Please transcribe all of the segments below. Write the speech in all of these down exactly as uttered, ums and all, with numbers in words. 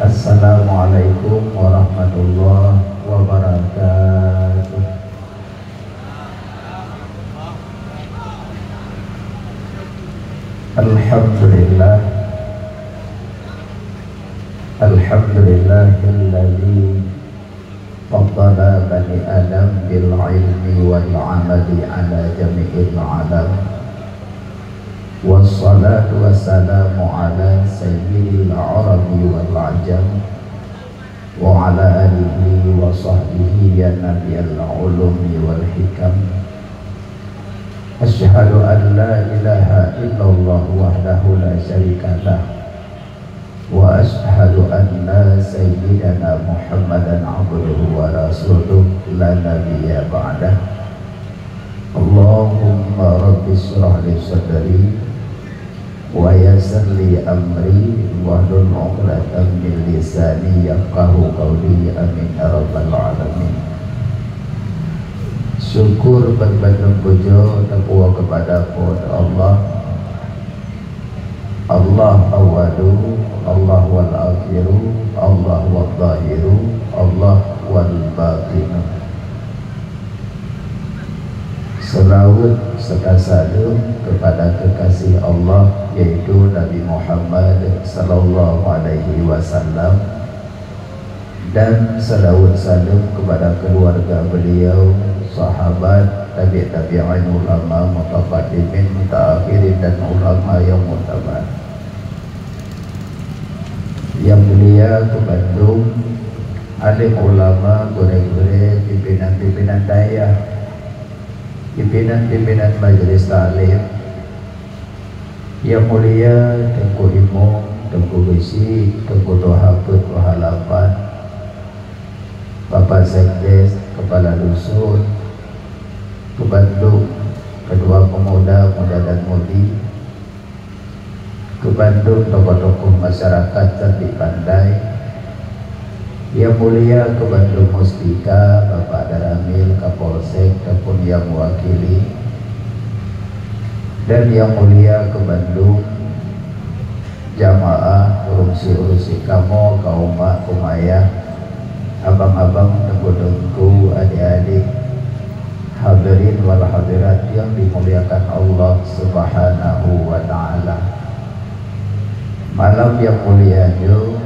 Assalamualaikum warahmatullahi wabarakatuh. Alhamdulillah. Alhamdulillahilladzi faddala bani Adam bil ilmi wal amali ala jami'il alam. Wassalatu wassalamu ala sayyidil arabi wal ajam, wa ala alihi wa sahbihi ya nabial ulumi wal hikam. Asyhadu an la ilaha illallah wahdahu la syarikalah, wa asyhadu anna sayyidana Muhammadan abduhu wa rasuluh la nabiyya ba'dah. Allahumma rabbi syrah li sadri wa yassir li amri wahlul 'uqdatam min lisani yafqahu qawli. Amin ya rabbal alamin. Syukur ban bandum pujoe teupuwoe keupada Po teu Allah. Allah awwalu, Allah wal akhiru, Allah wal zahiru, Allah wal batinu. Seulaweuet serta saleuem keupada keukaséh Allah, yaitu Nabi Muhammad sallallahu alaihi wasallam, dan seulaweuet saleuem keupada keuluwarga beliau, sahabat, tabi' tabi'in, ulama, mutaqaddimin, mutaakhirin, dan ulama nyang mu'tabar. Nyang mulia keu bandum alim ulama, gurée-gurée, pimpinan-pimpinan dayah, pimpinan-pimpinan majelis taklim, nyang mulia Teungku Imum, Teungku Geuchik, Teungku Toha Peuet, Toha Lapan, Bapak Sekdes, Kepala Dusun, keu bandum ketua pemuda, muda dan mudi, keu bandum tokoh-tokoh masyarakat cerdik pandai, nyang mulia keu bandum muspika, Bapak Danramil, Kapolsek, ataupun nyang mewakili, dan nyang mulia keu bandum jamaah, ureuëng syiek-ureuëng syiek kamoe, kaum mak, kaum ayah, abang-abang, teungku-teungku, adik-adik, hadirin wal hadirat yang dimuliakan Allah Subhanahu wa Ta'ala. Malam yang mulia nyoe,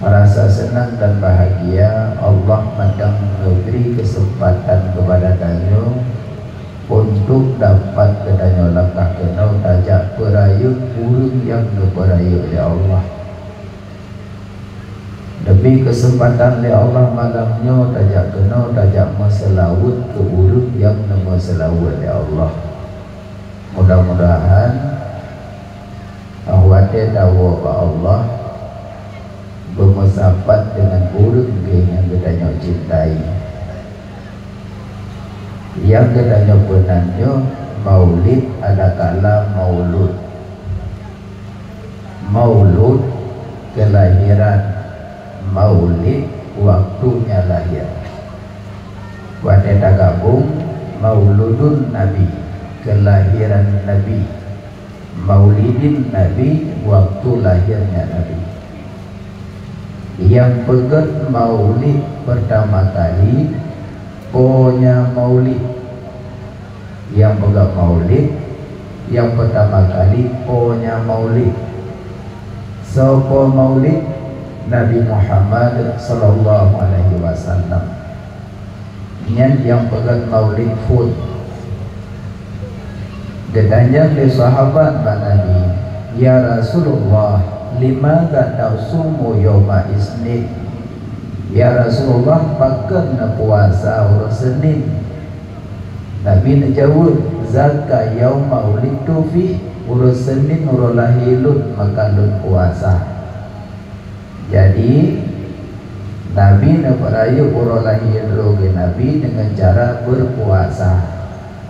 rasa senang dan bahagia Allah mantong neubri keuseumpatan keupada tanyoe untuk dapat geutanyoe langkah keunoe tajak peurayeuk ureuëng nyang neupeurayeuk lé Allah. Neubri keuseumpatan lé Allah malam nyoe tajak keunoe tajak meuseulaweuet keu ureuëng nyang neumeuseulaweuet lé Allah. Mudah-mudahan óh watée tawoe bak Allah, beumeusapat deungon ureuëng geuh nyang geutanyoe cintai. Nyang geutanyoe peunan nyoe maulid, adakala maulud. Maulud, keulahiran, maulid, waktunya lahir. Watée tagabong, mauludun Nabi, keulahiran Nabi, maulidin Nabi, waktu lahirnya Nabi. Nyang peugét maulid peurtama kali, Po nya Maulid. Nyang peugét maulid, nyang peurtama kali Po nya Maulid. Soe Po Maulid? Nabi Muhammad sallallahu alaihi wasallam. Nyan nyang peugét maulid phon. Geutanyong lé sahabat bak Nabi, "Ya Rasulullah, limadza tasumu yauma isnin?" Ya Rasulullah, pakon neupuasa uroe Senin? Nabi neujaweueb, "Zaka yauma wulidtu fih, uroe Senin uroe lahé lôn, maka lôn puasa." Jadi, Nabi neupeurayeuk uroe lahé droe geuh Nabi deungon cara beupuasa.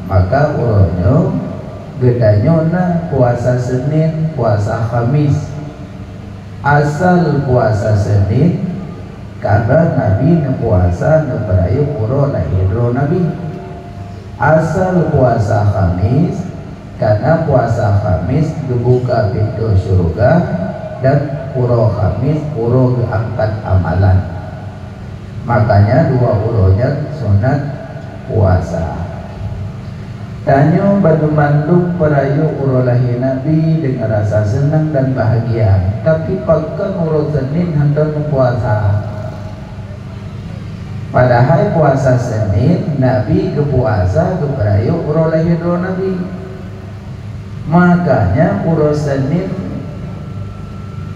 Maka uroe nyoe geutanyoe na puasa Senin, puasa Khamis. Asal puasa Senin, karena Nabi neupuasa neupeurayeuk uroe lahé droe Nabi. Asal puasa Khamis, karena puasa Khamis geubuka pintoe syeuruga, dan uroe Khamis uroe geuangkat amalan. Makanya dua uroe nyan sunat puasa. Tanyoe banmandum peurayeuk uroe lahé Nabi deungon rasa seunang dan bahagia, tapi pakon uroe Senin hantom puasa? Padahai puasa Senin Nabi geupuasa geupeurayeuk uroe lahé droe Nabi. Makanya uroe Senin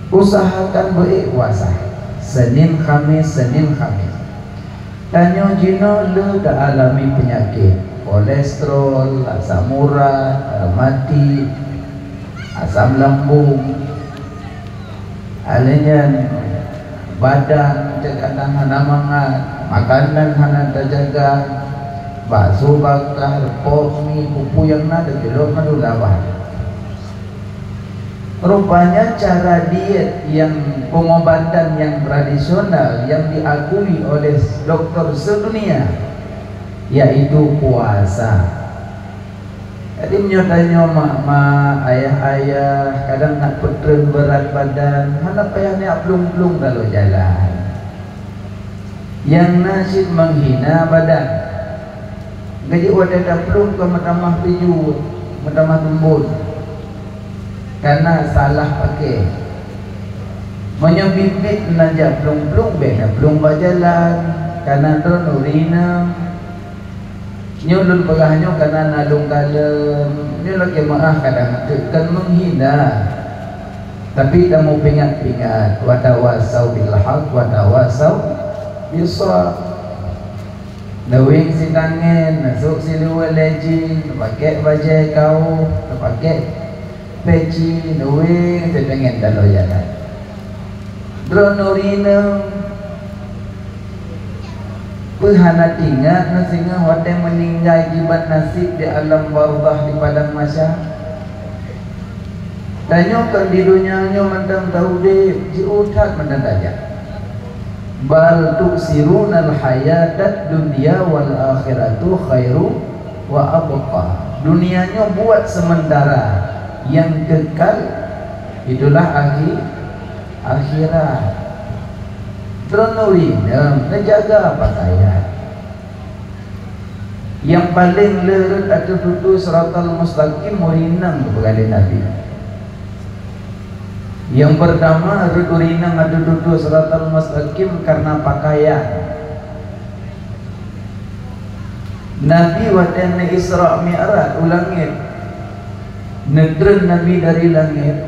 usahakan beuék puasa. Senin Khamis, Senin Khamis. Tanyoe jinoe le taalami peunyakét kolesterol, asam urat, rematik, asam lambung. Alèh nyan badan cit kadang hana mangat, makanan hana tajaga, bakso bakar, pok mi, peue-peue nyang na teukeulok mandum lawan. Rupanya cara diet yang pengobatan yang tradisional yang diakui oleh doktor sedunia yaitu puasa. Jadi meunyoe tanyoe mak-mak, ayah-ayah kadang na peutreun beurat badan, hana payah neujak plueng-plueng taloe jalan. Nyang na cit menghina badan. Gaji watèe taplueng ka meutamah tuju, meutamah tumbon. Kana salah paké. Meunyoe biet-biet neujak plueng-plueng, bèk neuplueng bak jalan, kana droeneuh uri inong. Nyoe lôn peugah nyoe kana na lôn kalon, nyoe lôn keumaah kadang teuk kon menghina. Tapi kamoe peuingat-peuingat, watawasau bil haq, watawasau bis sabr. Neuweng sitangen, neusok siluweue legging, neupakèk bajèe kaos, neupakèk peci, neuweng sitangen taloe jalan. Droeneuh uri inong, peue hana teuingat na singoh watèe meuninggai kiban nasib di alam barzakh di padang mahsyar? Tanyoe kon di donya nyoe mantong taudép, jiôh that mantong tajak. Bal tu'tsirunal hayatad dunya wal akhiratu khairu wa abqa. Dunia nyoe buat sementara, yang kekal itulah akhi-, akhirat. Droeneuh uri inong, neujaga pakaian. Nyang paleng le rhot ateueh tutoe siratal mustaqim uri inong, geupeugah lé Nabi. Nyang peurtama rhot uri inong ateueh tutoe siratal mustaqim kareuna pakaian. Nabi watèe neu-Isra Mi'raj u langèt, neutreun Nabi dari langèt,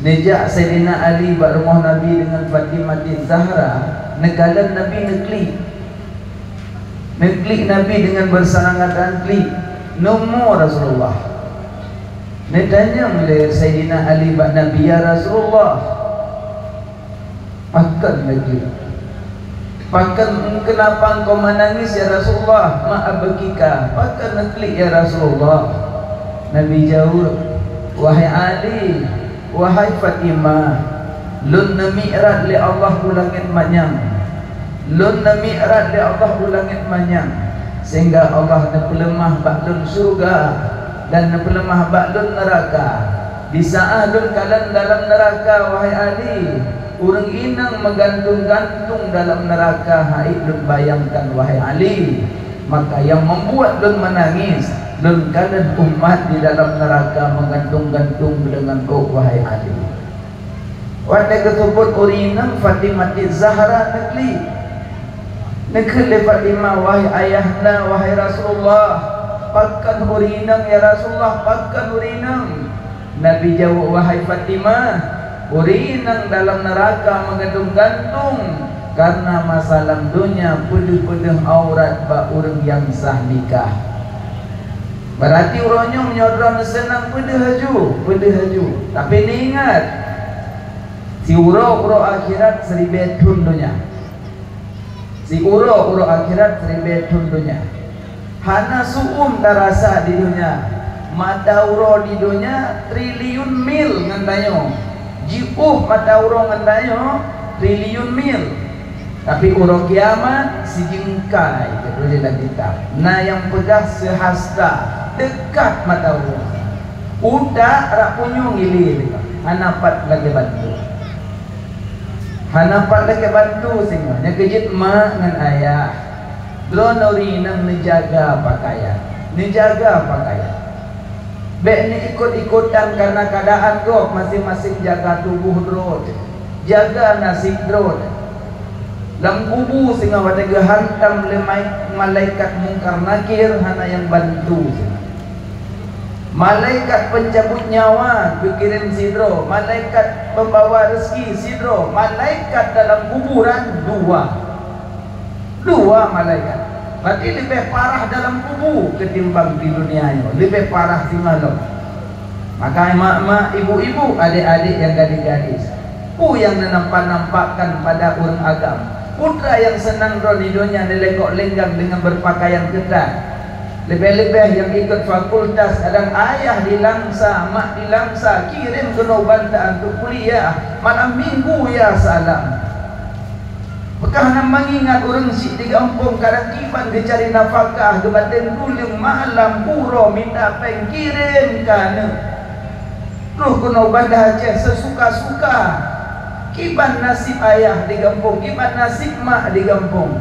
neujak Saidina Ali bak rumoh Nabi deungon Fatimah Zahra, neukalon Nabi neuklik. Neuklik Nabi deungon beuseurangatan klik, "Neumoe Rasulullah?" Neutanyong lé Saidina Ali bak Nabi, "Ya Rasulullah, pakon neuklik? Pakon, keunapa engkau meunangis, ya Rasulullah? Ma abkika? Pakon neuklik, ya Rasulullah?" Nabi jaweueb, "Wahai Ali, wahai Fatimah, lôn neumi'raj lé Allah u langèt manyang. Lôn neumi'raj lé Allah u langèt manyang, sehingga Allah neupeuleumah bak lôn syeuruga dan neupeuleumah bak lôn neuraka. Di saát lôn kalon dalam neuraka, wahai Ali, ureuëng inong meugantung-gantung dalam neuraka, haiek lôn bayangkan, wahai Ali. Maka nyang membuat lôn meunangis, lôn kalon umat di dalam neuraka meugantung-gantung deungon ôk, wahai Ali." Watèe geuseubut uri inong, Fatimah Zahra neuklik. Neukheun lé Fatimah, "Wahai ayahanda, wahai Rasulullah, pakon uri inong, ya Rasulullah, pakon uri inong?" Nabi jaweueb, "Wahai Fatimah, uri inong dalam neuraka meugantung-gantung kareuna masa lam donya peudeuh-peudeuh aurat bak ureuëng nyang sah nikah." Berarti uroe nyoe meunyoe droeneuh seunang, peudeuh laju, peudeuh laju. Tapi neuingat, siuroe uroe akhirat siribèe thon donya. Siuroe uroe akhirat siribèe thon donya. Hana su'um tarasa di donya. Mata uroe di donya triliun mil ngon tanyoe. Jiôh mata uroe ngon tanyoe triliun mil. Tapi uroe kiamat sijeungkai, geutuléh lam kitab. Na nyang peugah seuhasta, teukat mata uroe. Utak rab punyueng ilèe. Hana pat lagée bantu. Hana pat lagée bantu singoh. Nyang keujeuet mak ngon ayah. Droeneuh ureuëng inong neujaga pakaian. Neujaga pakaian. Bék neuikot-ikotan karena keadaan gob, maséng-maséng jaga tuboh droe. Jaga naseb droe. Lam kubu singoh watée geuhantam lé mai-, malaikat Mungkar Nakir hana nyang bantu singoh. Malaikat pencabut nyawa geukirém sidroe, malaikat pembawa rezeki sidroe, malaikat dalam kuburan dua. Dua malaikat. Berarti leubeh parah dalam kubu ketimbang di dunia nyoe, leubeh parah singoh lom. Maka mak-mak, ibu-ibu, adék-adék nyang gadis-gadis, peue nyang neunampak-nampakkan pada ureuëng agam? Putra nyang seunang droe di donya neulekok lenggang dengan berpakaian ketat. Leubeh-leubeh nyang ikot fakultas, kadang ayah di Langsa, mak di Langsa, kirém keunoe bansa untuk kuliah, malam minggu ya salam. Peukah na mangat ureuëng syiek di gampông kadang kiban geucari nafakah, geubatém tuleueng malam uroe mita péng kirém keu aneuk. Troh keunoe Banda Aceh seusuka-suka. Kiban naseb ayah di gampông, kiban naseb mak di gampông.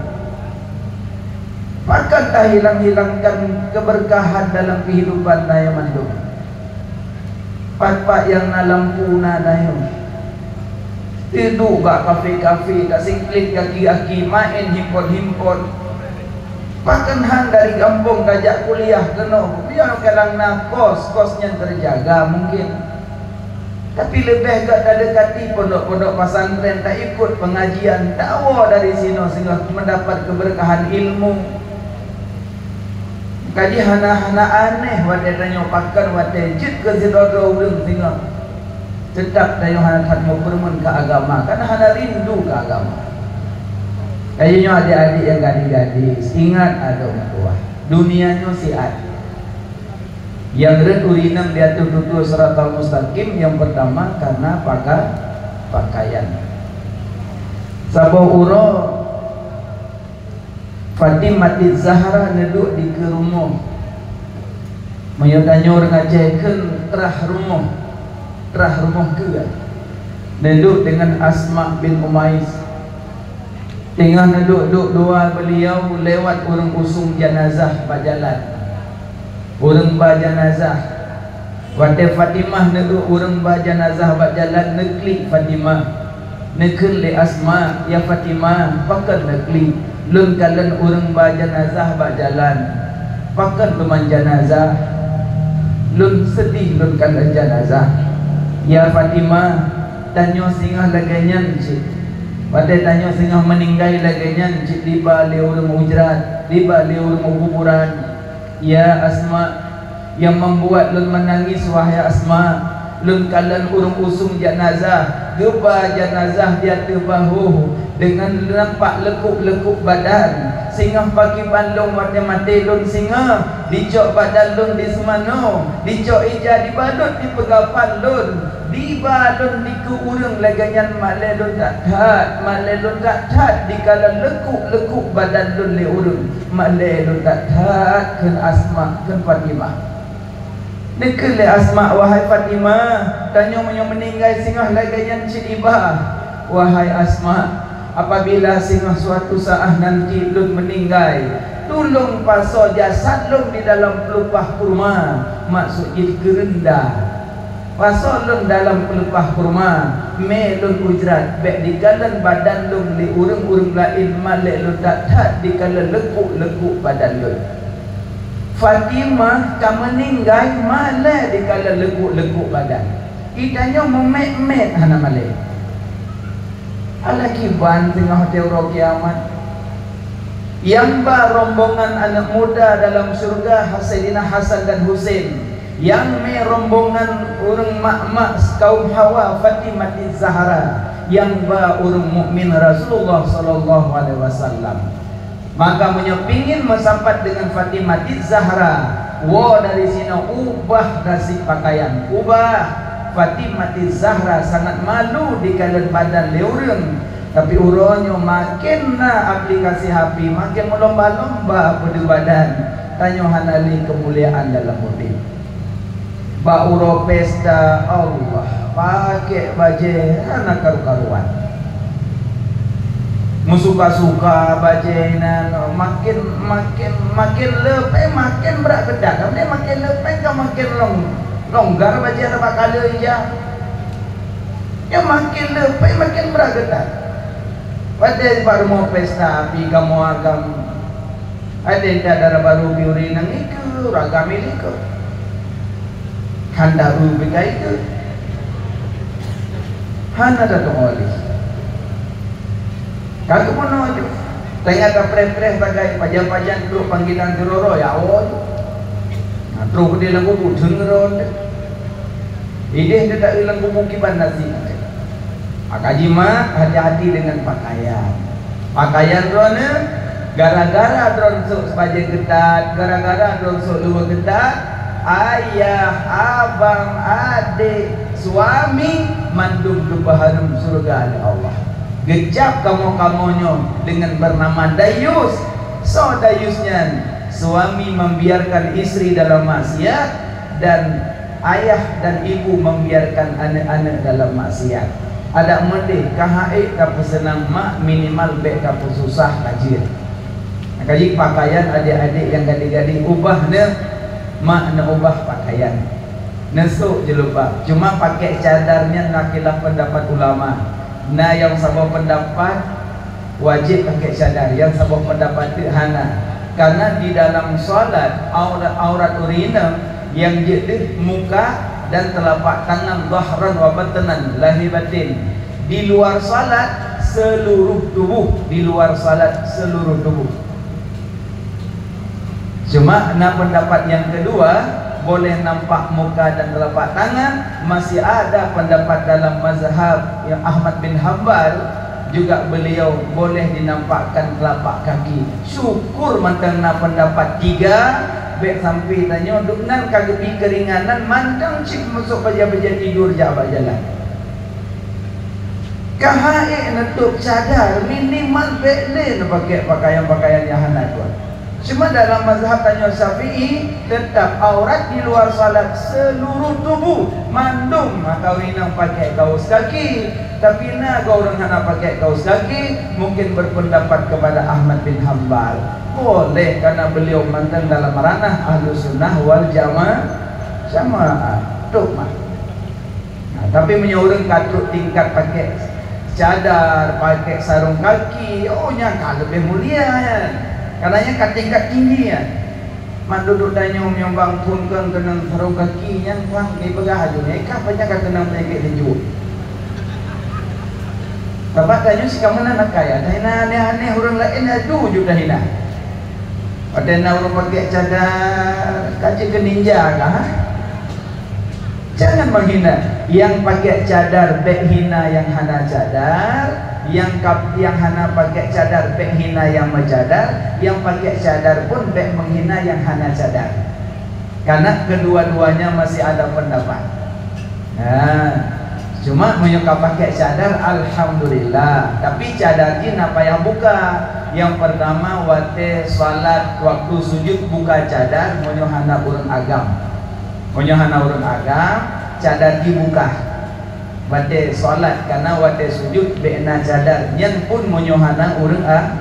Pakon tahilang-hilangkan keberkahan dalam kehidupan nyan mandum? Pat-pat nyang na lampu na dayong. Teuduek bak kafe-kafe, tasingklit gaki-gaki, maén himpon-himpon. Pakon han dari gampông tajak kuliah keunoe, biar kadang na kos, kos nyang teujaga mungkin. Tapi leubeh gét tadeukati pondok-pondok pesantren, taikot pengajian, tawoe dari sinoe singoh mendapat keberkahan ilmu. Kaji hana-hana aneh watée tanyoe pakon watée jeuet keu sidroe-droe ureuëng singoh teutap tanyoe hana that meupeureumeun keu agama, karena hana rindu keu agama. Kaji nyoe adik-adik nyang gadis-gadis, ingat adoe meutuah, dunia nyoe siat. Nyang rhot ureuëng inong di ateueh tutoe siratal mustaqim, nyang pertama karena paka-, pakaian. Saboh uroe Fatimah Zahra neuduek dikeue rumoh. Meunyoe tanyoe ureuëng Aceh kheun trah rumoh, trah rumoh keue. Neuduek deungon Asma bin Umais. Teungoh neuduek-duek dua beuliau, lewat ureuëng usung janazah bak jalan. Ureuëng ba janazah. Watée Fatimah neuduek ureuëng ba janazah bak jalan, neuklik Fatimah. Neukheun lé Asma, "Ya Fatimah, pakon neuklik? Lôn kalon ureuëng ba janazah bak jalan. Pakon teuma janazah? Lôn seudeh lôn kalon janazah. Ya Fatimah, tanyoe singoh lagée nyan cit. Watée tanyoe singoh meuninggai lagée nyan cit, diba lé ureuëng ujrat, diba lé ureuëng kuburan." Ya Asma, nyang membuat lôn meunangis, wahai Asma, lôn kalon ureuëng usung janazah, geuba janazah di ateueh bahôh, deungon nampak leukuk-leukuk badan. Singoh pakriban lôn watée maté lôn singoh, dicok badan lôn di seumanoe, dicok ija dibalot di peugafan lôn. Diba lôn dikeue ureuëng lagée nyan, malée lôn that-that, malée lôn that-that dikalon leukuk-leukuk badan lôn lé ureuëng, malée lôn that-that, kheun Asma, kheun Fatimah. Neukheun lé Asma, "Wahai Fatimah, tanyoe meunyoe meuninggai singoh lagée nyan cit iba. Wahai Asma, apabila singoh suatu saát nanti lôn meuninggai, tulông pasoe jasad lôn di dalam peulupah kurma," maksud jih geureunda. Pasoe lôn dalam peulupah kurma, mé lôn ujrat, bék dikalon badan lôn lé ureuëng-ureuëng laén, malée lôn that-that dikalon leukuk-leukuk badan lôn. Fatimah ka meuninggai, malée dikalon leukuk-leukuk badan. Di tanyoe meumét-mét hana malée. Alah kiban teungoh watée uroe kiamat. Nyang ba rombongan aneuëk muda dalam syeuruga, Saidina Hasan dan Husein. Nyang mé rombongan ureuëng mak-mak kaum hawa, Fatimah Zahra. Nyang ba ureuëng mukmin Rasulullah sallallahu alaihi wasallam. Maka meunyoe pingin meusapat deungon Fatimah Zahra, woe dari sinoe ubah naseb pakaian, ubah. Fatimah Zahra sangat malu dikalon badan lé ureuëng, tapi uroe nyoe maken na aplikasi H P, maken meulomba-lomba peudeuh badan. Tanyoe hana lé keumuliaan dalam udeb. Bak uroe pesta, Allah. Pakai bajée hana karu-karuan. Meusuka-suka bajée nan, makin, makin, makin leupée, makin brat geudat. Tapi makin leupée ka makin long-, longgar bajée nibak kala ija. Nyoe makin leupée, makin brat geudat. Watée bak rumoh pesta, pih kamoe agam. Adak dara barô piuri nyang ikeue, ragam ilikeue. Hana u beukai keue. Hana tateuoh lé. Ka keumono aju. Tengah tapreh-preh sagai pajan-pajan trok panggilan keuroro, ya Allah. Nah, trok di lam kubu, deungon. Ideh teudak lam kubu kiban nasi. Maka jimat hati-hati dengan pakaian. Pakaian droeneuh, gara-gara droen sôk bajée keutat, gara-gara droen sôk luwa keutat, ayah, abang, adek, suami, mandum geupeuhareuem syeuruga lé Allah. Geucab kamoe-kamoe nyoe deungon beunama dayus. Soe dayus nyan? Suami membiarkan istri dalam maksiat dan ayah dan ibu membiarkan aneuk-aneuk dalam maksiat. Adak meudeh ka han ék tapeuseunang mak, minimal bék tapeususah ka jeuet. Kaji pakaian adek-adek nyang gadeh-gadeh ubah neuh, mak neuubah pakaian. Neusôk jilbab, cuma pakai cadar nyan na khilaf pendapat ulama. Na nyang saboh pendapat wajéb pakai cadar, nyang saboh pendapat teuk hana. Karena di dalam salat, aurat, aurat ureueng inong nyang jeuet deuh muka dan telapak tangan, zahran wa batnan, lahé batin. Di luar salat, seluruh tubuh, di luar salat, seluruh tubuh. Cuma na pendapat nyang keudua, boleh nampak muka dan telapak tangan, masih ada pendapat dalam mazhab yang Ahmad bin Hambal, juga beliau boleh dinampakkan telapak kaki. Syukur mantong na pendapat tiga, bék sampai tanyoe dum nan ka geubi keuringanan mantong cit meusôk bajée-bajée tidur jak bak jalan. Ka han ék neutôb cadar, minimal bék lé neupakai pakaian-pakaian nyang hana kuat. Cuma dalam mazhab tanyoe Syafi'i, tetap aurat di luar salat seluruh tubuh. Mandum maka ureueng inong pakai kaos kaki, tapi na goe ureueng hana pakai kaos kaki, mungkin berpendapat kepada Ahmad bin Hambal. Boleh, karena beliau mantong dalam ranah Ahlus Sunnah wal Jama-, Jamaah. Tôb mah. Nah, tapi meunyoe ureueng ka trok tingkat pakai cadar, pakai sarong kaki, oh, nyan ka leubeh mulia nyan. Karena nyan ka tingkat tinggi nyan. Man dudoe tanyoe meunyoe bang phon kön keunong sarong kaki nyan, bang, ipeugah aju nyan, ka banyak ka keunong peunyakét seujok. Sabab tanyoe sikamoe na nakaya, tahina aneh-aneh ureueng laén aju ju tahina. Watée na ureueng pakai cadar, ka jeuet keu ninja kah, ha? Jangan menghina. Nyang pakai cadar bék hina nyang hana cadar, nyang kap-, nyang hana pakai cadar bék hina nyang meucadar, nyang pakai cadar pun bék menghina nyang hana cadar. Karena kedua-duanya masih ada pendapat. Nah, cuma meunyoe ka pakai cadar, alhamdulillah. Tapi cadar jih na payah buka. Nyang pertama, watée salat, waktu sujud buka cadar, meunyoe hana ureueng agam. Meunyoe hana ureueng agam, cadar jih buka. Watée salat, kana watée sujud bék na cadar, nyan pun meunyoe hana ureueng a-,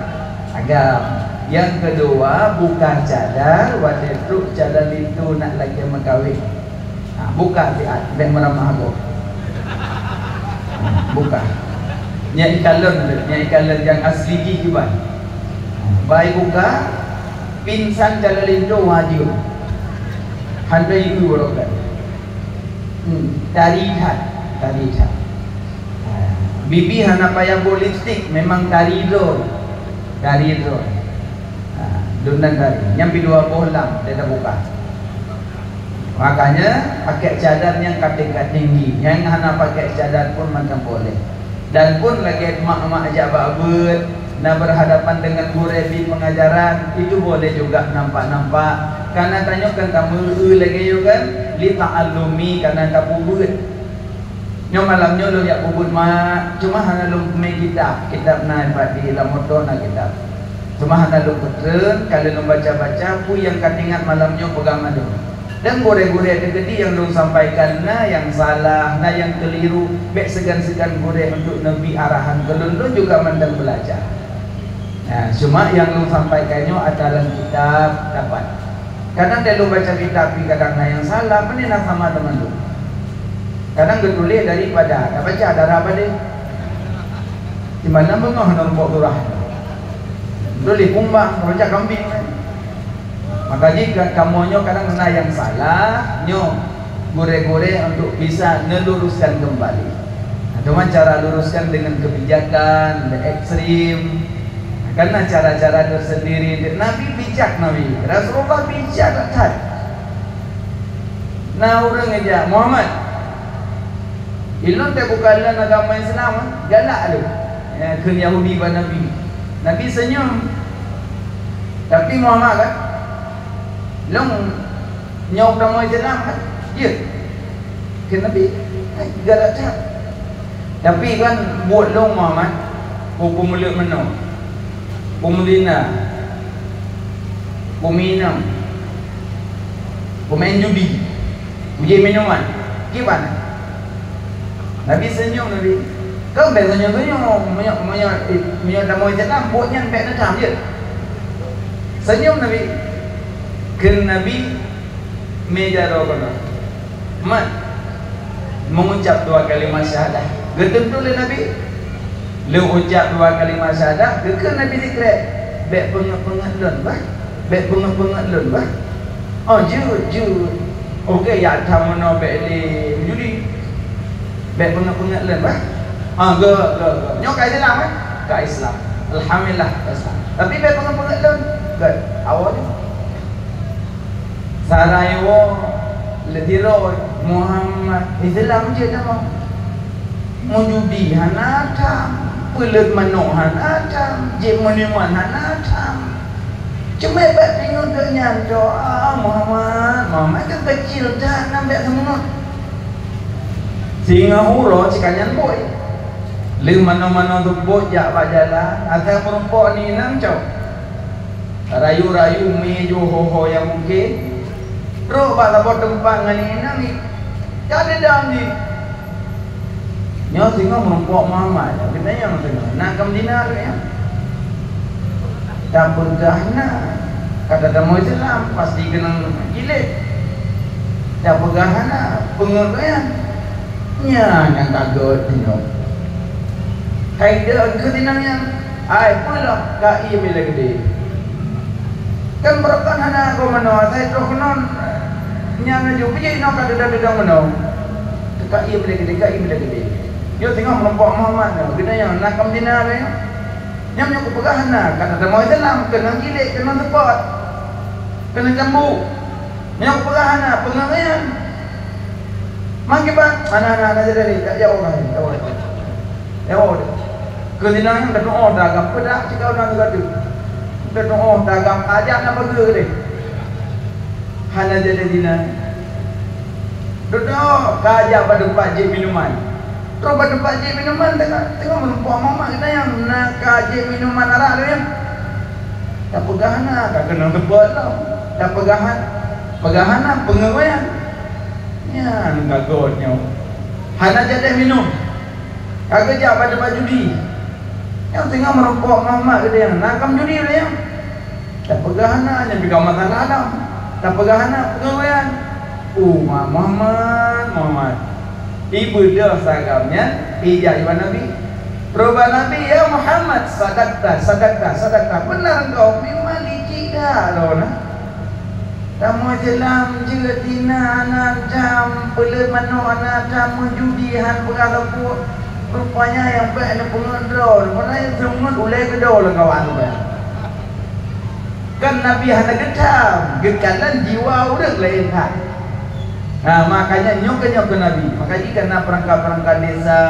agam. Nyang keudua, buka cadar watée trok calon linto nak lakée meukawen. Ha, buka siat, bék meuramah gob. Ha, buka. Nyan ikalon, nyan ikalon nyang asli jih kiban. Bai buka, pingsan calon linto wajéb. Hana ieu barokah. Hmm, tari that, tari that. Ha, bibi hana payah boh lipstik, memang tari droe. Tari droe. Ha, dum nan tari. Nyang pi dua boh lam, dia dah buka. Makanya, pakai cadar nyang ka tingkat tinggi. Nyang hana pakai cadar pun mantong boleh. Dan pun lagée mak-mak jak bak beuet, na berhadapan dengan gurée di pengajaran, itu boleh juga nampak-nampak. Karena tanyoe kan tameu lagée nyoe kan, li ta'allumi, karena tapeubuet. Nyoe malam nyoe lôn jak peubuet mak, cuma hana lôn mé kitab. Kitab na bak di lam moto na kitab. Cuma hana lôn peutreun, ka lôn baca-baca, peue nyang ka teuingat malam nyoe peugah mandum. Dan gurée-gurée teukeudi nyang lôn sampaikan na nyang salah, na nyang keuliru, bék seugan-seugan gurée untuk neubri arahan keu lôn, lôn juga mantong beulajar. Nah, cuma nyang lôn sampaikan nyoe ata lam kitab dapat. Kadang lôn baca kitab pih kadang na nyang salah, meunan na sama teuma lôn. Kadang geutuléh daripada, tabaca dara padé. Di mana beungoh nang pok lurah. Tuléh kumbang, baca kambing. Maka jih ka-, kamoe nyoe kadang na nyang salah, nyoe gurée-gurée untuk bisa neuluruskan kembali. Nah, cuma cara luruskan dengan kebijakan, le ekstrem. Karena cara-cara tersendiri. Nabi bijak, Nabi. Rasulullah bijak that. Na ureuëng geujak, "Muhammad, ilôn teubuka lôn agama Islam, galak lôn." Ya, kheun Yahudi bak Nabi. Nabi senyum. Tapi Muhammad kan, "Lôn nyoe kamoe Islam kan?" "Jeuet," kheun Nabi. "Hai, galak that." Tapi kan buet lôn Muhammad, peue peumeuleuk meunoe, peumeulinda, peuminong, peumain judi, peujeuet minuman, kiban? Nabi senyum Nabi. Kan bék senyum-senyum, meunyoe, meunyoe, meunyoe tamoe Islam, buet nyan bék neutam jeuet. Senyum Nabi. Kheun Nabi, Meja droe keunoe. Mat, mengucap dua kalimat syahadah. Geuteuntu lé Nabi. Lheueh ucap dua kalimat syahadah, geukheun Nabi sikrek, "Bék peungeut-peungeut lôn, bah. Bék peungeut-peungeut lôn, bah." "Oh, jeuet, jeuet." "Oke, ya, that meunoe bék lé judi. Bék peungeut-peungeut lôn, bah." "Ah, gét, gét, gét. Nyoe ka Islam, eh?" "Ka Islam. Alhamdulillah, ka Islam. Tapi bék peungeut-peungeut lôn." Gét. Awai. Sarai woe, leuti roe, Muhammad, Islam cit nama. Meujudi hana tham, peuleuet manok hana tham, jieb meuniman hana tham. Cuma bak deungoe geuh nyan, "Ah, Muhammad, Muhammad kan keucil that, nam bék seumeungeut." Singoh uroe cika nyan bôi. Lheueh manoe-manoe teubot jak bak jalan, asai meurumpok ni inong cok. Rayu-rayu mi ju ho-ho nyang mungken. Trok bak saboh teumpat ngon inong, ka deudong jih. Nyoe singoh meurumpok Muhammad, geutanyoe singoh na ka Madinah lé nyan. Tapeugah na, ka tatamong Islam, pasti keunong jilid. Tapeugah na, peungeut nyan. Nyan nyang ka gét singoh. Ka idong keu singoh nyan. Ai, peue lom, ka ié milée keudè. Kan beureukat hana goe manoe, asai troh keunoe nyan laju, peue jeuet inoe ka deudong-deudong manoe. Ka ié milée keudè, ka ié milée keudè. Nyoe singoh meurumpok Muhammad nyoe, geutanyoe na ka Madinah lé nyoe. Nyan meunyoe kupeugah hana, ka tatamong Islam, keunong jilid, keunong seupôt, keunong cambuk. Meunyoe kupeugah hana, peungeut nyan. Mangkeubah, hana, hana, hana jadi, ya, ya Allah, ya Allah. Ya Allah. Keu singoh nyan tatu'oh dagam peudak cit ka ureueng nyan geutanyoe. Tatu'oh dagam ajak na bageue deh. Hana jadi dina. Dudoe ka ajak bak teumpat jieb minuman. Trok bak teumpat jieb minuman teungoh, teungoh meurumpok Muhammad geutanyoe na ka jieb minuman arak lé nyan. Tapeugah hana, ka keunong teupot lom. Tapeugah han-, peugah hana, peungeut nyan. Nyan ka gét nyoe. Hana jadi minum. Ka geujak bak teumpat judi. Nyang teungoh meurumpok Muhammad geutanyoe na ka meujudi lé nyan. Tapeugah hana, nyan pih ka masalah lom. Tapeugah hana, peungeut nyan. "Oh, Muhammad, Muhammad." Ibeudôh sagam nyan, ijak iban Nabi. Roh bak Nabi, "Ya Muhammad, sadaqta, sadaqta, sadaqta. Beuna engkau, memang licik that droeneuh. Tamong Islam jeuet dina hana tham, peuleuet manok hana tham, meujudi han peugah sapeue. Rupanya nyang bèk neupeungeut droe, meunan seungeut ulèe geudoe lé kawan." Kan Nabi hana geutham, geukalon jiwa ureueng laén that. Ha, makanya nyoe keu nyoe keu Nabi. Maka jih kana peurangkat-peurangkat desa,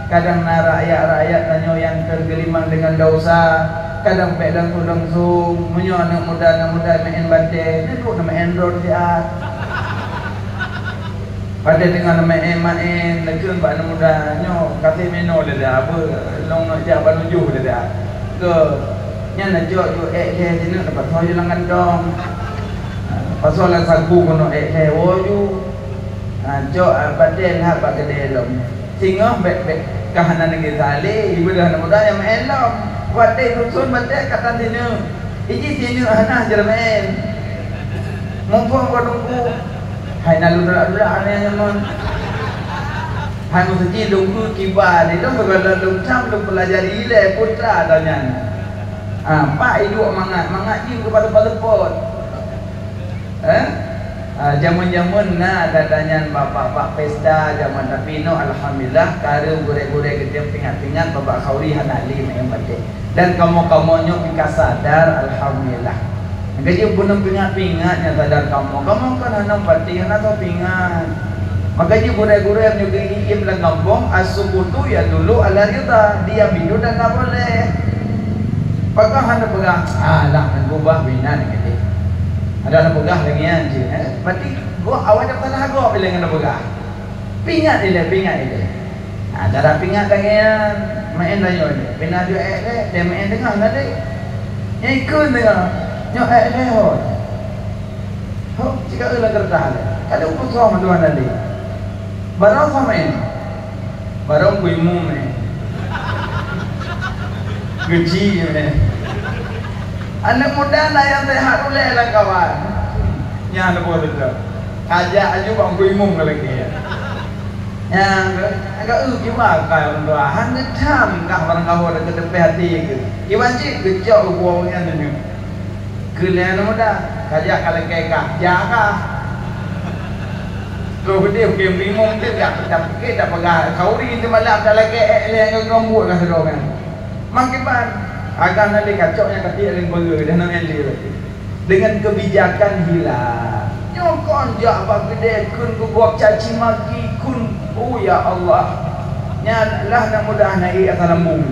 kadang na rakyat-rakyat tanyoe nyang teugeulimang deungon desya, kadang bèk langsung-langsung, meunyoe aneuk muda-aneuk muda maén batèe, neuduek neumaén droe siat. Padahai teungoh neumaén-maén, neukheun bak aneuk muda, "Nyoe, ka sép meunoe lé dah, apeue lôn neuk jak bak nujoh lé dah." Keu nyan neujok ju ék lhèe sineuk, leupah tho ju lam kantong. Pasoe lam saku keunoe ék lhèe woe ju. Ha, cok, ah, batèe lhah bak keudè lom. Singoh bèk-bèk ka hana neugeusalé, ibadah aneuk muda nyang meu'én lom. Watèe dusun batèe ka tan sineuk. Iji sineuk hana jeuet meu'én. Muphom keu teungku. Hai na lôn dulak-dulak aneuk nyan mon. Hai meuseujid lôn keu kiban, ilôn sigohlom lôn cam lôn peulajari ilèe putra tanyan. Ah, pak iduek mangat, mangat jih keu patot-patot pot. Eh? Ah, jameun-jameun na gata nyan bak, bak, bak pesta jameun, tapi inoe alhamdulillah, kareueng gurèe-gurèe geutem pingat-pingat, bak, bak khauri hana lé meu'én batèe. Dan kamoe-kamoe nyoe pih ka sadar, alhamdulillah. Maka jih bunoe pingat-pingat nyang sadar kamoe. Kamoe kan hana batèe, hana soe pingat. Maka jih gurèe-gurèe meunyoe geuiem lam gampông, as-sukutu yadullu ala ridha, diam itu tanda boleh. Pakon hana peugah, "Alah, nan gubah binan," gitu. Ada hana peugah lagèe nyan cit, eh? Berarti gua awak dah salah gop ilèe ngon peugah. Pingat ilèe, pingat ilèe. Ha, cara pingat lagèe nyan, meu'én tanyoe ilèe. Pih na jeuet ék lé, teuh meu'én teungoh tadi. Nyoe ikheun teungoh, nyoe ék lé hôi. Hok, cit ka eu lam keureutah lé. Ka lheueh peusoe meutuah tadi. Barô sama meu'én. Barô kuimu meu'én. Geuci meu'én. Aneuk muda na nyang seuhat ulèe lam kawan. Nyan leubeh teuka. Kajak aju bak kuimu lagèe. Nyan, agak eu jiwa kai ureueng tuha. Han geutham kah barangkaho teuka teupèh até keuh. Iban cit geucok u buah nyan teunyoe. Keu lé aneuk muda, kajak ka lakèe kah, jak kah. Troh beudeh mungken bingung teuh jak peucah pike, tak peugah khauri teuh malam, tak lakèe ék lé ngon buet kah sidroe nyan. Makiban, agam na lé kacok nyang katiek lé beureue dah na lé. Dengan kebijakan hilang. Nyoe kon jak bak keudè kheun geugob caci maki kheun, oh ya Allah. Nyan lah aneuk muda na ék asai lambung.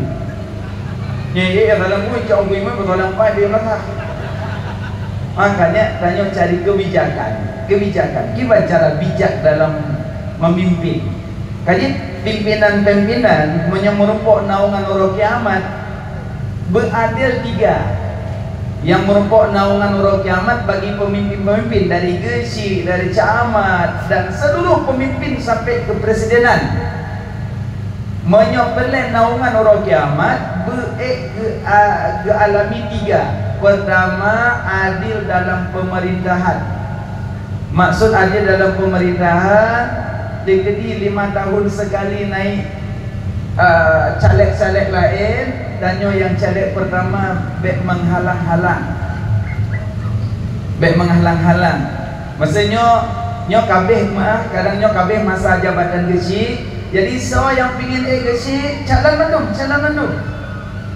Nyan ék asai lambung cok bui meuh beutôi lampai dia masak. Makanya tanyoe cari kebijakan. Kebijakan. Kiban cara bijak dalam memimpin. Ka jeuet pimpinan-pimpinan meunyoe meurumpok naungan uroe kiamat, beuadil tiga. Nyang meurumpok naungan uroe kiamat bagi pemimpin-pemimpin dari geuchik, dari camat dan seluruh pemimpin sampai keupresidenan. Meunyoe peureulèe naungan uroe kiamat, beuék geu-, a, geualami tiga. Pertama, adil dalam pemerintahan. Maksud adil dalam pemerintahan, dikeudi lima tahun sekali naik, eh, caleg-caleg laén, dan nyoe nyang caleg pertama bèk menghalang-halang. Bèk menghalang-halang. Masa nyoe, nyoe ka abéh meuah, kadang nyoe ka abéh masa jabatan geuchik. Jadi, soe nyang pingin ék geuchik, calon mandum, calon mandum.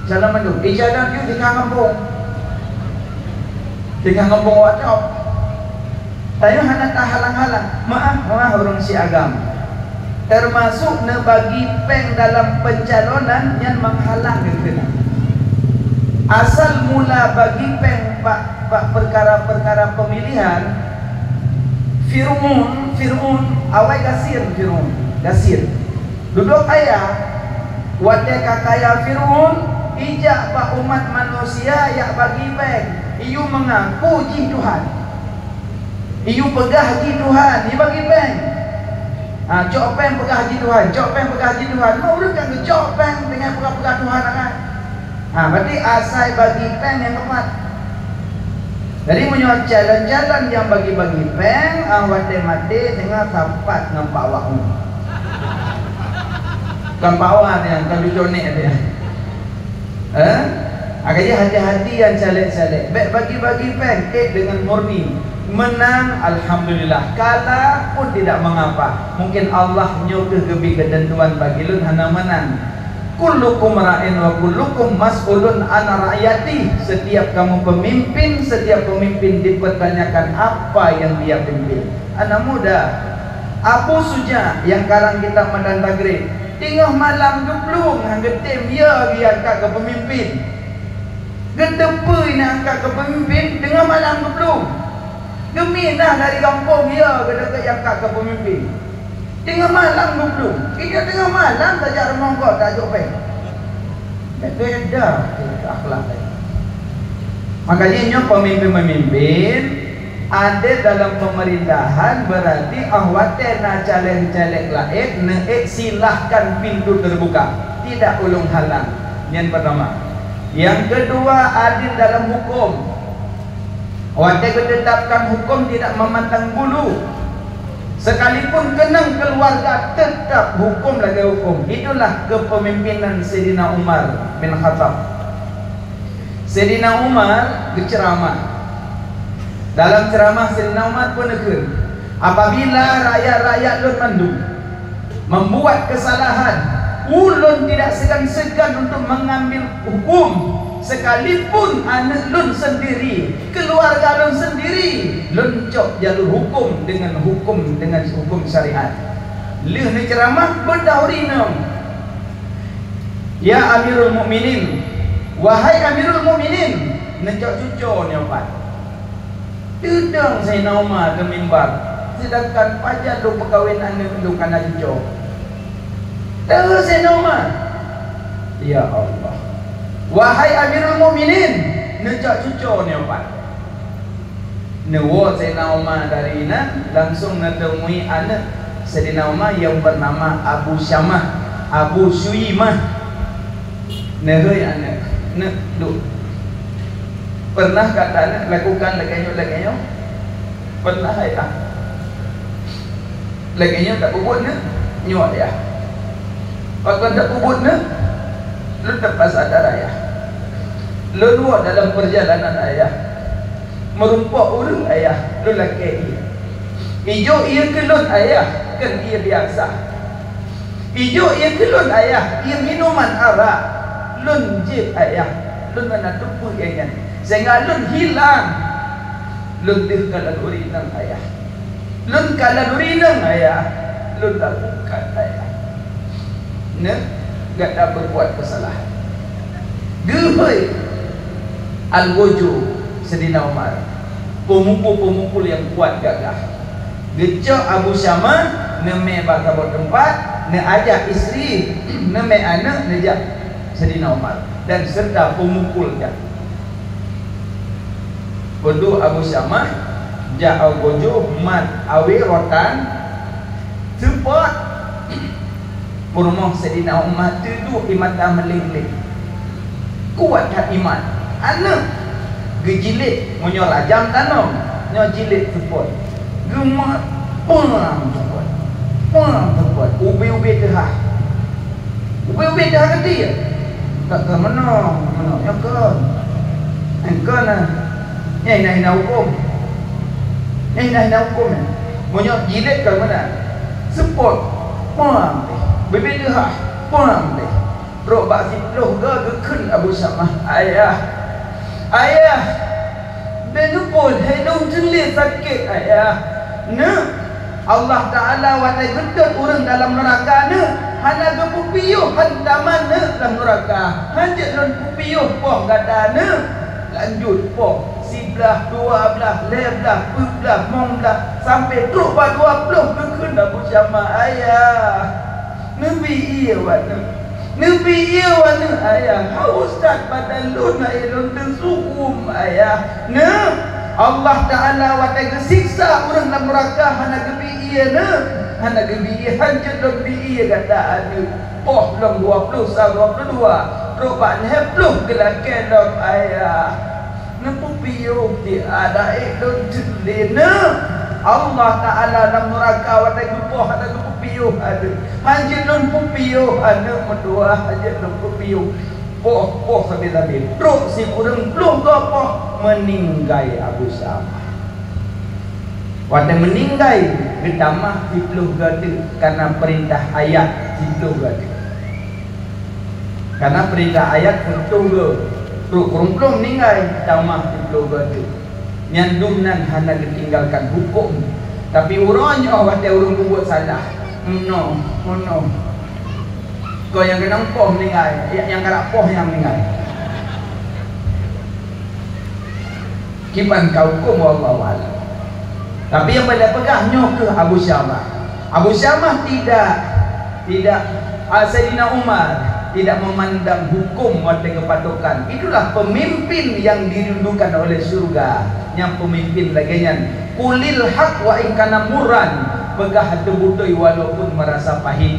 Calon mandum. Ijazah jih di gampông. Di gampông awak top. Tanyoe hana tahalang-halang. Meuah, meuah ureueng chik agam. Termasuk neubagi péng dalam pencalonan nyan menghalang keunan. Asal mula bagi péng bak, bak peukara-peukara pemilihan, Fir'aun, Fir'aun, awai gasien Fir'aun, gasien. Dudoe kaya, watèe ka kaya Fir'aun, ijak bak umat manusia jak bagi péng, iyue meungaku jih Tuhan. Iyue peugah jih Tuhan, iyue bagi péng. Ha, cok péng peugah jih Tuhan, cok péng peugah jih Tuhan. Meuh ureueng kan geucok péng deungon peugah-peugah Tuhan akai. Ha, berarti asai bagi péng nyang teumpat. Jadi meunyoe calon-calon nyang bagi-bagi péng, ah, watèe maté teungoh sapat ngon Pak Wak nyoe. Kon Pak Wak nyan, kon cucô nèk nyan. Eh? Makanya hati-hati nyang caleg-caleg. Bèk bagi-bagi péng, eh, dengan murni. Menang, alhamdulillah. Kalah pun tidak mengapa. Mungkin Allah nyoe keuh geubri keuteuntuan bagi lôn hana menang. Kullukum ra'in wa kullukum mas'ulun an ra'iyati. Setiap kamu pemimpin, setiap pemimpin dipertanyakan apa yang dia pimpin. Anak muda, Abu Suja nyang karang kitab Matan Tagrib, teungoh malam geuplueng han geutem, ya, geuangkat keu pemimpin. Geuteupeue na angkat keu pemimpin, teungoh malam geuplueng. Geuminah dari gampông, ya, geuangkat keu pemimpin. Teungoh malam geuplueng. Ija teungoh malam tajak rumoh gob tajok péng. Beda akhlak laén. Makanya nyoe pemimpin-pemimpin Adé dalam pemerintahan berarti óh watée na caleg-caleg laén neuék, silahkan pintu terbuka, tidak ulông halang. Nyang pertama. Yang kedua, adil dalam hukum. Watée geutetapkan hukum tidak memandang bulu. Sekalipun keunong keluarga, tetap hukum lagée hukum. Itulah kepemimpinan Saidina Umar bin Khattab. Saidina Umar geuceuramah. Dalam ceuramah Saidina Umar peuneukheun, "Apabila rakyat-rakyat lôn mandum membuat kesalahan, ulôn tidak segan-segan untuk mengambil hukum, sekalipun aneuëk lôn sendiri, keluarga lôn sendiri, lôn cok jalur hukum dengan hukum, dengan hukum syariat." Lheueh neuceuramah, beudôh rinong. "Ya Amirul Mukminin, wahai Amirul Mukminin," neucok cucoe nyoe pat. Teudong Saidina Umar keu mimbar, seudangkan pajan lôn peukawen aneuëk lôn kana cucoe. Teudong Saidina Umar, "Ya Allah, wahai Amirul Mukminin," neucok cucoe nyoe pat. Neuwoe Saidina Umar dari inan, langsong neuteumui aneuëk Saidina Umar nyang bernama Abu Syamah, Abu Syuimah. Neuhôi aneuëk, "Neuk, duek. Pernah ka taneuk lakukan lagée nyoe, lagée nyoe?" "Pernah, Ayah." "Lagée nyoe tapeubuet neuk?" "Nyoe, Ayah." "Pakon tapeubuet neuk?" "Lôn teupaksa, Ayah. Lôn woe dalam peurjalanan, Ayah. Meurumpok ureuëng, Ayah, lôn lakée ié. Ijok ié keu lôn, Ayah, kon ié biasa. Ijok ié keu lôn, Ayah, ié minuman arak. Lôn jieb, Ayah, lôn hana teupeue ié nyan, sehingga lôn hilang. Lôn deuh ka lôn urinang, Ayah. Lôn ka lôn urinang, Ayah. Lôn lakukan, Ayah." Neuk, gata berbuat kesalahan. Geuhôi Al-Gojo Saidina Umar, peumukul-peumukul nyang kuat gagah. Geucok Abu Syamah, neumé bak saboh teumpat, neuajak istri, neumé aneuëk, neujak Saidina Umar dan serta peumukul jak. Peuduek Abu Syamah, jak Al-Gojo, mat awé rotan, seupôt. Peurumoh Saidina Umar teuduek, ie mata meuléng-léng. Kuat that iman. Aneuëk geujilét, meunyoe rajam tanom, nyoe jilét seupôt. Geumat, pang seupôt. Pang seupôt. Ubé-ubé teuhah. Ubé-ubé teuhah geutie. Ka, ka meunoe, meunoe, nyoe kon. Nyoe kon na. Nyoe hina-hina huköm. Nyoe hina-hina huköm nyoe. Meunyoe jilét kon meunan. Seupôt, pang deh. Bibit teuhah, pang deh. Trok bak siploh goe geukheun Abu Syamah, "Ayah, Ayah, bèk neuphôn, hai lôn cit lé sakét, Ayah." Neuk, Allah Taala watèe geutot ureueng dalam neuraka, neuk, hana geupeupiôh hantaman, neuk, lam neuraka. Han jeuet lôn peupiôh poh gata, neuk. Lanjut poh siblaih, dua blaih, lhèe blaih, peuet blaih, limong blaih, sampoe trok bak dua ploh geukheun Abu Syamah, "Ayah, neubi ié wak neuk." Neubi ié wak neuk, Ayah. "Hai ustaz, badan lôn, hai lôn teusu'um, Ayah." Neuk, Allah Taala watèe geusiksa ureueng lam neuraka hana geubi ié, neuk. Hana geubi ié, han jeuet lôn bi ié gata, aneuk. Poh lom dua ploh sa, dua ploh dua, trok bak lhèe ploh geulakèe lom, Ayah. Neupeupiôh di adak lôn cit lé, neuk. Allah Taala lam neuraka watèe geupoh hana geupeupiôh aneuk. Han jeuet lôn peupiôh aneuk meutuah, han jeuet lôn peupiôh. Poh-poh sabe-sabe. Trok sikureueng ploh goe poh, meuninggai Abu Syamah. Watèe meuninggai, geutamah siploh goe teuk, kareuna peurintah ayat siploh goe teuk. Kareuna peurintah ayat peuet ploh goe, trok kureueng ploh meuninggai, tamah siploh goe teuk. Nyan dum nan hana geutinggalkan huköm. Tapi uroe nyoe watèe ureueng peubuet salah, meunoe, meunoe. Kon nyang keunong poh meuninggai, nyang, nyang karap poh nyang meuninggai. Kiban ka huköm, wallahu a'lam. Tapi nyang paleng peugah nyoe keuh Abu Syamah. Abu Syamah tidak, tidak, ah, Saidina Umar tidak memandang huköm watèe geupatokkan. Itulah pemimpin yang dirindukan oleh syurga. Nyang pemimpin lagèe nyan Qulil haq wa in kana murran, peugah teubeutôi walaupun meurasa pahit.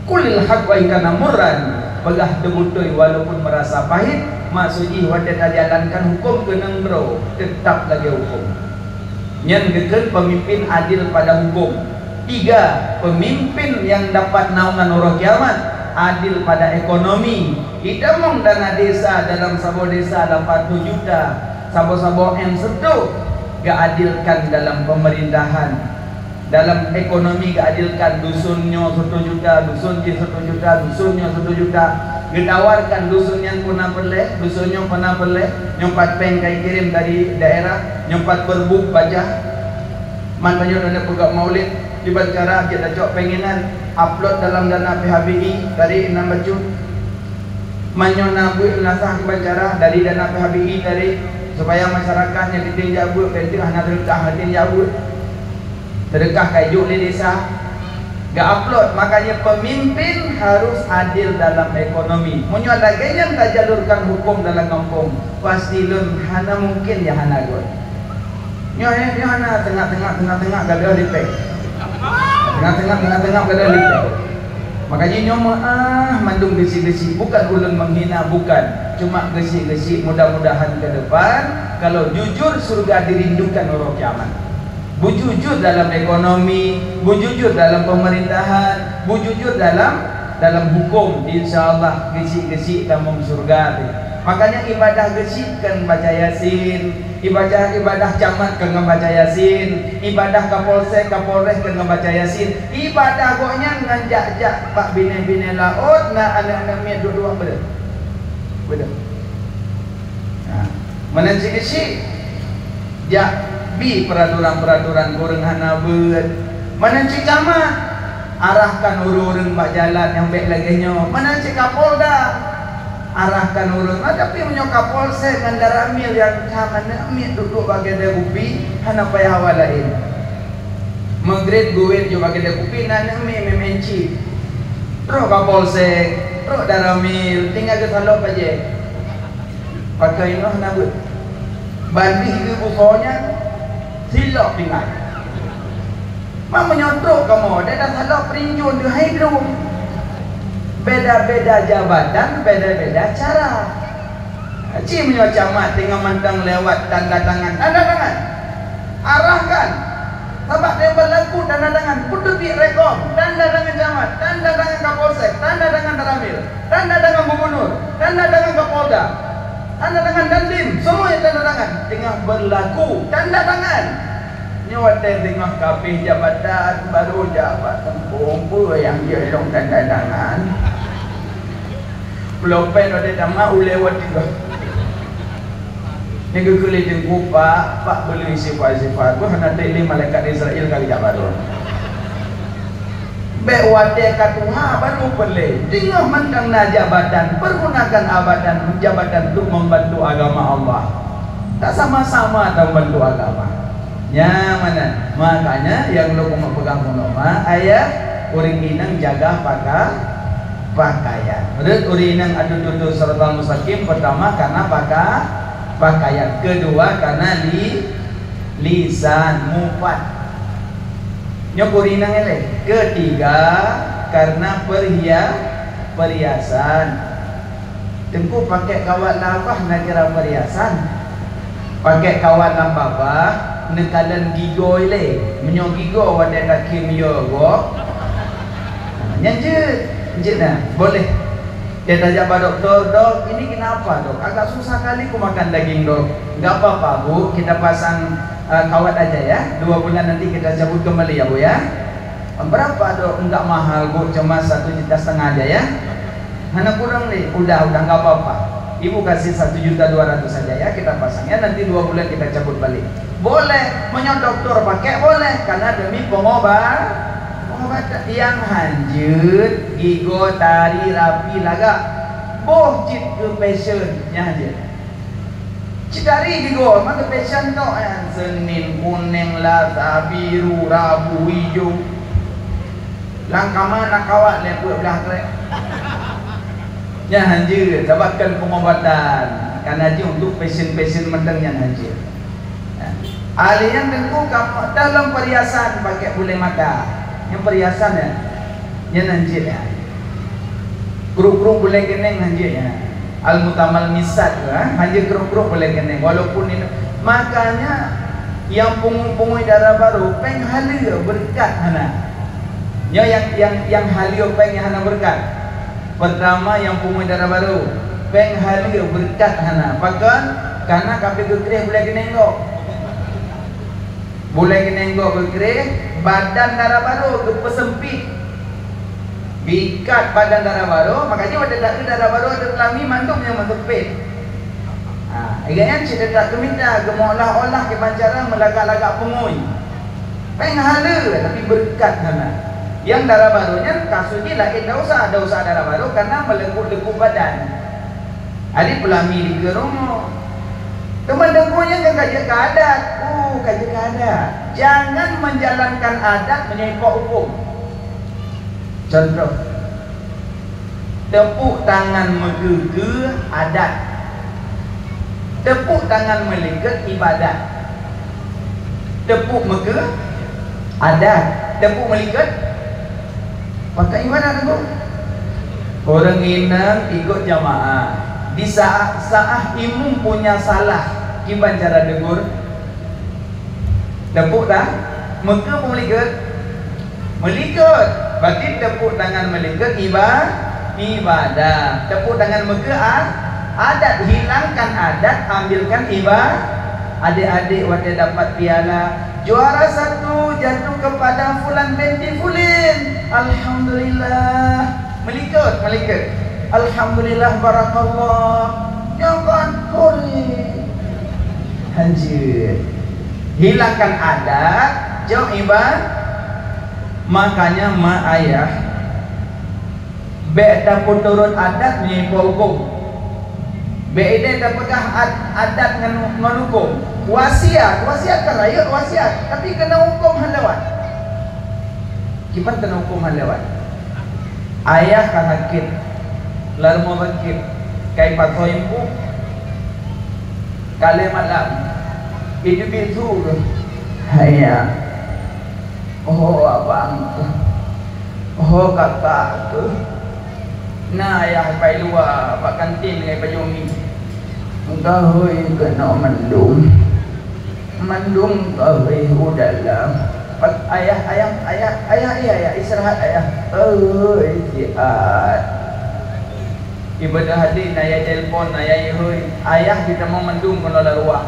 Qulil haq wa in kana murran, peugah teubeutôi walaupun meurasa pahit. Maksud jih watée tajalankan huköm keuneuk droe, teutab lagée huköm. Nyan geukheun peumimpin adil pada huköm. Tiga, peumimpin nyang dapat naungan uroe kiamat, adil pada ekonomi. Itamong dana desa dalam saboh desa lapan reutôh juta, saboh-saboh M seureutôh, geuadilkan dalam peumerintahan. Dalam ekonomi geuadilkan, dusun nyoe seureutôh juta, dusun jih seureutôh juta, dusun nyoe seureutôh juta. Geutawarkan dusun nyan peue na peureulée, dusun nyoe peue na peureulée, nyoe pat péng ka ikirém dari daerah, nyoe pat beureubôh bajah. Man tanyoe na peugah maulid, kiban cara jeuet tacok péng inan, upload dalam dana P H B I, tarék inan bacut. Man nyoe na buet meunasah kiban cara dari dana P H B I tarék, supaya masyarakat nyang teuntèe jak buet, teuntèe hana teureukah, teuntèe jak buet. Teureukah ka ijok lé desa, geuupload. Makanya pemimpin harus adil dalam ekonomi. Meunyoe lagée nyan tajalurkan huköm dalam gampông, pasti lôn hana mungkin ya hana göt. Nyoe, nyoe hana teunak-teunak, teunak-teunak gadoh lipéh. Teunak-teunak, teunak-teunak gadoh lipéh. Maka jih nyoe meu'ah mandum geusyik-geusyik, bukan ulôn menghina, bukan. Cuma geusyik-geusyik, mudah-mudahan ke depan, kalau jujur, surga dirindukan uroe kiamat. Beujujur dalam ekonomi, beujujur dalam pemerintahan, beujujur dalam, dalam huköm, insya Allah geusyik-geusyik tamong syeuruga teuh. Makanya ibadah geusyik kon baca Yasin, ibadah, ibadah camat kon ngon baca Yasin, ibadah Kapolsek, Kapolres kon ngon baca Yasin, ibadah gobnyan ngon jak-jak bak binéh-binéh laôt na aneuk-aneuk miet duek-duek beudeuh. Beudeuh. Nah, meunan cit geusyik, jak bi peuraturan-peuraturan keu ureuëng hana beuet. Meunan cit camat, arahkan ureuëng-ureuëng bak jalan nyang bék lagée nyoe. Meunan cit Kapolda, arahkan ureuëng. Ah, tapi meunyoe Kapolsek ngon Danramil nyang ka aneuk miet duek-duek bak keudée kupi, hana payah awak laén. Meugrét geuwét jok bak keudée kupi, na aneuk miet meumaén cit. Trok Kapolsek, trok Danramil, tinggai geusalok bajée. Pakai noh na beuet. Bandih geuh bukon nyan, silop tinggai. Ma meunyoe trok kamoe, dada salop prinjun deuh hai drum. Beda-beda jabatan, beda-beda cara. Ci meunyoe camat teungoh mantong lewat tanda tangan, tanda tangan. Arahkan. Sabab nyang beulaku tanda tangan, peuteubiet rekom, tanda tangan camat, tanda tangan Kapolsek, tanda tangan Danramil, tanda tangan gubunur, tanda tangan Kapolda, tanda tangan Dandim, semuanya tanda tangan. Teungoh beulaku, tanda tangan. Nyoe watée teungoh ka abéh jabatan, baru jabatan, peue nyang jeuet lôn tanda tangan. Pulopén watée tamat ulée watée bah. Nyang geukheun lé teungku, "Pak, Pak beuleueh sifat-sifat, beuh hana trép lé malaikat Israel ka geujak baroe." Bék watée ka tuha baru peureulée. Teungoh mantong na jabatan, pergunakan abatan, jabatan untuk membantu agama Allah. Tak sama-sama ta membantu agama. Nyan meunan. Makanya nyang lôn keuneuk peugah bunoe ma, ayah ureuëng inong jaga paka-, pakaian. Rot ureuëng inong adu tutoe siratal mustaqim, pertama karena paka-, pakaian, kedua karena li-, lisan, mupat. Nyoe ureuëng inong ilée. Ketiga karena perhia-, perhiasan. Teungku pakék kawat lam babah na kira perhiasan. Pakék kawat lam babah neukalon gigoe ilée. Meunyoe gigoe watée takhém yo gob. Nyan jeuet, jeuet na, boleh. Dia tajak bak doktor, "Dok, ini kenapa, Dok? Agak susah kali ku makan daging, Dok." "Enggak apa-apa, Bu. Kita pasang, eh, kawat aja ya. Dua bulan nanti kita cabut kembali ya, Bu ya." "Berapa, Dok?" "Enggak mahal, Bu. Cuma satu juta setengah aja ya." "Hana kurang lé." "Udah, udah, nggak apa-apa. Ibu kasih satu juta dua ratus saja ya, kita pasang ya, nanti dua bulan kita cabut balik." "Boleh, meunyoe doktor pakék boleh, karena demi pengoba-, pengobatan." Nyang hanjeuet, gigoe tari rapi lagak. Boh cit keu passion, nyang hanjeuet. Cit tari gigoe, maka passion tok nyan, Senin kunéng, Lasa biru, Rabu ijo. Lam kama na kawat lé peuet blah krek. Nyan hanjeuet, sabab kon pengobatan. Kana jih untuk passion-passion mantong nyan hanjeuet. Ahli nyan teungku ka teuh lom perhiasan pakai bulèe mata. Nyang perhiasan nyan, nyan hanjeuet nyan. Krueng-krueng bulèe keuneng hanjeuet nyan. Al-mutamalmisat tu, ha? Hanjeuet krueng-krueng bulèe keuneng. Walaupun ini, makanya nyang pungui-pungui dara barô, péng haleue beureukat hana. Nyoe nyang, nyang, nyang haleue péng nyang hana beureukat. Peurtama nyang pungui dara barô, péng haleue beureukat hana. Pakon? Karena ka pi geukreh bulèe keuneng gob. Bulèe keuneng gob geukreh, badan dara barô geupeuseumpit. Geuikat badan dara barô, makajih watèe taeu dara barô ateueh peulami mandum nyang meuseumpit. Ha, ingat nyan cit that geumita, geumeuolah-olah kiban cara meulagak-lagak pungui. Péng haleue, tapi beureukat hana. Nyang dara barô nyan kasus jih laén desya, desya dara barô karena meuleukup-leukup badan. Jadi peulami dikeue rumoh. Teuma teungku nyan kan ka jeuet keu adat. Uh, ka jeuet keu adat. Jangan menjalankan adat meunyoe ipok hukôm. Contoh, tepuk tangan meukeue-keue adat. Tepuk tangan meulikot ibadat. Tepuk meukeue adat. Tepuk meulikot pakai ibadat tu. Ureueng inong ikot jamaah. Di saat-saat imum punya salah, kiban cara tegur? Tepuk tangan meukeue peumeulikot. Meulikot, berarti tepuk tangan meulikot iba-, ibadah. Tepuk tangan meukeue a-, adat, hilangkan adat, ambilkan iba-, adik-adik watèe dapat piala, juara satu jatuh kepada fulan binti fulin. Alhamdulillah. Meulikot, meulikot. Alhamdulillah, barakallah. Nyoe kan, hoi. Hanjeuet. Hilangkan adat, jok iba-, makanya mak ayah, bèk tapeuturot adat nyoe hukôm. Bèk ideh tapeugah ad-, adat ngon, ngon hukôm. Wasiat, wasiat kan rayeuk wasiat, tapi keunoe hukôm hana lewat. Kiban keunoe hukôm hana lewat. Ayah ka sakét, lam rumoh sakét, ka ipasoe impôh. Ka lhèe malam, iteubiet su geuh. Ayah. Ho abang keuh. Ho kakak keuh. Na ayah pai luwa bak kantin ngon bajèe mi. Gahôi keunoe mandum. Mandum gahôi u dalam. Ayah, ayah, ayah, ayah, ayah, ayah, istirahat ayah. Oi, siat. Ibadah hadé na yah telepon, na yah ihôi. Ayah geutamong mandum keunoe lam ruang.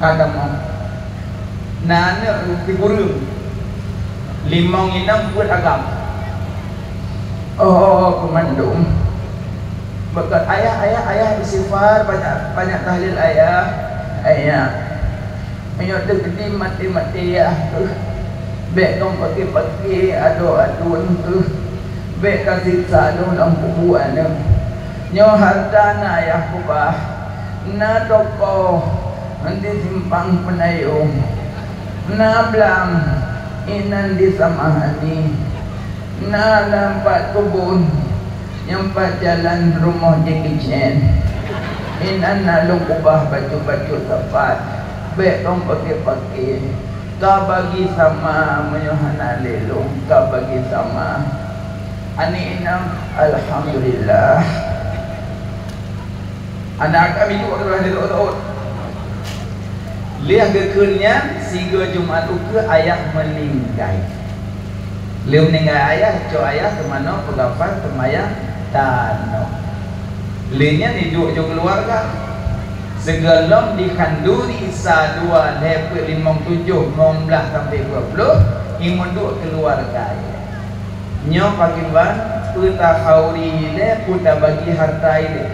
Ka tamong. Na aneuk sikureueng. Limong inong peuet agam. Oh, keu mandum. Beukeuet ayah, ayah, ayah istighfar, banyak, banyak tahlil ayah. Ayah. Meunyoe teukeudi maté-maté yah, bèk lôn paké-paké adoe aduen keuh, bèk kasiksa lôn lam kubu aneuk. Nyoe hareuta na yah keubah, na toko di Simpang Peunayong, na blang inan di Samahani, na lam pat keubon, nyang pat jalan rumoh Jackie Chan. Inan na lôn keubah bacut-bacut sapat, bèk lôn paké-paké. Ka bagi sama, meunyoe hana lé lôn, ka bagi sama. Aneuk inong, alhamdulillah. Aneuk kami duek keudroe di rot-rot. Lheueh geukheun nyan, sigoe Jumat ukeue ayah meuninggai. Lheueh meuninggai ayah, cok ayah teumanoe peugafan teumayang tanoh. Lheueh nyan iduek ju keuluwarga. Sigohlom di khanduri sa dua lhèe peuet limong tujoh, lhèe blah sampai dua ploh, imeuduek keuluwarga ayah. Nyoe pakriban, peue takhauri ilèe, peue tabagi hareuta ilèe.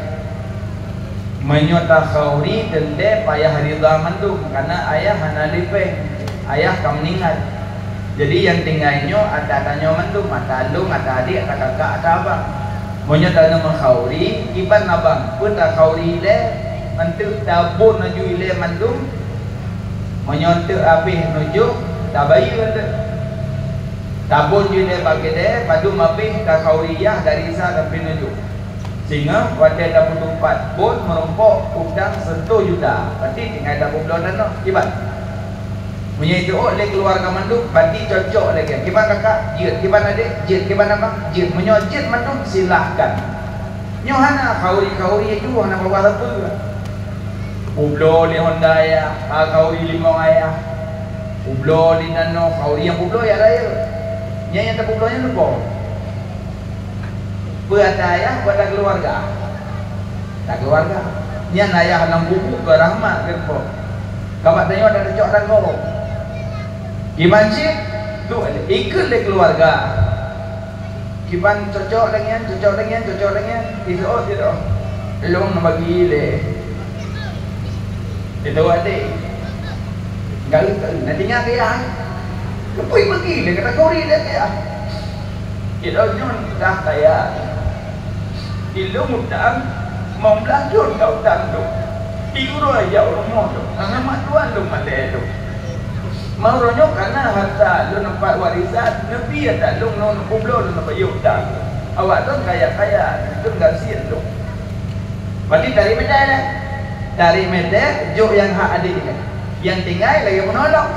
Meunyoe takhauri teuntèe payah ridha mandum, kareuna ayah hana lé péng, ayah ka meuninggai. Jadi nyang tinggai nyoe ata tanyoe mandum, ata lôn, ata adék, ata kakak, ata abang. Meunyoe tanyoe meukhauri, kiban abang, peue takhauri ilèe, eunteuk tabôn laju ilèe mandum. Meunyoe eunteuk habéh neujôh, tabayeue eunteuk. Tabôn ju ilèe bak keudè, padum habéh takhauri yah dari sa sampai neujôh. Singoh watèe tapeutupat bôn meurumpok utang sireutoh juta, berarti tinggai tapeubuet tanoh, kiban. Meunyoe itu ôk lé keuluwarga mandum, berarti cocok lagée. Kiban kakak, jeuet. Kiban adék, jeuet. Kiban abang, jeuet. Meunyoe jeuet mandum, silahkan. Nyoe hana khauri-khauri itu, hana babah sapeue. Peubloe lé honda ayah, ha, khauri limong ayah. Peubloe lé nanoe, khauri nyang peubloe ayah rayeuk. Nyang, nyang tapeubloe nyan lupo. Peue ata ayah, peue ata keuluwarga. Ata keuluwarga. Nyan ayah lam buku keu rahmat keu Po. Kabat tanyoe ata teucok tanggong. Kiban cit, tu ikut lé keuluwarga. Kiban cocok lagée nyan, cocok lagée nyan, cocok lagée nyan. Itu, oh, itu. Lôn bagi lé. Itu até. Garu-garu, na tinggai keu yah. Leupui bagi lé, kata kuri lé keu yah. Itu nyoe dah kaya. Ilôn utang, limong blaih thon ka utang lôn. Di uroe jak rumoh lôn, hana mat tuan lôn maté lôn. Meurunoe kana harta lôn dapat warisan, neubi ata lôn, lôn peubloe lôn bayeue utang. Awak lôn kaya-kaya, lôn gasien lôn. Berarti tarék meutai lé. Tarék meutai, jok nyang hak adék nyan. Nyang tinggai lagée meunolong.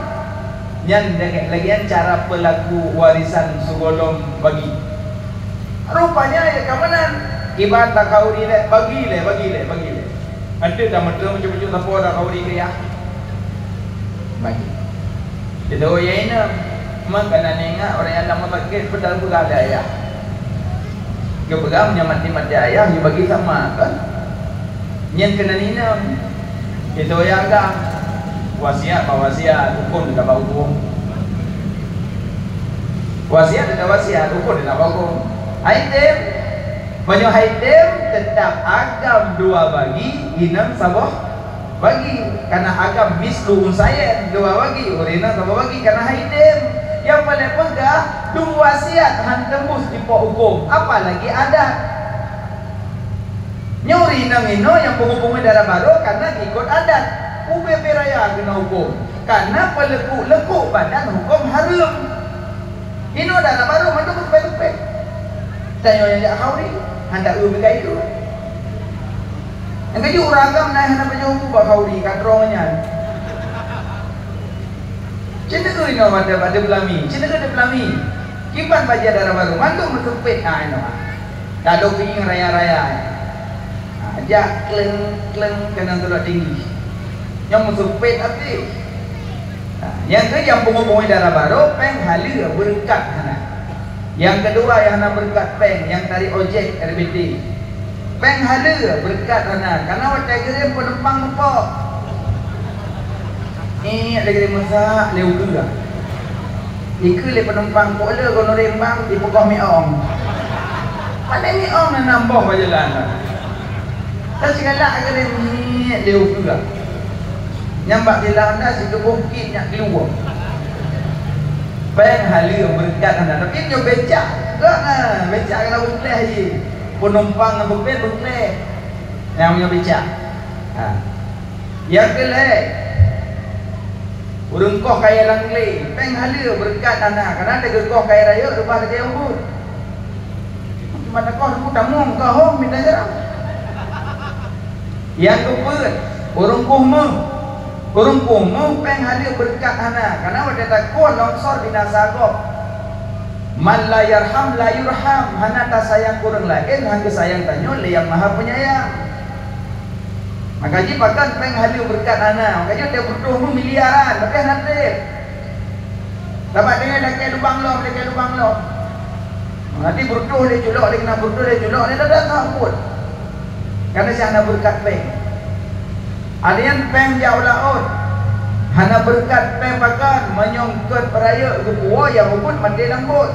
Nyan lagée, lagée nyan cara peulaku warisan sigohlom bagi. Rupanya ya ka meunan. Kiban takhauri lé, bagi lé, bagi lé, bagi lé. Anteuk dah meuteumé cucu-cucu sapo takhauri keu yah. Bagi. Itu ya ina. Maka na ingat orang yang lama sakit, betul peugah lé ayah. Geupeugah meunyoe maté-maté ayah, geubagi sama kan. Nyan keunan inong. Itu ya agam. Wasiat bak wasiat, huköm teutab bak huköm. Wasiat teutab wasiat, huköm teutab bak huköm. Hai tem, meunyoe hai tem, teutab agam dua bagi, inong saboh bagi. Kana agam mislu unsayain, dua bagi, ureueng inong saboh bagi, kana hai tem. Nyang paleng peugah, dum wasiat han teumbus ipok huköm, apalagi adat. Nyoe ureueng inong inoe nyang peungui-peungui dara barô kana ikot adat. Ubé-ubé raya keunoe huköm, kana peuleukuk-leukuk badan huköm hareuem. Inoe dara barô mandum leupeh-leupeh. Tanyoe nyang jak khauri, handak eu beukai tu. Nyang keujeuet ureueng agam na hana pajoh bu bak khauri, ka droe nyan. Cit neueu inoe bak, bak peulami, cit neueu peulami. Kiban bajée dara barô, mandum meuseupet na inoe. Tadok keuieng raya-raya. Ha, jak kleng-kleng keunan tulok tinggi. Nyang meuseupet até. Ha, nyang keu nyang pungo-pungo dara barô, péng haleue beureukat hana. Nyang keudua nyang hana beureukat péng, nyang tarek ojek R B T. Péng haleue beureukat hana, kana watée geurem peunumpang meupok. Ék lagée meusak lé ukeue. Dikeue lé peunumpang, "Pok le gonoré bang, dipeukoh miong." Pane miong na nam boh bak jalan. Ka sigalak keu lé miet lé ukeue. Nyang bak silah na sikeubôh kit nyak keuluwa. Péng haleue beureukat hana, tapi nyoe becak. Gak na, becak keunan beukleh jih. Peunumpang na beupet beukleh. Nyang nyoe becak. Ha. Nyang keu lhée, ureuëng koh kayée lam glé, péng haleue beureukat hana, kana teuka koh kayée rayeuk reubah lagée ubit. Mata koh teupeu tamong ka hom mita jarang. Nyang keupeuet, ureuëng kueh méuh. Ureuëng kueh méuh péng haleue beureukat hana, kana watée takueh longsor binasa gob. Man la yarham la yurham, hana tasayang keu ureuëng laén, han geusayang tanyoe lé Nyang Maha Penyayang. Maka jih pakon péng haleue beureukat hana, maka jih watée butuh méuh miliaran, tapi hana treb. Sabab deungon lakée lubang lom, lakée lubang lom. Nanti butuh lé culok, lé keunan butuh lé culok, lé dadak sampot. Karena si hana beureukat péng. Ada nyang péng jak u laôt. Hana beureukat péng pakon, meunyoe keu peurayeuk geupuwoe nyang ubit maté lam bot.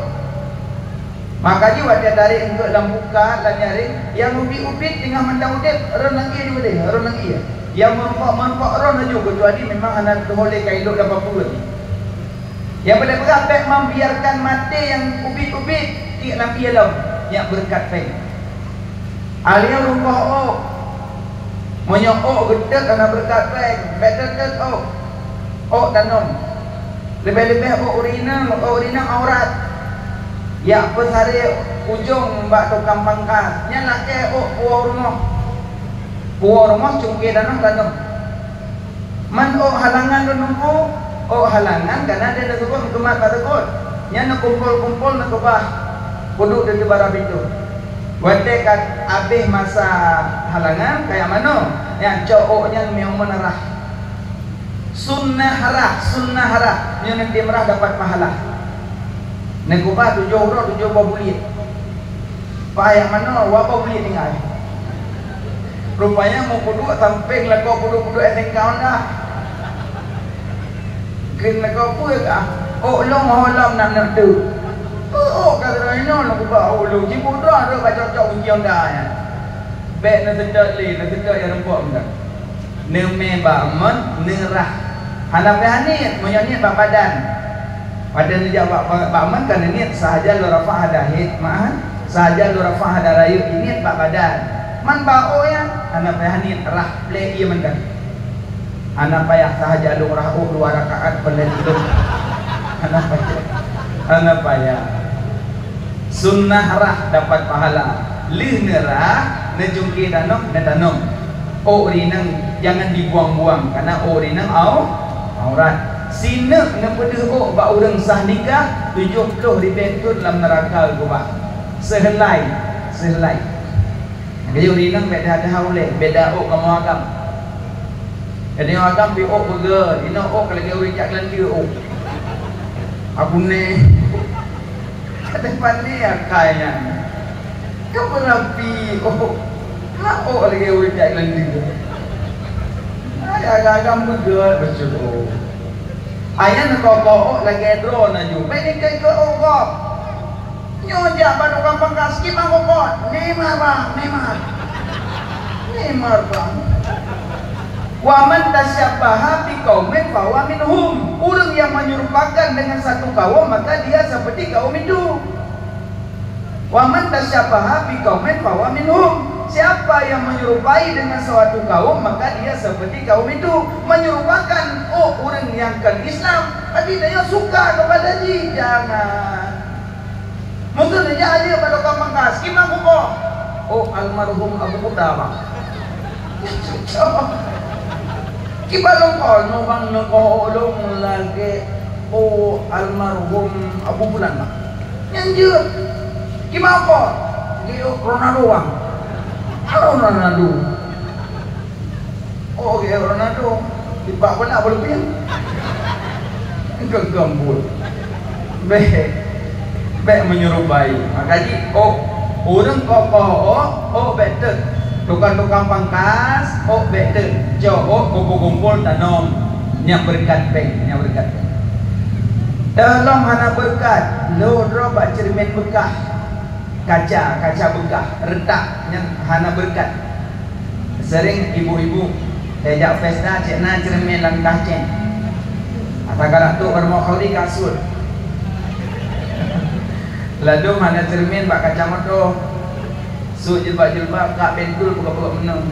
Maka jih watée tarek eungkôt lam pukat, lam nyaring, nyang ubit-ubit teungoh mantong udeb, rhon lagée di udeb, rhon lagée. Nyang meurumpok-meurumpok rhon laju, keucuali memang hana teuhôi lé ka ilok lam papeue. Nyang paleng peugah bék membiarkan maté nyang ubit-ubit tiek lam ié lom, nyak beureukat péng. Aleueng rungkoh ôk. Meunyoe ôk geutot hana beureukat péng, bék teutot ôk. Ôk tanom. Leubeh-leubeh ôk ureuëng inong, ôk ureuëng inong aurat. Jak peusaré ujong bak tukang pangkas, nyan lakée ôk puwoe rumoh. Puwoe rumoh cungké tanoh tanom. Man ôk halangan lôn teungku, Ôk halangan ka na deh neuseugot meukeumah bak seugot. Nyan neukumpol-kumpol neukeubah peuduek di teubara pintoe. Watèe ka abéh masa halangan, kajak manoe, nyang cok ôk nyan meunyoe meunan rhah. Sunnah rhah, sunnah rhah. Meunyoe neutem rhah dapat pahala. Neukeubah tujoh uroe tujoh boh buleuen. Payah manoe, wabah buleuen tinggai. Rupanya meupeuduek sampéng lakoe peuduek-peuduek S M K Honda. Kheun lakoe peue kah? Ôk lôn ho lom na neuk teuk. Peue ôk ka droeneuh lôn keubah ôk lôn? Jipeudong droe ka cocok uji Honda nyan. Bèk neuseutôt lé, neuseutôt nyang rumpok meunan. Neumè bak mon, neurhah. Hana payah niet, meunyoe niet bak badan. Watèe neujak bak, bak, bak mon ka neuniet sahaja lôn rafa' hadahit, meu'ah, sahaja lôn rafa' hada rayeuk, niet bak badan. Man bak ôk nyan, hana payah niet, rhah plek ié mantong. Hana payah sahaja lôn rhah ôk dua rakaat peureulèe tidur. Hana payah. Hana payah. Sunnah rhah dapat pahala. Lheueh neurhah, neucungké tanom, neutanom. Ôk rineueng jangan dibuang-buang, karena ôk rineueng au-, aurat. Sineuk neupeudeuh ôk bak ureueng sah nikah, tujoh ploh ribèe thon lam neuraka geukeubah. Seuheulai, seuheulai. Geuyue rineueng beda dah ulèe, beda ôk kamoe agam. Jadi agam pi ôk beugèt, inoe ôk ka lagèe ureueng jak keulanteue ôk. Abu neh. Ka teupani akai nyan. Ka beurapi ôk. Ha ôk lagèe ureueng jak keulanteue. Hai agam-agam beugèt bacut ôk. Hai nyan neukoh-koh ôk lagèe droeneuh aju. Bèk neukheun keu ôk gob. Nyoe jak bak tukang pangkas, "Kiban kukon?" "Neymar, Bang, Neymar." "Neymar, Bang." "Wa man tasyabbaha biqaumin fahuwa minhum." Ureueng yang menyerupakan dengan satu kaum, maka dia seperti kaum itu. "Wa man tasyabbaha biqaumin fahuwa minhum." Siapa yang menyerupai dengan suatu kaum, maka dia seperti kaum itu. Menyerupakan, oh, ureueng nyang kon Islam, tapi dia suka kepada jih. Jangan. Mungken neujak lé bak tukang pangkas, "Kiban kukon?" "Oh, almarhum Abu Kuta, Bang." Kiban lôn kon, nyoe Bang, neukoh lôn lagèe, "Oh, almarhum Abu Fulan, Bang." Nyan jeuet. "Kiban kukon?" "Lagèe Ronaldo, Bang." "Ah, Ronaldo." Oh, gaya Ronaldo. Tipak bola bulu piang. Geugom buet. Bèk. Bèk meunyerupai. Maka jih, oh, ureueng koh-koh ôk, ôk bèk teuk. Tukang-tukang pangkas, ôk bèk teuk. Cok ôk kumpul-kumpul tanom. Nyan beureukat bèk, nyan beureukat bèk. Teuh lom hana beureukat, lhôh droe bak ceureumen beukah. Kaca, kaca beukah, reutak, nyan hana beureukat. Sering ibu-ibu, eh, jak pesta cit na ceureumen lam kah cen. Ata galak trok rumoh khauri ka sut. Ladôm hana ceureumen bak kaca moto. Sut jilbab-jilbab, kak bentul peugot-peugot meunoe.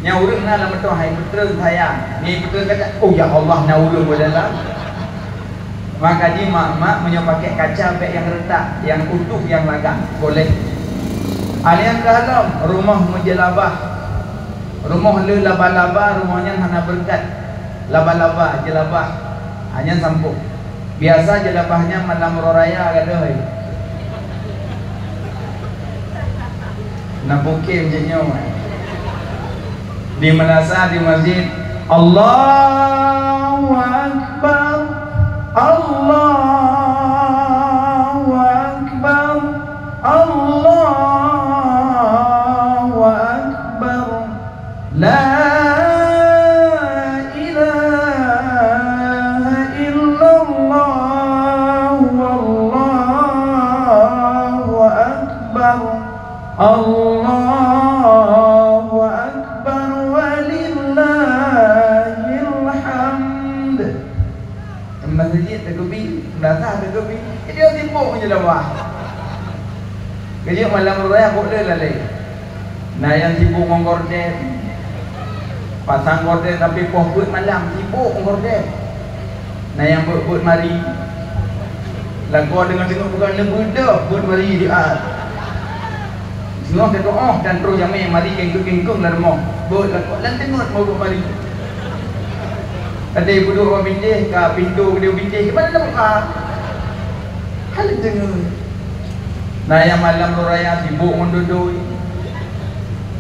Nyan ureueng na lam moto hai peutreun sayang. Nyan peutreun kaca, "Oh ya Allah, na ureueng di dalam." Maka jih mak-mak meunyoe pakai kaca bèk nyang reutak, nyang utuh, nyang lagak, boleh. Alèh nyang ka lom, rumoh meujeulabah. Rumoh le laba-laba, rumoh nyan hana beureukat. Laba-laba, jeulabah. Ha, nyan sampôh. Biasa jeulabah nyan malam uroe raya gadôh. Na bukim jih nyoe. Di meunasah, di masjid, Allahu Akbar, Allahu Akbar, Allahu Akbar. La ilaha illallah, wallahu akbar. Allahu akbar walillahil hamd. Masjid teugeubri, meunasah teugeubri. Jadi, sibuk je dah bah. Keuneuk malam raya bôh le lalé. Na nyang sibuk ngon gorden. Pasang gorden tapi poh peuet malam sibuk ngon gorden. Na nyang beuet-beuet mari. Lagoe deungon teungoh bukan neubeuet dah, beuet mari di at. Teungoh teudoh dan terus jamé mari kengkong-kengkong lam rumoh. Beuet lagoe lam teungoh mau beuet mari. Ada ibu duduk bak bintéh, ka pintoe geudeh bintéh, keuban na buka? Hana deungoe. Nah, nyang malam raya sibok ngon dodoi.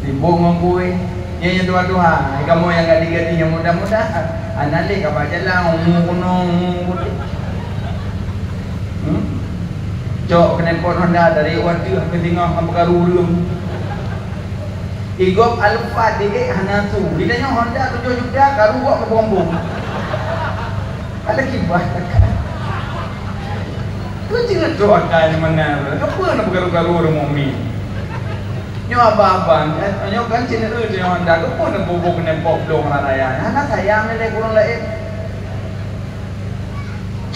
Sibok ngon kueh. Nyan nyang tuha-tuha, kamoe nyang gadih-gadih nyang muda-muda. Hana lé ka bak jalan, ungu kuno, ungu putih. Hmm? Cok keuneuk pot Honda dari Wateuh ke singoh ngon peukaru ureueng. Igop Alphard diék hana su. Geutanyoe Honda tujoh juta, karu gop meubombong. Ada kiban. Keu jeuet trok akai meunan. Keupeue na peukaru-karu ureueng mukmin? Nyoe abang-abang, nyoe kan cit neu-eu nyoe Honda. Keupeue na bobo keuneuk pok bloe raya? Hana sayang lé keu ureueng laén.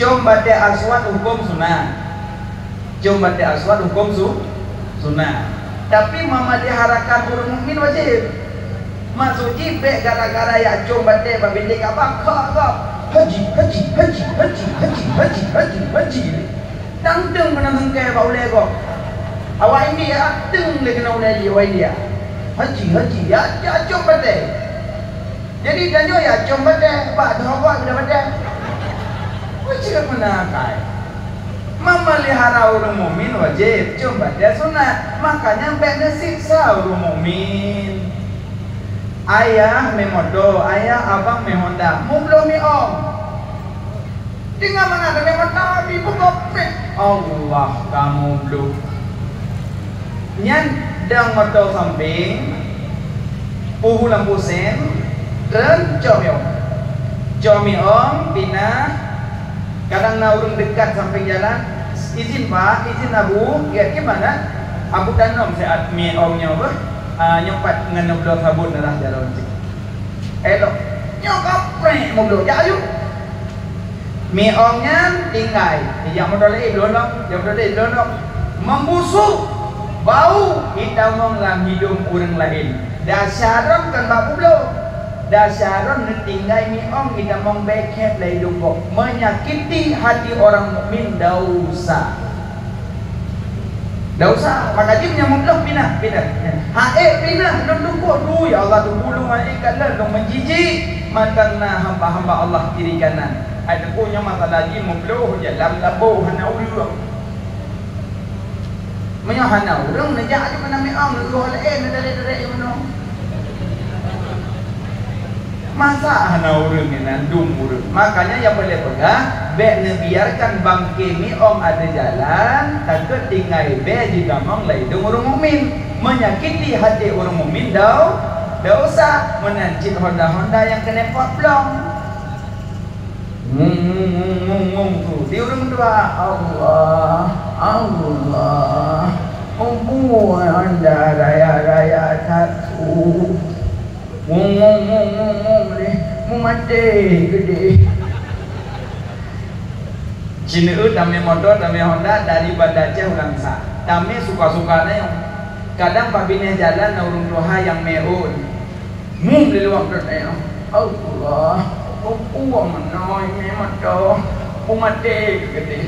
Cöm batèe aswad hukôm sunat. Cöm batèe aswad hukôm su-, sunat. Tapi memeliharakan ureueng mukmin wajéb. Maksud jih, bèk gara-gara jak cöm batèe bak bintéh Ka'bah, kok gob, "Haji, haji, haji." Dang deueng keunan seungkèe bak ulèe gob. Awak India, deueng lé keunan ulèe jih, awak India. "Haji, haji, jak, jak cöm batèe." Jadi, tanyoe jak cöm batèe, bak dhoe gob beda batèe. Wajéb meunan akai. Memelihara ureueng mukmin wajéb, cöm batèe sunat. Makanya bèk neusiksa ureueng mukmin. Ayah mè moto, ayah abang mè Honda, mubloe mè ong. Tinggai mangat mè moto, mè peugob mè. Allah, kamoe bloe. Nyan dong moto sampéng, puhu lampu sen, treun cok mè ong. Cok mè ong, pinah, kadang na ureueng deukat sampéng jalan, "Izin, Pak, izin, Abu, gèt di mana?" Abu tanom siat mè ong nyoe beuh, ah, nyoe pat ngon neubloe sabon rhah jalan cit. Elok. Nyoe kaprek mubloe, jak aju. Mè ong nyan tinggai. Jak moto laén bloe lom, jak moto laén bloe lom. Membusuk, bau, jitamong lam hidong ureueng laén. Dasya droen kon bak peubloe. Dasya droen neutinggai mè ong jitamong bèe khèp lam hidong gob. Menyakiti hati orang mukmin dosa. Dosa, maka jih meunyoe mubloe pinah, pinah. Ha'ék pinah, lôn teupeu, "Duh, ya Allah, teupeu lôn ha'ék kalon lôn meujijik mantong na hamba-hamba Allah kiri kanan." Hai teupeu nyoe masalah jih mubloe jalan laboh hana ureueng. Meunyoe hana ureueng, neujak aju keunan mè ong, neuroh laén, neudarek-darek meunoe. Masa hana ureueng inan dum ureueng? Makanya nyang peureulèe peugah, bèk neubiarkan bangke mè ong ateueh jalan, takot tinggai bèe jitamong lam idong ureueng mukmin, menyakiti hati ureueng mukmin dau-, dosa, meunan cit honda-honda nyang keuneuk pot blong. Ngung, ngung, ngung, ngung, ngung tu. Di ureueng dua, "Allah, Allah, umpun anda raya-raya satu." Ngung, ngung, ngung, ngung, ngung, leh. Meumaté keudeh. Ci neu-eu tamè moto, tamè honda dari Banda Aceh u Langsa. Tamè suka-suka na nyoe. Kadang bak binéh jalan na ureueng tuha nyang mè ôn. Mum lé luwah peuet ayah. Allah, umpung meunoe mè mantong, meumaté keudeh.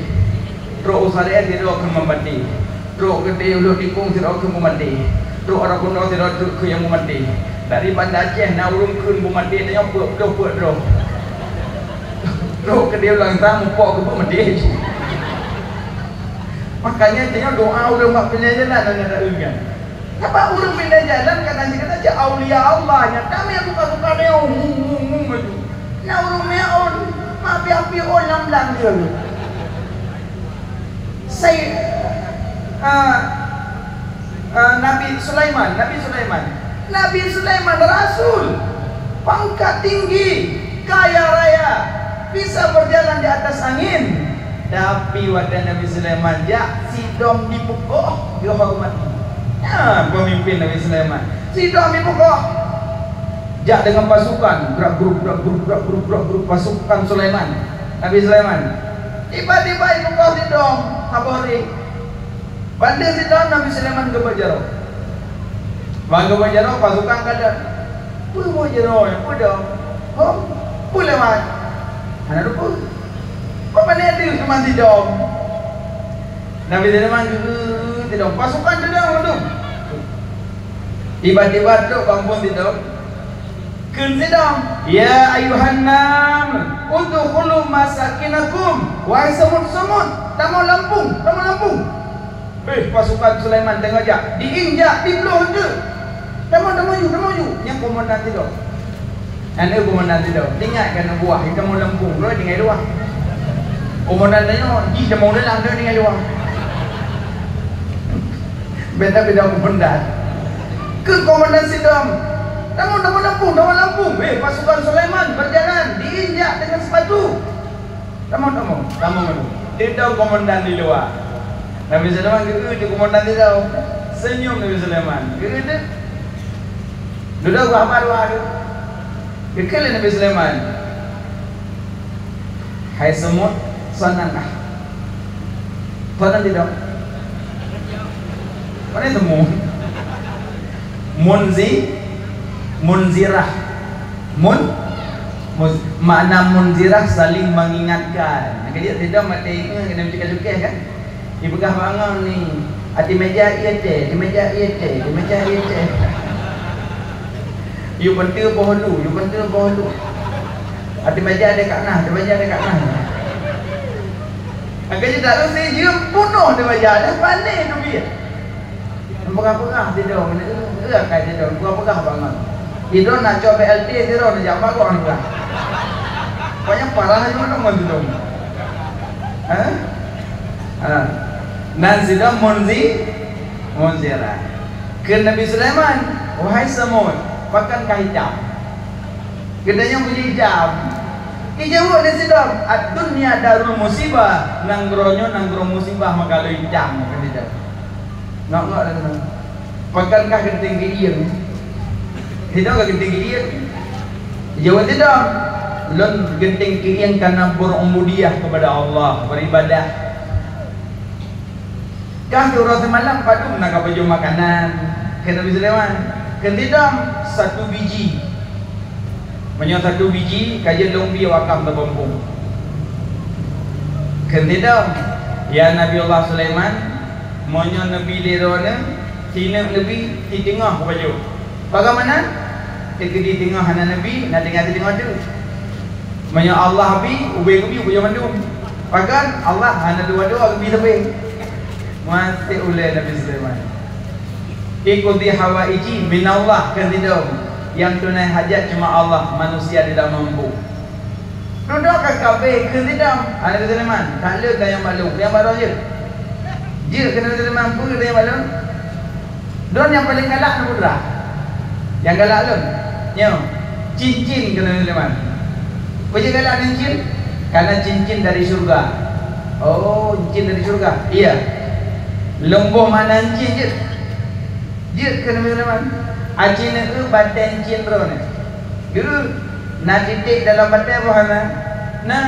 Trok u Saree sidroe kheun meumaté. Trok keudeh u Lhoksukon sidroe kheun meumaté. Trok u Rangkunoe sidroe treuk kheun nyang meumaté. Dari Banda Aceh na ureueng kheun meumaté tanyoe peuet ploh peuet droe. Trok keudeh u Langsa mupok keu meumaté. Makanya tanyoe doa ulôn bak binéh jalan hana taeu nyan. Sabab ureueng binéh jalan kadang jikheun cit aulia Allah, nyan tamè suka-suka lé, ngung, ngung, ngung, ngung laju. Na ureueng mè ôn, mapi-api ôn lam blang dia. Said, ah, ah, Nabi Sulaiman, Nabi Sulaiman. Nabi Sulaiman rasul, pangkat tinggi, kaya raya, bisa berjalan di atas angin. Tapi watèe Nabi Sulaiman jak, sidom jipeukoh, geuhormati. Nyan peumimpin Nabi Sulaiman. Sidom jipeukoh. Jak deungon pasukan, grak grup, grak grup, grak grup, grak grup, pasukan Sulaiman. Nabi Sulaiman. Tiba-tiba jipeukoh sidom, saboh hari. Bandum sidom Nabi Sulaiman geubeuet jaroe. Ban geubeuet jaroe, pasukan kalon. Peue buet jaroe nyan? Peue dong? Hom, peue lewat? Hana teupeue. Peue pandai deuh teuma sidom. Nabi Sulaiman geuyue sidom. Pasukan teudong mandum. Tiba-tiba trok bak phôn sidom. Kheun sidom, "Ya ayyuhan naml, udkhulu masakinakum." Wahai semut-semut, tamong lam pueng, tamong lam pueng. Eh, pasukan Sulaiman teungoh jak, diinjak, dibloh teuk. Tamong, tamong ju, tamong ju. Nyan komandan sidom. Nyan komandan sidom. Ingat keu aneuk buah, tamong lam pueng, droe tinggai luwa. Komandan nyoe, jih tamong dalam, droe tinggai luwa. Beda-beda komandan. Kheun komandan sidom, "Tamong, tamong lam pueng, tamong lam pueng." Eh, pasukan Sulaiman berjalan, diinjak dengan sepatu. "Tamong, tamong, tamong dulu." Sidom komandan di luwa. Nabi Sulaiman geu-eu di komandan sidom. Senyum Nabi Sulaiman. Geu-eu deh. Dudoe geuhaba luwa tu. Geukheun lé Nabi Sulaiman, "Hai semut, soe nan kah?" "Soe nan sidom?" "Pane temu?" Munzi-, munzirah. Mun-, muz-, makna munzirah saling mengingatkan. Jadi, sidom maté ingat kena cukai-cukai kan? Ipeugah bangon ni, "Até meja ié teh, até meja ié teh, até meja ié teh." Yue peunteue boh lu, yue peunteue boh lu. "Até meja deh kat na, até meja deh kat na." Akhé jih tak leusi jeuem punoh até meja, dah pané tu biet. Peugah-peugah sidom, eu akai sidom, peugah-peugah bangon. Sidom nak cok B L T sidom, jak magong peugah. Pokoknya parah aja ngon sidom. Ha? Ha. Nan sidom munzi-, munzirah. Kheun Nabi Sulaiman, "Wahai semut, pakon kah itam?" Geutanyoe beujitam. Ijaweueb lé sidom, "Ad-dunya darul musibah, nanggroe nyoe nanggroe musibah, maka lôn itam," kheun sidom. Ngok-ngok lagèe nyan. "Pakon kah geunteng keuieng?" Sidom ka geunteng keuieng. Jaweueb sidom, "Lôn geunteng keuieng karena berubudiyah kepada Allah, beribadah." "Kah uroe simalam padum na kapajoh makanan?" kheun Nabi Sulaiman. Kheun sidom, "Satu biji." "Meunyoe satu biji, ka jeuet lôn bi wakaf lôn beumpung." Kheun sidom, "Ya Nabi Allah Sulaiman, meunyoe neubi lé droeneuh, sineuk neubi, siteungoh kupajoh." "Bagaimana?" "Teukeudi teungoh hana neubi, na tinggai siteungoh teuk." "Meunyoe Allah bi, ubé geubi, ubé mandum." "Pakon?" "Allah hana dua-dua geubi sabe." Maté ulèe Nabi Sulaiman. "Iqdi hawaiji minallah," kheun sidom. "Nyang tunai hajat cuma Allah, manusia tidak mampu." Dudoe ka kabeh kheun sidom. Nabi Sulaiman, "Ka lheueh ka nyang bak lôn, nyang bak droe jeuet." "Jeuet," kheun Nabi Sulaiman, "peue nyang bak lôn?" "Droe nyang paleng galak na putra." "Nyang galak lôn?" "Nyoe." "Cincin," kheun Nabi Sulaiman. "Peue jeuet galak cincin?" "Karena cincin dari surga." "Oh, cincin dari surga?" "Iya." "Lôn boh makna cincin jeuet?" "Jeuet," kheun Nabi Sulaiman. "Aci neueu batèe cincin droeneuh." "Guru, na titek dalam batèe boh hana?" "Na."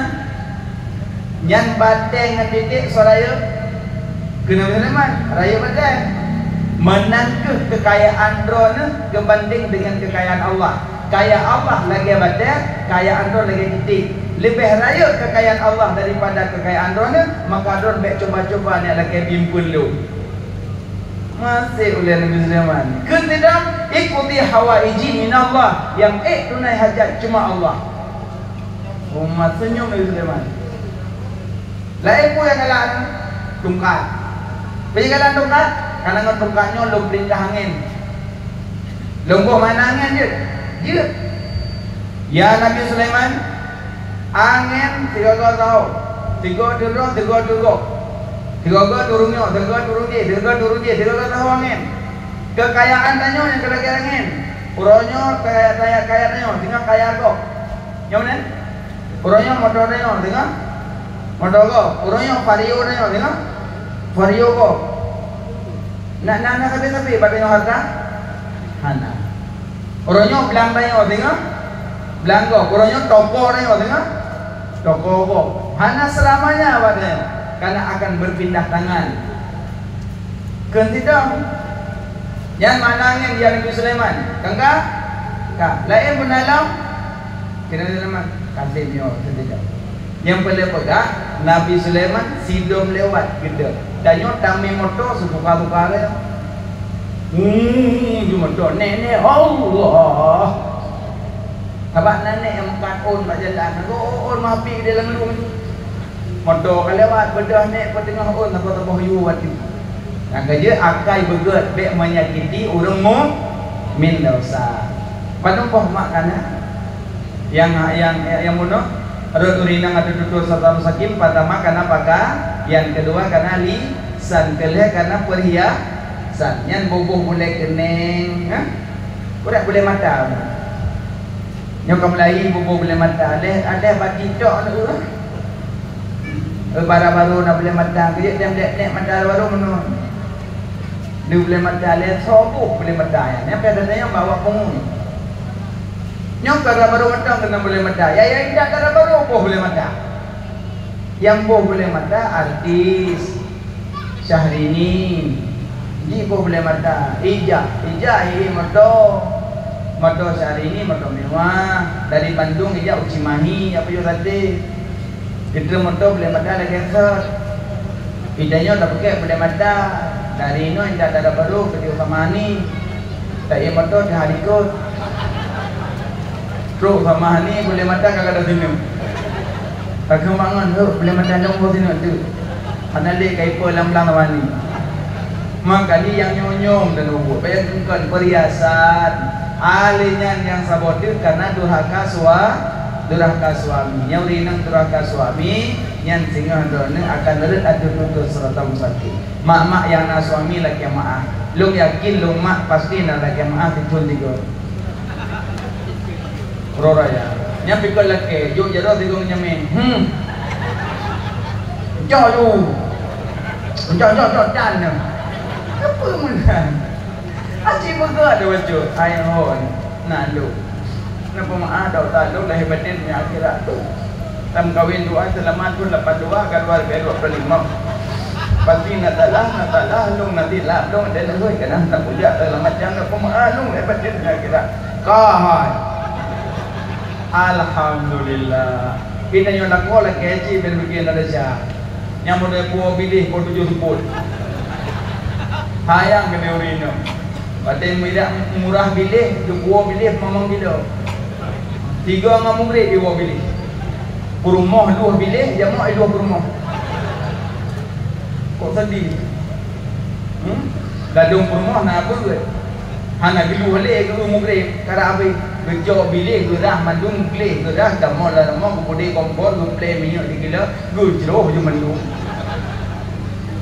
"Nyan batèe ngon titek soe rayeuk?" Kheun Nabi Sulaiman, "Rayeuk batèe." "Meunan kheueh keukayaan droeneuh geubandeng deungon keukayaan Allah. Kaya Allah lagèe batèe, kayaan droeneuh lagèe titek. Leubeh rayeuk keukayaan Allah daripada keukayaan droeneuh, maka droeneuh bèk cuba-cuba neuk lakèe bimpeuen lôn." Maté ulèe Nabi Sulaiman. Kheun sidom, "Iqdi hawaiji minallah," nyang ék tunai hajat cuma Allah. Umat senyum Nabi Sulaiman. Laén peue nyang galak nyan? Tungkat. Peue nyang galak tungkat? Karena ngon tungkat nyoe lôn peurintah angén. Lôn boh makna angén jeuet. Jeuet. Ya Nabi Sulaiman, angén sigoe-goe saho. Sigoe turun, sigoe turun. Sigoe-goe turun nyoe, sigoe turun jih, sigoe turun jih, sigoe-goe saho angén. Keukayaan tanyoe nyang keulagèe angén. Uroe nyoe kaya, kaya, kaya tanyoe, singoh kaya gob. Nyoe meunan? Uroe nyoe moto tanyoe, singoh moto gob. Uroe nyoe Vario tanyoe, singoh Vario gob. Na, na, na sabe-sabe bak tanyoe hareuta? Hana. Uroe nyoe blang tanyoe, singoh blang gob. Uroe nyoe toko tanyoe, singoh toko gob. Hana seulamanya bak tanyoe. Karena akan berpindah tangan. Kheun sidom. Nyan makna angén ya Nabi Sulaiman. Kan ka? Ka. Laén beuna lom? Kheun Nabi Sulaiman, "Ka lheueh nyoe," kheun sidom. Nyang peureulèe peugah, Nabi Sulaiman sidom lewat geudong. Tanyoe tamé moto seutuka-tuka lé. Hmm, di moto, "Nèk, nèk, Allah." Sabab na nèk nyang meukat ôn bak jalan, na geuôn-ôn meuhapit di lam lueng. Moto ka lewat, beudôh nèk peuteungoh ôn saboh-saboh yue watèe. Nyang keujeuet akai beugèt, bèk menyakiti ureueng mukmin, dosa. Padum boh mak kana? Nyang, nyang, nyang bunoe, rot ureueng inong ateueh tutoe sirata mustaqim, pertama kana pakaian, nyang keudua kana lisan, keu lhèe kana perhiasan, nyan boh-boh bulèe keunèng, ha? Kurek bulèe mata. Nyoe ka mulai boh-boh bulèe mata. Lhèe, lhèe bati tok na ureueng. Eh, bara barô na bulèe mata. Keu jeuet dem dek-dek mata barô meunoe. Di bulèe mata lhèe soe boh bulèe mata nyan. Nyan pih ada nyang bawa pengui. Nyoe ka bara barô mantong keunan bulèe mata. Ya, ya, indak dara barô boh bulèe mata. Nyang boh bulèe mata artis. Syahrini, jih boh bulèe mata. Ijah, Ijah, ih, moto. Moto Syahrini, moto mewah. Dari Bandung Ijah u Cimahi, jak peuyoh saté. Iteue moto bulèe mata lagèe sot. Ijah nyoe tapeugèt bulèe mata. Dari inoe indak dara barô keu sama ni. Taék moto teuhah likot. Trok sama ni bulèe mata ka gadôh sineuk. Ka keumangan, "Heuek, bulèe mata lôn boh sineuk teuk." Hana lé ka ipo lam blang sama ni. Maka ni nyang nyom-nyom dan ubuk. Bayang keungkon perhiasan. Ahli nyan nyang saboh teuk karena durhaka sua-, durhaka suami. Nyang ureueng inong durhaka suami, nyan singoh droeneuh akan rhët ateueh tutoe sirata mustaqim. Mak-mak nyang na suami lakèe meu'ah. Lôn yakin lôn mak pasti na lakèe meu'ah sithôn sigoe. Uroe raya. Nyan pih kon lakèe, jok jaroe sigoe ngeunyamin. Hmm. Jok ju. Jok, jok, jok, dan. Apa meunan? Aci peugah dah bacut. Ai hon. Nah, lôn. Napa meu'ah, dak utak lôn lahé batén nyoe akhirat tu. Lam kawén dua seulamat thôn lapan dua, ka dua ribu dua puluh lima. Pasti na salah, na salah, lôn na silap, lôn ada leuhôi, kadang na kujak, segala macam, napa meu'ah, lôn lahé batén nyoe akhirat. Ka hai. Alhamdulillah. Kita nyoe lakoe lakèe cit ben bikin Indonesia. Nyang model puwoe biléh po tujoh seupôt. Hayang keu teori nyoe. Watèe murah, murah biléh, geupuwoe biléh mamang kilo. Tiga ngon mugreb iwoe biléh. Peurumoh luwah biléh, jamoe iluwah peurumoh. Kok sedih? Hmm? Ladôm peurumoh na beuet. Hana geuluh lé geu mugreb, karab habéh. Geucok biléh, geurah mandum gleh, geurah kamoe lam rumoh, geupeudeh kompor, geuplè minyeuk sikilo, geucroh ju mandum.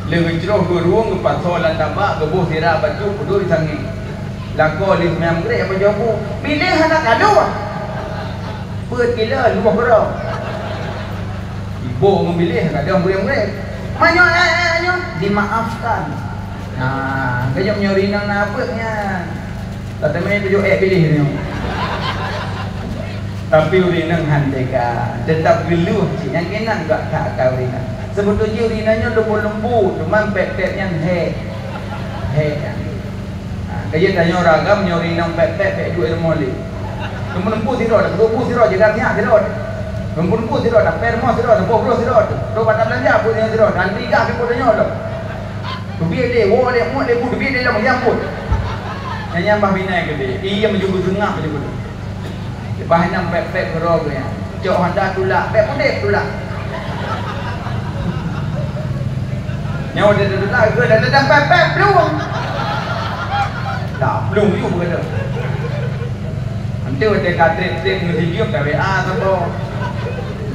Lé geucroh geurueng, geupasoe lam tabak, geuboh sira bacut, peuduek sangé. Lakoe lheueh mè mugreb pajoh bu, biléh hana ka luwah. Peuet kilo luwah keudroe. Iboh ngon biléh gadôh mugreb-mugreb. Meunyoe, eh, eh, nyoe dimaafkan. Nah, kajak meunyoe ureueng inong na peuet nyan. Tateumé tujoh ék biléh nyoe. Tapi ureueng inong han tega, teutap geuluh cit nyang keunan gak that akai ureueng inong. Seubeutôi jih ureueng inong nyoe leumbot-leumbot, cuma pèt-pèt nyan hék. Hék. Ha, kajak tanyoe ureueng agam nyoe ureueng inong pèt-pèt, bèk duek rumoh lé. Lôn meuneumpue sidroe, lôn meuneumpue sidroe, jaga sihat sidroe. Lôn meuneumpue sidroe, tapèe rumoh sidroe, taboh broh sidroe. Trok bak tabeulanja pun sidroe, dan tiga pih pun tanyoe lom. Teubiet lé, woe lé, muet lé, bu teubiet lé lom, nyang pun. Nyan, nyan bah binai keudéh. Iya meujubeu seungab meujubeu. Leubeh nyan pèt-pèt keudroe geuh nyan. Cok honda tulak, bèk pudép tulak. Nyoe watèe teutulak, geukheun dah teudah pèt-pèt plueng. Dah plueng yue beugeudeue. Enteuk watèe ka trép-trép ngon si Jeuem ka W A saboh.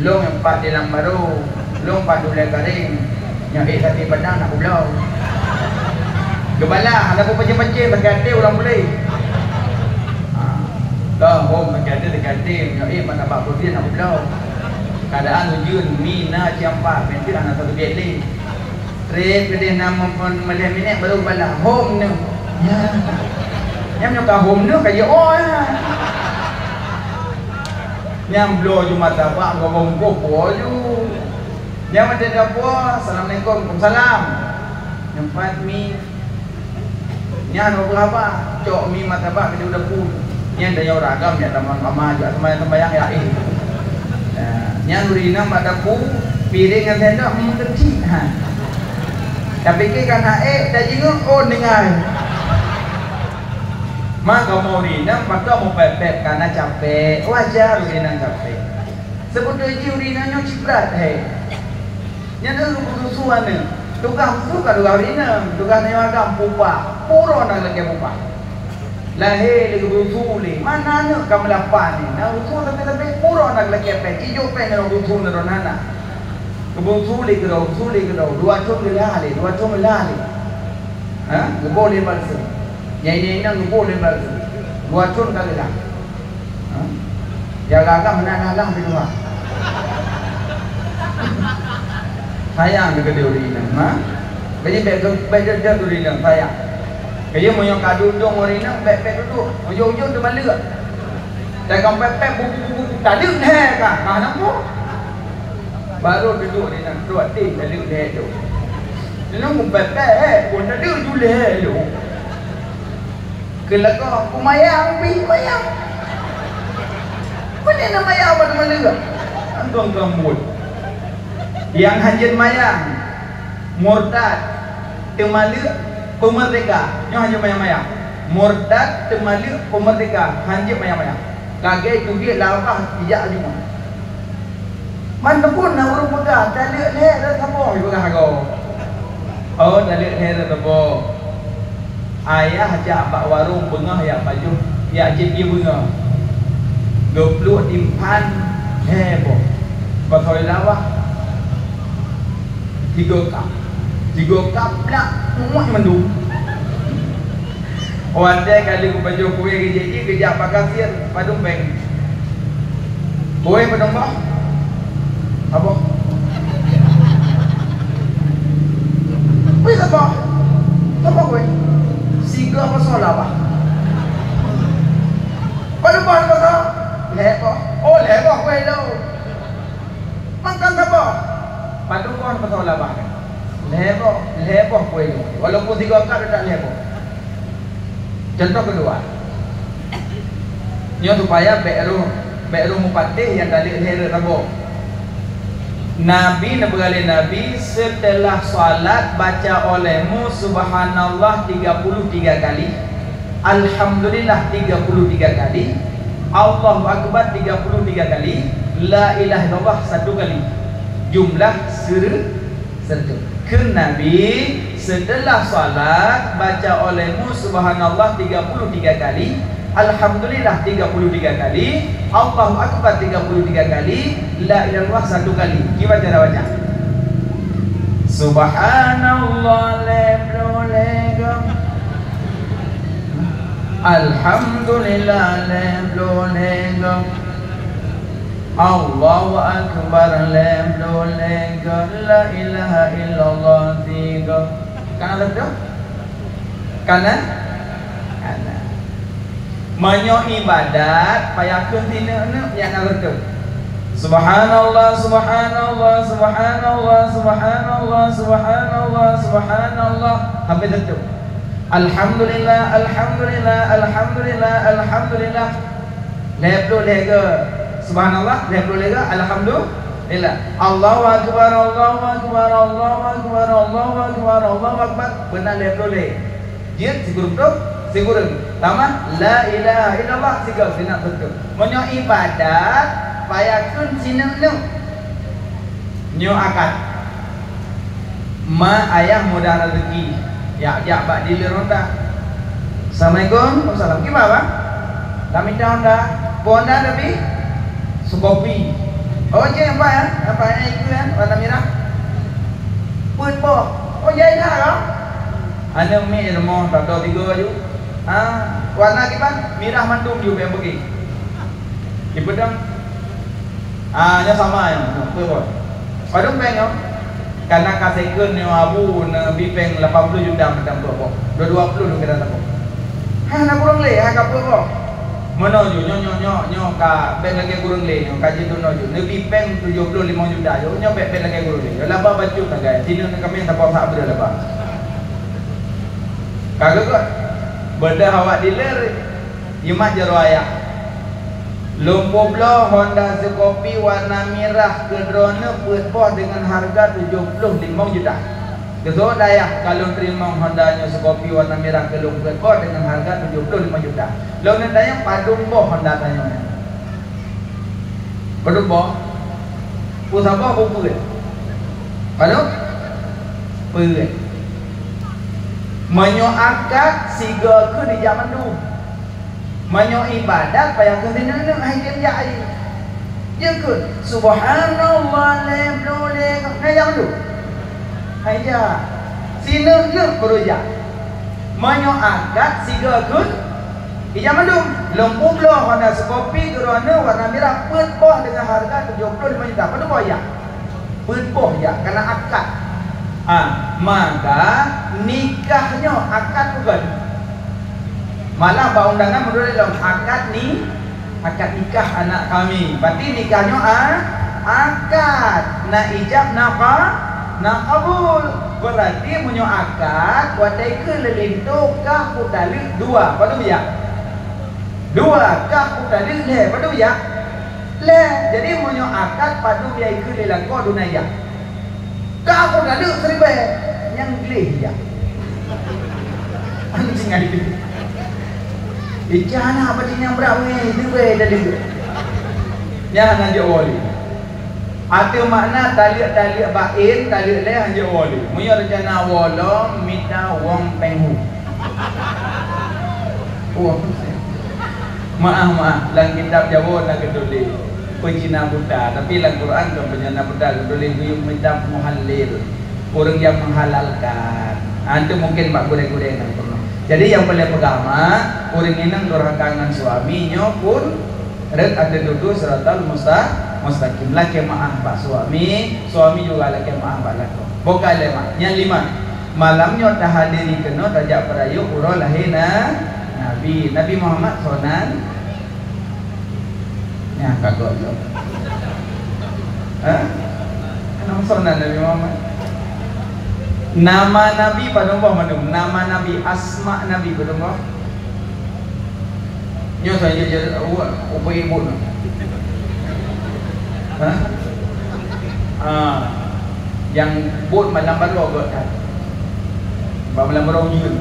Lôn nyang pat di lam barô, lôn pat di Ulèe Garéng. Nyoe ék saté padang nak kubloe. Geubalah, hana peue pacén-pacén, sakét até ulang puléh. Ha. Dah hom sakét até, sakét até, nyoe ék pat tabak peubiet nak kubloe. Keuadaan ujeuen, mi na siampat, meuntreuk hana satu biet lé. Trép keudéh na meuphon meulhèe minèt barô geubalah, hom neuh. Ya. Nyan nyoe ka hom neuh ka jeuet, oh, ya. Nyan bloe ju martabak, gobong goh po ju. Nyan watèe ka po, "Assalamualaikum." "Waalaikumsalam." Nyan pat mi. Nyan hana peue haba, cok mi martabak keudéh u dapu. Nyan tanyoe ureueng agam jak tamong kama, jak seumayang-seumayang jak éh. Nah, nyan ureueng inong bak dapu, piréng ngon sendok meukeucik, ha. Tapike ka na ék, tajingeuk, oh, deungon. Ma kamoe ureueng inong, pakon mupéb-péb, kana capék, wajar ureueng inong capék. Seubeutôi jih ureueng inong nyoe cibrat, he. Nyan ureueng beureusu aneuk. Tugaih beureusu ka tugaih ureueng inong, tugaih nyoe agam pupah, pura na lakée pupah. Lahé lé geubeusu lé, mana aneuk ka meulapan ni, na usu tapi-tapi pura na lakée péng, ijok péng ngon usu ngon hana. Geubeusu lé keudroe, usu lé keudroe, dua thon geulah lé, dua thon geulah lé. Ha? Geuboh lé balsem. Nyang inong-inong geuboh lé balsem. Dua thon ka geulah. Ha? Jaga agam hana lalang di luwa. Sayang keu geude ureueng inong, ha? Kayém bèk, bèk deuet-deuet ureueng inong, sayang. Kayém meunyoe ka duek dong ureueng inong, bèk, bèk duek-duek. Ujong-ujong teuma leuek. Dan ka pèp-pèp, bu, bu, bu, bu, taleuek lhèe ka, ka hana po. Barô duek ureueng inong, duek deh, taleuek lhèe tu. Inong pèp-pèp, eh, pun taleuek ju lhèe tu. Keu lakoe, "Kumayang pih, mayang." Peue na mayang bak teuma leuek? Anton kambot. Nyang hanjeuet mayang, murtad, teuma leuek, peumeurdeka. Nyoe hanjeuet mayang-mayang. Murtad, teuma leuek, peumeurdeka, hanjeuet mayang-mayang. Lagèe teubiet lam babah ijak lima. Mantong phon na ureueng peugah, "Taleuek lhèe rot saboh," jipeugah goe. Oh, taleuek lhèe rot saboh. Ayah jak bak warong beungoh jak pajoh, jak jép ié beungoh. Geupluek timphan lhèe boh. Pasoe lawah tiga kap. Tiga kap blak muet mandum. Watèe ka lheueh geupajoh kueh geujak-jak, geujak bak kasier, padum péng. Kueh padum boh? Saboh. Kueh saboh. Saboh kueh. Sigoe boh soe labah. Padum boh, padum boh? Lhèe boh. Oh, lhèe boh kueh lôn. Makan saboh. Padum boh, padum boh labah kan? Lhèe boh, lhèe boh kueh nyoe. Walaupun sigoe kap, teutap lhèe boh. Contoh keudua. Nyoe supaya bèk roh, bèk roh mupatéh nyang taleuek lhèe rot saboh. Nabi, neupeugah lé Nabi, "Seuteulah salat baca olehmu subhanallah tiga puluh tiga kali." Alhamdulillah tiga puluh tiga kali, Allahu Akbar tiga puluh tiga kali, La ilaha illallah satu kali. Jumlah sere-, seratus. Kheun Nabi, "Seuteulah salat, baca olehmu subhanallah tiga puluh tiga kali, alhamdulillah tiga puluh tiga kali, Allahu Akbar tiga puluh tiga kali, La ilaha illallah satu kali." Kiban cara baca? Subhanallah lhèe ploh lhèe goe. Alhamdulillah lhèe ploh lhèe goe. Allahu Akbar lhèe ploh lhèe goe. La ilaha illallah sigoe. Ka na reutôh? Ka na? Ka na. Meunyoe ibadat, payah kheun sineuk-neuk nyang na reutôh. Subhanallah, subhanallah, subhanallah, sampai reutôh. Alhamdulillah, alhamdulillah, alhamdulillah, alhamdulillah. Lhèe ploh lhèe goe. Subhanallah, lhèe ploh lhèe goe. Alhamdulillah. Allahu Akbar, Allahu Akbar, Allahu Akbar, Allahu Akbar, Allahu Akbar. Beuna lhèe ploh lhèe. Jeuet sikureueng, sikureueng. Tamah, la ilaha illallah, sigoe, sineuk reutôh. Meunyoe ibadat, payah kheun sineuk-neuk. Nyoe akad. Ma ayah mudah rezeki. Jak, jak bak dealer Honda. Assalamualaikum. Waalaikumsalam. Kiban, Bang? Lam mita Honda. Peue Honda tapi? Scoopy. Oh, jih nampak, ya? Nampak, ya, itu, ya? Warna merah. Peuet boh. Oh, jai that, ya? Aneuk miet rumoh, tato tiga ju. Ha, warna kiban? Merah mandum ju, bèk beuki. Dipeudong. Ah, nyoe sama nyoe, nyoe, peuet boh. Padum péng nyoe? Kana ka second nyoe abu neubi péng lapan ploh juta mantong peuet boh. Dua, dua ploh lôn kira saboh. Hana kureueng lé, hana ka peuet boh. Meunoe ju, nyoe, nyoe, nyoe, nyoe ka bèk lagèe kureueng lé, nyoe ka jeuet dua nyoe ju. Neubi péng tujoh ploh limong juta ju, nyoe bèk, bèk lagèe kureueng lé. Nyoe laba bacut sagai, sineuk neuh kaméng saboh sak breuh laba. Ka geugot. Beudah awak dealer, Jimat jaroe ayah. Lôn peubloe Honda Scoopy warna mirah keu droeneuh peuet boh deungon hareuga tujoh ploh limong juta. Keu soe dayah ka lôn teurimong Honda nyoe sikopi warna mirah keu lôn peuet boh deungon hareuga tujoh ploh limong juta. Lôn neutanyong padum boh Honda tanyoe nyan. Padum boh? Peue saboh peue peuet? Padum? Peuet. Meunyoe akad sigoe kheun ijak mandum. Meunyoe ibadat payah keu sineuk-neuk hai tem jak ai. Jeuet kheun, "Subhanallah lhèe ploh lhèe," hai jak mandum? Hai jak. Sineuk-neuk baru jak. Meunyoe akad sigoe kheun ijak mandum. Lôn peubloe Honda sikopi keu droeneuh warna mirah peuet boh deungon hareuga tujoh ploh limong juta. Padum boh jak? Peuet boh jak kana akad. Ah, maka nikah nyoe akad bukan? Malah bak undangan meunurot lom akad ni, akad nikah anak kami. Berarti nikah nyoe a-, akad, na ijab na qa-, na qabul. Berarti meunyoe akad watèe keu leulinto kah kutaleuek dua, padum jak? Dua, kah kutaleuek lhèe, padum jak? Lhèe. Jadi meunyoe akad padum jak ikheun lé lakoe duna jak? Ka aku taleuek siribèe, nyang gleh jak. Anjing ai. Ica na pati nyang brat mengé siribèe taleuek. Nyan hana jok woe lé. Ateueh makna taleuek-taleuek baén, taleuek lhèe hana jok woe lé. Meunyoe rencana woe lom mita wong penghu. Wong. Maah, maah, lam kitab Jawoe na geutuléh peucina buta, tapi lam Quran kon peucina buta, geutuléh geuyue mita muhallil, ureueng nyang menghalalkan. Ha, itu mungkin bak gurèe-gurèe nyang peurunoe. Jadi nyang peureulèe peugah mak, ureueng inong durhaka ngon suami nyoe pun rhot ateueh dudoe siratal musta-, mustaqim. Lakèe maah bak suami, suami juga lakèe maah bak lakoe. Boh ka lhèe mak. Nyang lima, malam nyoe tahadiri keunoe tajak peurayeuk uroe lahé na-, Nabi. Nabi Muhammad soe nan? Nyan ka gob lom. Hah? Nama soe nan Nabi Muhammad? Nama Nabi padum boh mandum? Nama Nabi, asma Nabi padum boh? Nyoe saja je, awak, upai buet. Hah? Ah, nyang buet malam baroe göt that. Bak malam baroe ujeuen.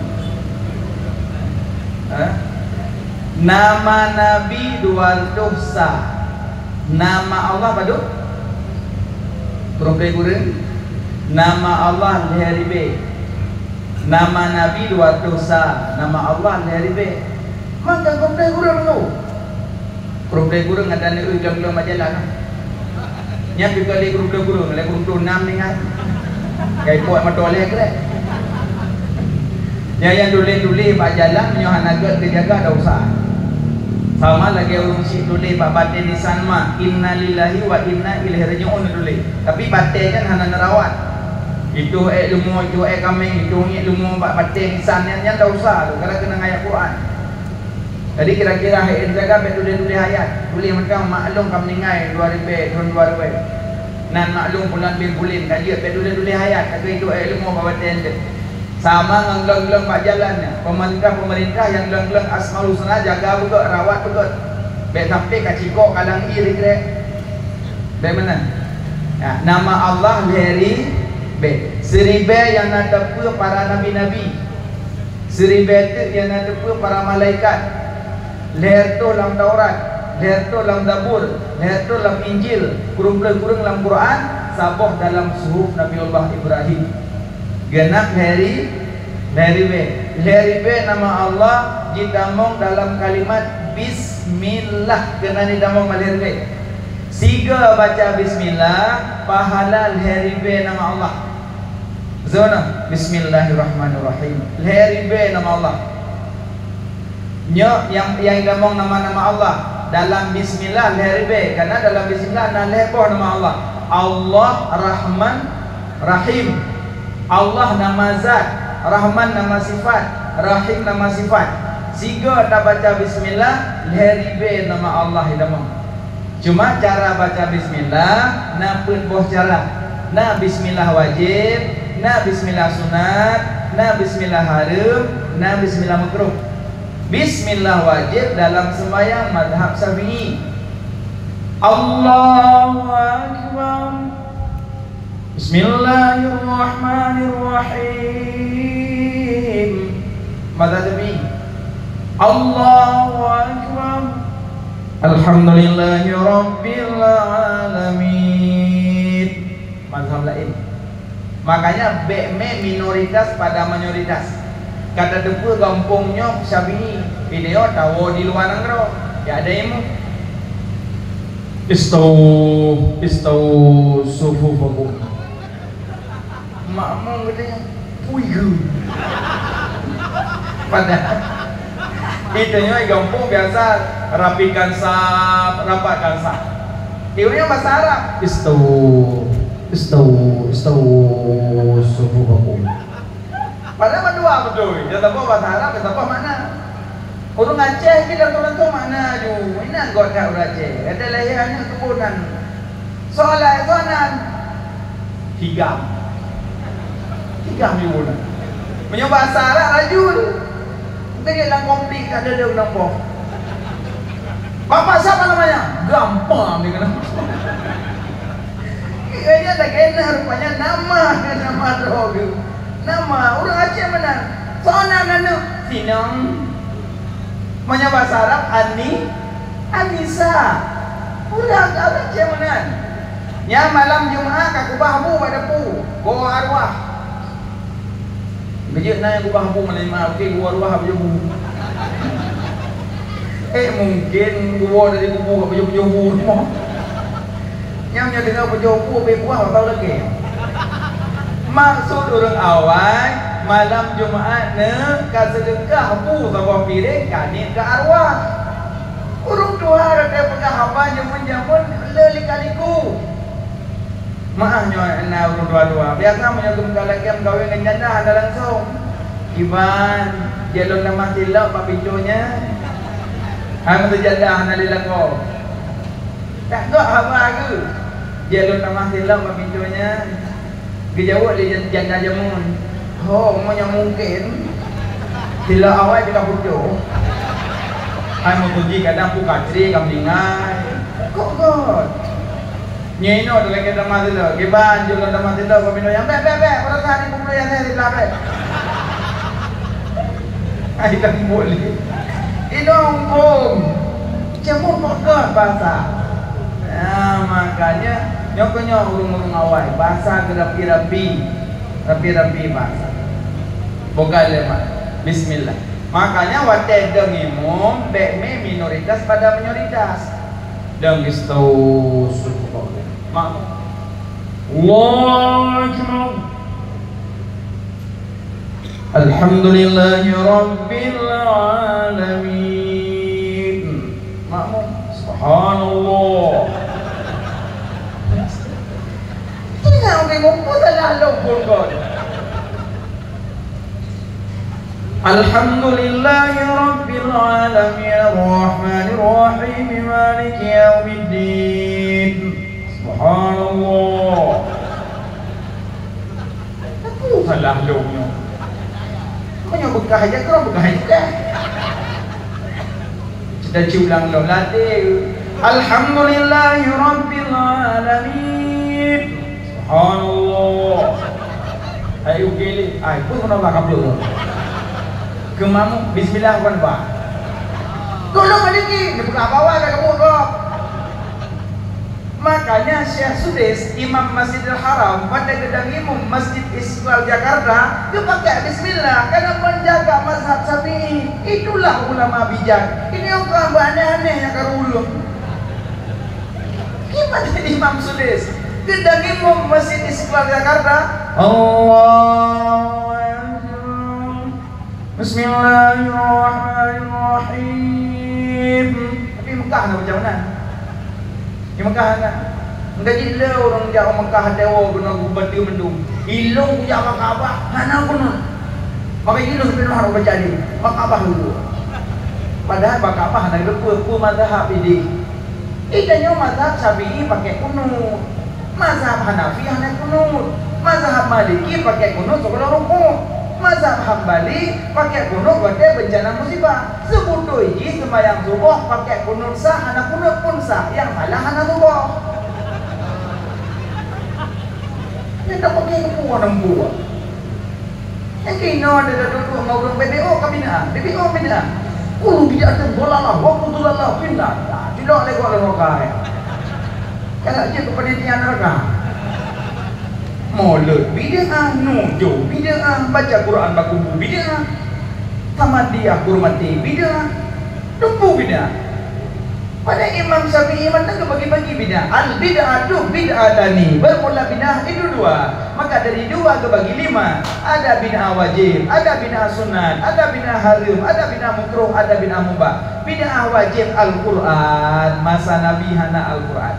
Hah? Nama Nabi dua reutôh sa. Nama Allah padum? Peureulèe gurèe. Nama Allah lhèe ribèe. Nama Nabi dua reutôh sa, nama Allah lhèe ribèe. Maka peureulèe gurèe nyoe. Peureulèe gurèe ngon tanyoe glong-glong bak jalan. Nyan pih ka lhèe peureulèe gurèe, lhèe peureulèe nam ningai. Kai puak moto lhèe krek. Nyan nyang tuléh-tuléh bak jalan meunyoe hana gèt teujaga dosa. Sama lagèe ureueng syiek tuléh bak batèe lisan mak, "Innalillahi wa inna ilaihi raji'un" tuléh. Tapi batèe nyan hana neurawat. Itu èk leumo, itu èk kaméng, itu ngiek leumo bak batèe lisan nyan, nyan dosa tu, gara keunan ayat Quran. Jadi kira-kira hai jaga bèk tuléh-tuléh ayat. Tuléh mantong maklum ka meuninggai dua ribèe, thôn dua ribèe. Nan maklum pulan bin pulan ka jeuet bèk tuléh-tuléh ayat, tapi itu èk leumo bak batèe nyan. Sama ngon glong-glong bak jalan nyan. Pemerintah-pemerintah nyang glong-glong Asmaul Husna jaga beugèt, rawat beugèt. Bèk sampai ka cikok kalang ie dikrek. Bèk meunan. Ya, nama Allah lhèe ribèe. Siribèe nyang na teupeue para nabi-nabi. Siribèe teuk nyang na teupeue para malaikat. Lhèe reutôh lam Taurat, lhèe reutôh lam Zabur, lhèe reutôh lam Injil, kureueng ploh kureueng lam Quran, saboh dalam suhuf Nabi Allah Ibrahim. Geunap lhèe ri-, lhèe ribèe. Lhèe ribèe nama Allah jitamong dalam kalimat bismillah, keunan jitamong lhèe ribèe. Sigoe baca bismillah, pahala lhèe ribèe nama Allah. Zona, bismillahirrahmanirrahim. Lhèe ribèe nama Allah. Nyoe nyang, nyang jitamong nama-nama Allah. Dalam bismillah lhèe ribèe, karena dalam bismillah na lhèe boh nama Allah. Allah Rahman Rahim. Allah nama zat, Rahman nama sifat, Rahim nama sifat. Sigoe tabaca bismillah, lhèe ribèe nama Allah jitamong. Cuma cara baca bismillah na peuet boh cara. Na bismillah wajéb, na bismillah sunat, na bismillah hareuem, na bismillah makruh. Bismillah wajéb dalam seumbahyang mazhab Syafi'i. Allahu Akbar. Bismillahirrahmanirrahim. Mazhab Syafi'i. Allahu Akbar. Alhamdulillahirabbil alamin. Mazhab laén. Makanya bék mé minoritas pada mayoritas. Ka tateupeue gampông nyoe Syafi'i, pih nyoe tawoe di luwa nanggroe. Ya ada ilmu. Istau, istau sufufakum. Makmum katanya, "Pui geu." Padahal itu nyoe gampông biasa rapikan saf, rapatkan saf. Ibunya bahasa Arab, "Istau, istau, istau sufufakum." Padahal mandua beutôi, dia saboh bahasa Arab, dia saboh makna. Ureuëng Aceh jih langsung-langsung makna ju. Inan gobnyan ureuëng Aceh. Gata lahé aneuk keubunan. Soalan, soalan. Higam. Higam ju bunan. Meunyoe bahasa Arab rajul. Mungkin lam konflik tak ada dia nampak. Bapak siapa namanya? Gampang dia kena. Kayaknya tak kena rupanya nama, nama droe. Nama ureuëng Aceh meunan. Soalan aneuk sinong. Meunyoe bahasa Arab, Ani, Anisa. Ureuëng Aceh meunan. Nyan malam Jumat ka kubah bu bak dapu. Goe arwah. Beujeuet na nyang kubah bu malam Jumat, oke, goe arwah bak dapu. Eh, mungkin goe dari kubu ka bak dapu. Nyang nyoe deungoe peujoh bu, beu buah atau lagée. Maksud ureuëng awai, malam Jumat nyoe ka seudeukah bu saboh piréng ka niet keu arwah. Ureuëng tuha gata peugah haba jameun-jameun le lika-liku. Maah nyoe na ureuëng tuha-tuha. Biasa meunyoe geumeukalon lagée meukawen ngon janda hana langsung. Iban, jeuet lôn tamah silop bak pintoe nyan. Hai meunyoe janda hana lé lakoe. Takot haba geuh. Jeuet lôn tamah silop bak pintoe nyan. Geujaweueb lé jan-, janda jameun, "Ho, meunyoe mungken, silop awai pih ka putôh." Hai meutuji kadang pukacri ka meuninggai. Kok got? Nyoe inoe lagée tamah silop, kiban jeuet lôn tamah silop bak pintoe nyan, "Bék, bék, bék, peurasa di peue nyang lhée siblah bék." Hai dan boleh. Inoe muphom. Cuma fokus bahasa. Ya, makanya nyoe keuh nyoe ureuëng-ureuëng awai, bahasa geurapi-rapi. Rapi-rapi bahasa. Bukan lemak. Bismillah. Makanya watée dong imum, bék mé minoritas pada mayoritas. Dong istau suku. Mak. Allahu Akbar. Alhamdulillahi Rabbil Alamin. Makmum, subhanallah. Tengok, tengok, pun salah lom pun kon. Alhamdulillahi Rabbil Alamin, Ar-Rahmanir Rahim, Maliki Yaumiddin. Subhanallah. Aku salah lom nyoe. Kau nyoe beukah aja, kau beukah aja. Kita culang lom latih. Alhamdulillahi Rabbil Alamin. Subhanallah. Hai ukili, ai pun kena bak kabel. Kemamu bismillah bukan bah. Tolong lagi, dia buka bawah dah kamu kok. Makanya Syekh Sudais, Imam Masjidil Haram, pada geudang imum Masjid Istiqlal Jakarta, geupakai bismillah karena menjaga mazhab Syafi'i. Itulah ulama bijak. Ini orang beraneh-aneh yang karulung. Gimana Imam Sudais? Geudang imum Masjid Istiqlal Jakarta. Allahu Akbar. Bismillahirrahmanirrahim. Tapi Mekah na macam mana? Di Mekah na. Enggak jih le ureuëng jak Mekah dewa guna gubati mendung. Ilong kujak bak Ka'bah, hana kunut. Maka ilong bin Wahab baca di bak Ka'bah dulu. Padahal bak Ka'bah hana geupeu, peu mazhab idéh. Ita nyoe mazhab Syafi'i pakai kunut. Mazhab Hanafi hana kunut. Mazhab Maliki pakai kunut sebelum rukuk. Mazhab Hambali pakai kunut watée bencana musibah. Seubutôi jih sembahyang suboh pakai kunut sah, hana kunut pun sah. Nyang salah hana suboh. Dak pakai keupeue nempuh. Nyang keunoe ada duek-duek ngon ureueng B B O ka bid'ah, B B O bid'ah. Kullu bid'atin dhalalah wa kullu dhalalatin finnar. Nah, tidak lewat neraka, ya. Kalau je ke panitia neraka. Maulud bid'ah, nujum bid'ah, baca Quran bak kubu bid'ah. Tamadiyah, kurmati bid'ah. Nempuh bid'ah. Pada Imam Syafi'i mantong geubagi-bagi bid'ah. Al bid'atu bid'atani. Bermula bid'ah itu dua. Maka dari dua geubagi lima. Ada bid'ah wajib, ada bid'ah sunat, ada bid'ah haram, ada bid'ah makruh, ada bid'ah mubah. Bid'ah wajib Al-Quran. Masa Nabi hana Al-Quran.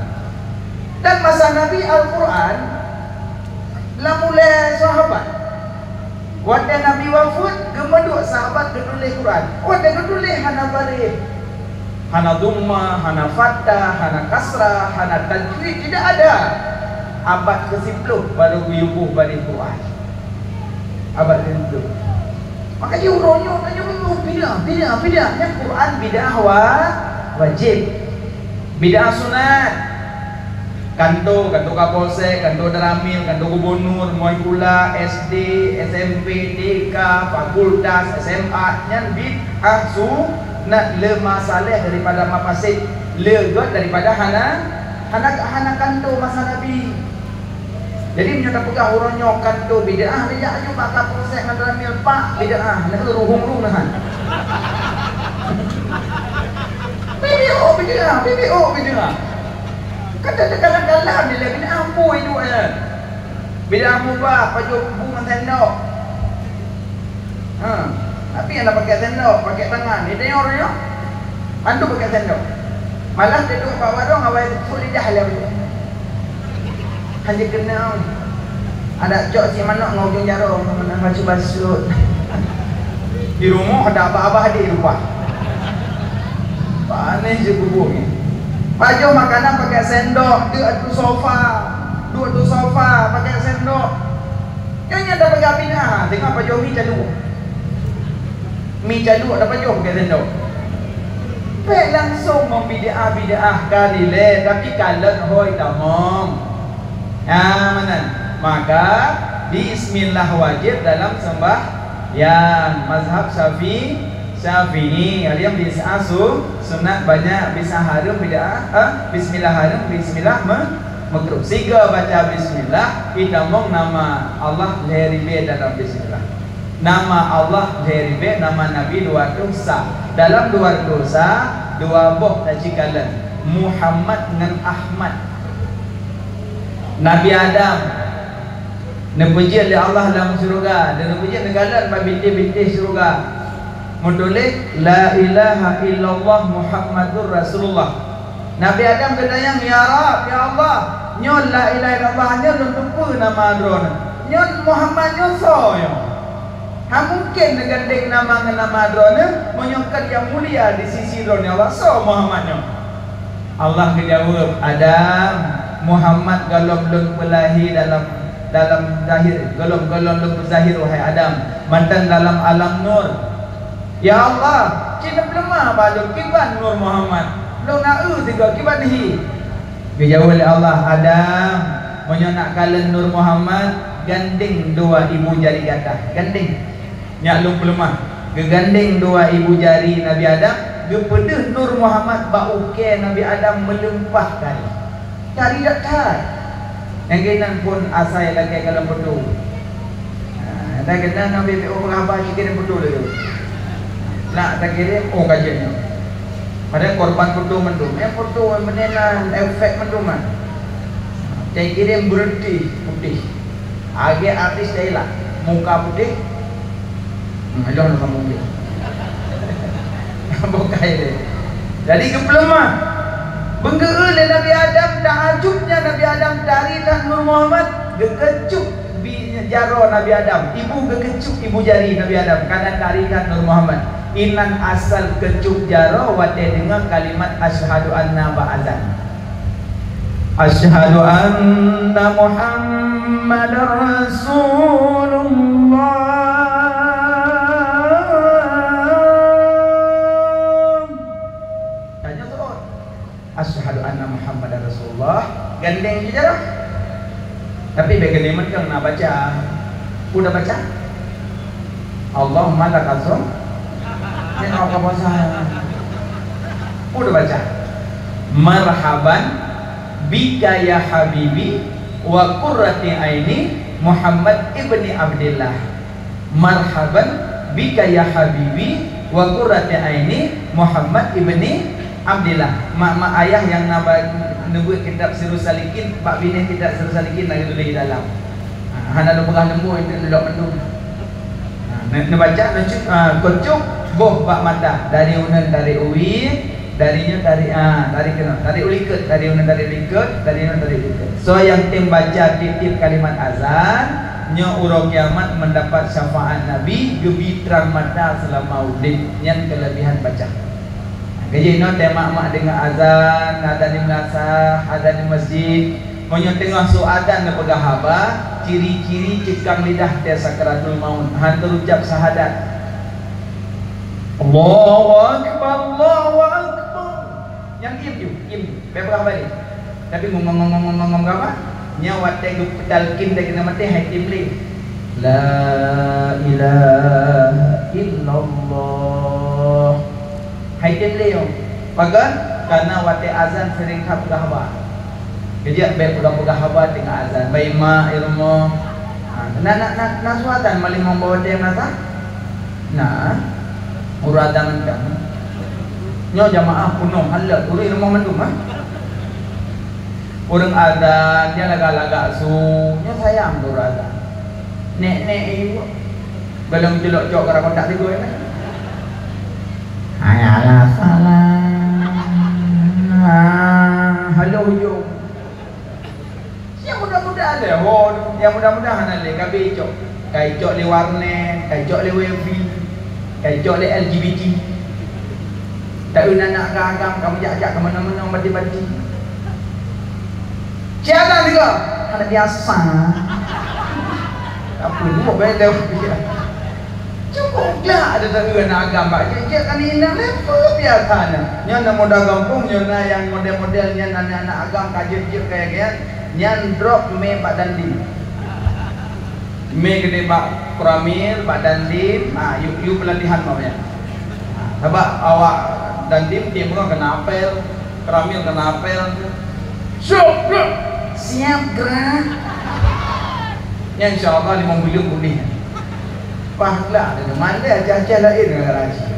Dan masa Nabi Al-Quran lam ulée sahabat. Watée Nabi wafeuet, geumeuduek sahabat geutuléh Quran. Watée geutuléh hana baréh, hana dhammah, hana fathah, hana kasrah, hana tajwid, tidak ada. Abad keusiploh baru geuyue boh baréh Quran. Abad keusiploh. Maka jih uroe nyoe tanyoe meunyoe bid'ah, bid'ah, bid'ah. Nyan Quran bid'ah wa-, wajib. Bid'ah sunat. Kanto, kanto kapolsek, kanto danramil, kanto gubunur, moi pula S D, S M P, T K, fakultas, S M A, nyan bid'ah sunat, le masalah daripada mafasid, le gét daripada hana, hana, hana kanto masa Nabi. Jadi meunyoe tapeugah uroe nyoe kanto bid'ah, dijak aju bak kapolsek ngon danramil, "Pak, bid'ah, na ruhueng lôn na." B B O bid'ah, B B O bid'ah. Kan teukalang-kalang dilée bid'ah, ampui duek nyan. Bid'ah mubah, pajoh bu ngon sendok. Ha, tapi hana pakai sendok, pakai tangan. Di tanyoe ureueng nyoe, mandum pakai sendok. Malah taduek bak warong, awai teupeue lidah lé. Hana keunong. Adak cok si manok ngon ujong jaroe, meunan bacut-bacut. Di rumoh ada abah-abah di rupa. Panéh je kubu ni. Pajoh makanan pakai sendok, duek ateueh sofa. Duek ateueh sofa pakai sendok. Nyan nyang tapeugah bid'ah, teungoh pajoh mi caluek. Mi caluek tapajoh pakai sendok. Bèk langsung meubid'ah-bid'ah ka dilèe, tapi kalon hôi tamong. Nah, meunan. Maka bismillah wajib dalam sembahyang mazhab Syafi-, Syafi'i. Ada yang bid'ah su-, sunat banyak, bid'ah haram bid'ah, eh, bismillah haram, bismillah me-, makruh. Sigoe baca bismillah, itamong nama Allah lhèe ribèe dalam bismillah. Nama Allah lhèe ribèe, nama Nabi dua reutôh sa. Dalam dua reutôh sa, dua boh tacikalon, Muhammad ngon Ahmad. Nabi Adam neupeujeuet lé Allah lam syeuruga, dan neupeujeuet neukalon bak bintéh-bintéh syeuruga. Meutuléh, "La ilaha illallah Muhammadur Rasulullah." Nabi Adam geutanyong, "Ya Rabb, ya Allah, nyoe la ilaha illallah nyoe lôn teupeue nama Droeneuh. Nyoe Muhammad nyoe soe nyoe?" Hana mungken neugandeng nama ngon nama Droeneuh, meunyoe kon nyang mulia di sisi Droeneuh, ya Allah, soe Muhammad nyoe? Allah geujaweueb, "Adam, Muhammad gohlom lôn peulahé dalam, dalam zahir, gohlom, gohlom lôn peuzahir, wahai Adam, mantong dalam alam nur." "Ya Allah, cit neupeuleumah bak lôn kiban nur Muhammad, lôn na eu sigoe kiban hi." Geujaweueb lé Allah, "Adam, meunyoe nak kalon nur Muhammad, gandeng dua ibu jari gata, gandeng." Nyak lôn peuleumah. Geugandeng dua ibu jari Nabi Adam, geupeudeuh nur Muhammad bak ukèe Nabi Adam meulimpah tari. Tari that-that. Nyang keunan phôn asai lakèe kalon foto. Nah, nyang keunan Nabi Adam peugah haba jikirém foto laju. Nak takirém, oh, ka jeuet nyoe. Padahai korban foto mandum. Nyang foto meunan efek mandum nyan. Nyang kirém beureuti putéh. Lagèe artis Thailand, muka putéh. Hmm, ilôn sambông dia. Bukai dia. Jadi geupeuleumah. Beungeu-eu lé Nabi Adam, taajubnya Nabi Adam tari that nur Muhammad, geukeucup bi-, jaroe Nabi Adam. Ibu geukeucup ibu jari Nabi Adam, kana tari that nur Muhammad. Inan asal keucup jaroe watèe deungö kalimat asyhadu anna bak azan. Asyhadu anna Muhammadar Rasulullah. Tanyoe seuôt. Asyhadu anna Muhammadar Rasulullah. Gandeng jih jaroe. Tapi bèk keuneuk mantong na baca. Udah baca? Allahumma lakal sum. Nyan awak ka puasa. Udah baca. Marhaban bika ya habibi wa qurrati aini Muhammad ibni Abdillah. Marhaban bika ya habibi wa qurrati aini Muhammad ibni Abdillah. Mak-mak ayah nyang na ba-, neubuet kitab Sirus Salikin, bak binéh kitab Sirus Salikin na geutuléh di dalam. Ha, hana lôn peugah leumbô, itu lôn lok mandum. Ha, ne-, neubaca, neucok, ha, keucok boh bak mata, dari uneun, dari uwie, dari nyoe, dari, ah, dari keunoe, dari u likot, dari uneun, dari likot, dari nyoe, dari likot. Soe nyang tem baca tiep-tiep kalimat azan, nyoe uroe kiamat mendapat syafaat Nabi, geubi trang mata seulama udeb. Nyan keulebihan baca. Keujeuet nyoe teuh mak-mak deungoe azan, azan di meulasah, azan di masjid. Meunyoe teungoh su azan neupeugah haba, ciri-ciri ceukang lidah teuh sakaratul maut, han teurucab syahadat. Allahu Akbar, Allahu Akbar. Nyang diem ju, diem ju. Bèk peugah haba lé. Tapi ngom, ngom, ngom, ngom, ngom, ngom, ngom, apa? Nyoe watèe geupeutalkin lé keunan maté hai tem lé. La ilaha illallah. Hai tem lé nyoe. Pakon? Karena watèe azan seuring that peugah haba. Keujeuet bèk peugah-peugah haba teungoh azan. Bak imak, i rumoh. Ha, na, na, na, na su azan malimong bak watèe masa? Na. Ureueng azan mantong. Nyoe jamaah peunoh halot, ureueng i rumoh mandum, ha? Ureueng azan, nyan lagak-lagak su, nyoe sayang keu ureueng azan. Nèk-nèk iwak. Gohlom culok-cok karang kontak tigo nyan. Hayya 'alas shalah. Halo ujong. Nyang muda-muda lé, ho, nyang muda-muda hana lé, ka bèk icok. Ka icok lé warnet, ka icok lé wifi, ka icok lé L G B T. Taeu na aneuk agam, ka meujak-jak, ka meunong-meunong, bati-bati. Siapa juga? Hana biasa. Apa dua beda. Cukup glak ada taeu aneuk agam bak jeuet-jeuet ka inong lé peue biasa nyan. Nyan na muda gampông, nyan na nyang model-model nyan aneuk-aneuk agam ka jeuet-jeuet kaya nyan, nyan drop mé bak Dandim. Mé keudéh bak Koramil, bak Dandim, ha, yue, yue peulatihan bak nyan. Ha, sabab awak Dandim tiep uroe keuneuk apel, Koramil keuneuk apel. Siap, Gra. Siap, Gra. Nyan insya Allah limong buleuen pulih. Paih glak, mandé Aceh-Aceh laén ngon Karachi.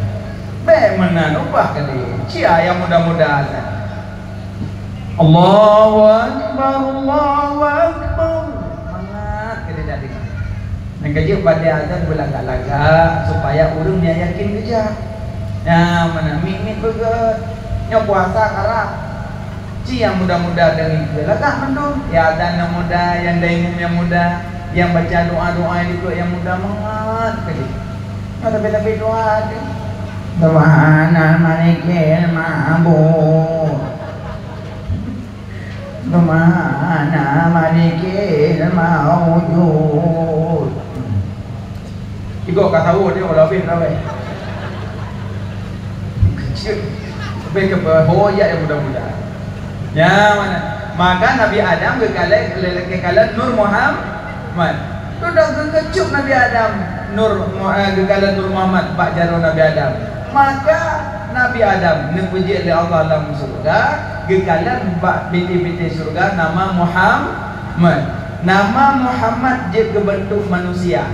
Bèk meunan, ubah kali. Cia nyang muda-muda saja. Allahu Akbar, Allahu Akbar. Mangat kali tadi. Nyang keujeuet bak watèe azan beulagak-lagak supaya ureueng nyan yakin keujak. Nyan meunan, miet-miet beugèt. Nyoe puasa karab. Ci nyang muda-muda deungon lagak mandum. Nyang azan nyang muda, nyang dayung nyang muda, nyang baca doa-doa nyang dikeue nyang muda mangat kali. Nyoe tapi-tapi doa tu. Subhana malikil ma'bud. Subhana malikil maujud. Tiga ka sahur dia, walau habis terawih. Kecil. Sampai ke bawah ayat yang mudah-mudah. Ya, mana? Maka Nabi Adam geukalon, geukalon Nur Muhammad. Sudah geukeucup Nabi Adam Nur Mu-, eh, geukalon Nur Muhammad bak jaroe Nabi Adam. Maka Nabi Adam neupeujeuet lé Allah lam syeuruga, geukalon bak binti-binti syeuruga nama Muhammad. Nama Muhammad jeuet keu beuntuk manusia.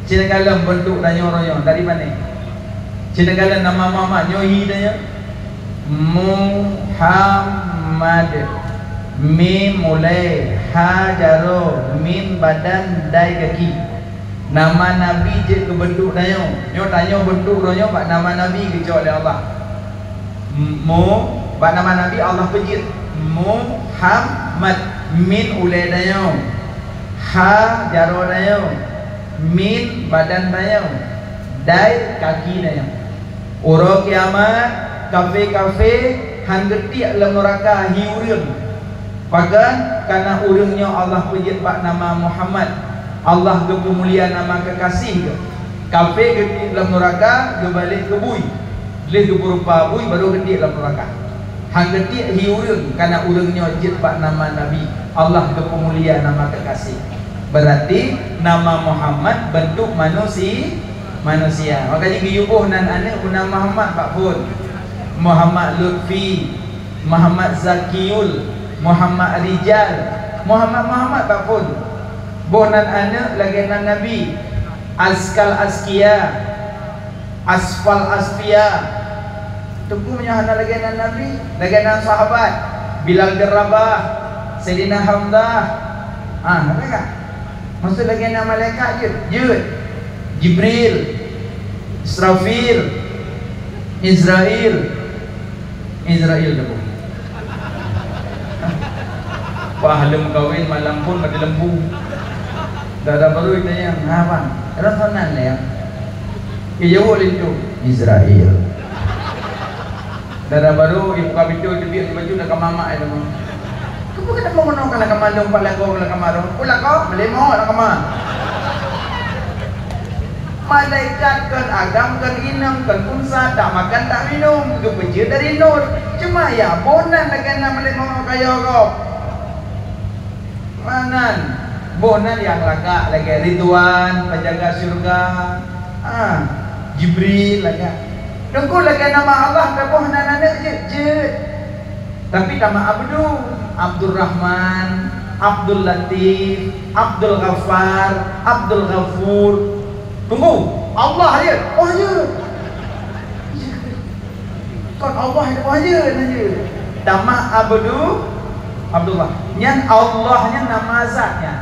Ci neukalon beuntuk tanyoe roh nyoe dari mané? Ci neukalon nama Muhammad nyoe hi tanyoe. Muhammad. Mim ulèe, ha jaroe, mim badan, dai kaki. Nama Nabi jeuet keu beuntuk tanyoe. Nyoe tanyoe beuntuk roh nyoe bak nama Nabi geucok lé Allah. Mu, bak nama Nabi Allah peujeuet Muhammad. Min ulèe tanyoe, ha jaroe tanyoe, mim badan tanyoe, dai kaki tanyoe. Uroe kiamat, kafé-kafé han geutiek lam neuraka hi ureueng. Pakon? Kareuna ureueng nyoe Allah peujeuet bak nama Muhammad. Allah geupeumulia nama keukaséh geuh. Kafé geutiek lam neuraka, geubalek keu bui. Lheueh geupeurupa bui, baru geutiek lam neuraka. Han geutiek hi ureuëng, kana ureuëng nyoe jeuet bak nama Nabi, Allah geupeumulia nama keukaséh. Beurati nama Muhammad beuntuk manusi-, manusia. Maka jih geuyue boh nan aneuëk beu nama Muhammad bak phon. Muhammad Lutfi, Muhammad Zakiyul, Muhammad Rijal, Muhammad, Muhammad bak phon. Boh nan aneuëk lagée nan Nabi, Azkal Azkiya, Asfal Asfiya. Teungku meunyoe hana lagée nan Nabi, lagée nan sahabat, Bilal bin Rabah, Saidina Hamzah. Ah, hana ka? Maksud lagée nan malaikat jeuet? Jeuet. Jibril, Israfil, Izrail. Izrail dah boh. Wah, lom kawen malam phon mati lampu. Dara barô itanyong, "Ha, bang, rot sonan lé?" Ijaweueb lé tu, "Izrail." Dara barô ibuka pintoe, teubiet baju, lakama mak ai teuma. Keupeue ka meunoe, ka lakama lôn, pat lakoe lakama roh? Peue lakoe? Meulimong lakama. Malaikat kon agam, kon inong, kon unsa, tak makan, tak minum, geupeujeuet dari nur. Cuma ya boh nan lagée na malaikat meukayo gob. Manan, boh nan nyang lagak lagée Ridwan, penjaga syurga. Ah, Jibril lagak. Teungku lagée nama Allah taboh nan aneuëk jeuet, jeuet. Tapi tama Abdu, Abdul Rahman, Abdul Latif, Abdul Ghaffar, Abdul Ghafur. Tunggu, Allah jeuet. Oh, jeuet. Kon Allah jeuet, oh, jeuet, jeuet. Tama Abdu, Abdullah. Nyan Allah nyan nama zat nyan.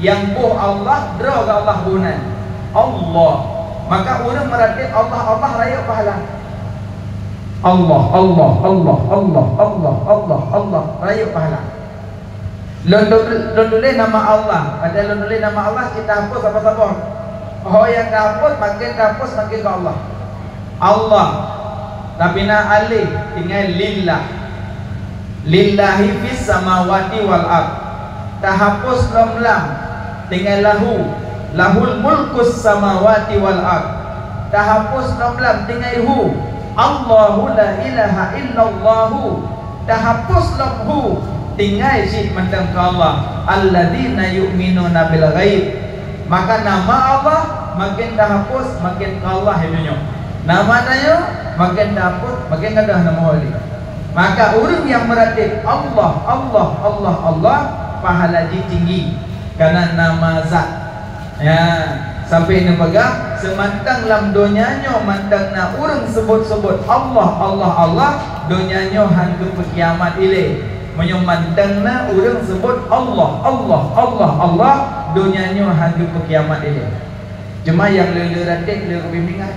Nyang boh Allah, droe geuh Allah boh nan. Allah. Maka ureuëng meuratéb Allah, Allah rayeuk pahala. Allah, Allah, Allah, rayeuk pahala. Lôn tu-, lôn tuléh nama Allah. Padahai lôn tuléh nama Allah, cit tahapus saboh-saboh. Oh, nyang tahapus, makin tahapus, makin keu Allah. Allah. Tapi na alif, tinggai lillah. Lillahi fis samawati wal ard. Tahapus lom lam, tinggai lahu. Lahul mulkus samawati wal ard. Tahapus lom lam, tinggai hu. Allahu la ilaha illallahu. Tahapus lom hu, tinggai cit mantong keu Allah. Alladzina yu'minuna bil ghaib. Maka nama Allah makin tahapus, makin keu Allah di dunia. Nama tanyoe makin tahapus, makin gadôh nama Allah. Maka ureuëng nyang meuratéb Allah, Allah, Allah, Allah, pahala jih tinggi. Karena nama zat. Ya, sampai neupeugah, seumantong lam donya nyoe mantong na ureuëng seubut-seubut Allah, Allah, Allah, donya nyoe han geupeukiamat ilée. Meunyoe mantong na ureuëng seubut Allah, Allah, Allah, Allah, donya nyoe han geupeukiamat ilée. Cuma nyang le-le ratéb le rubé mingai.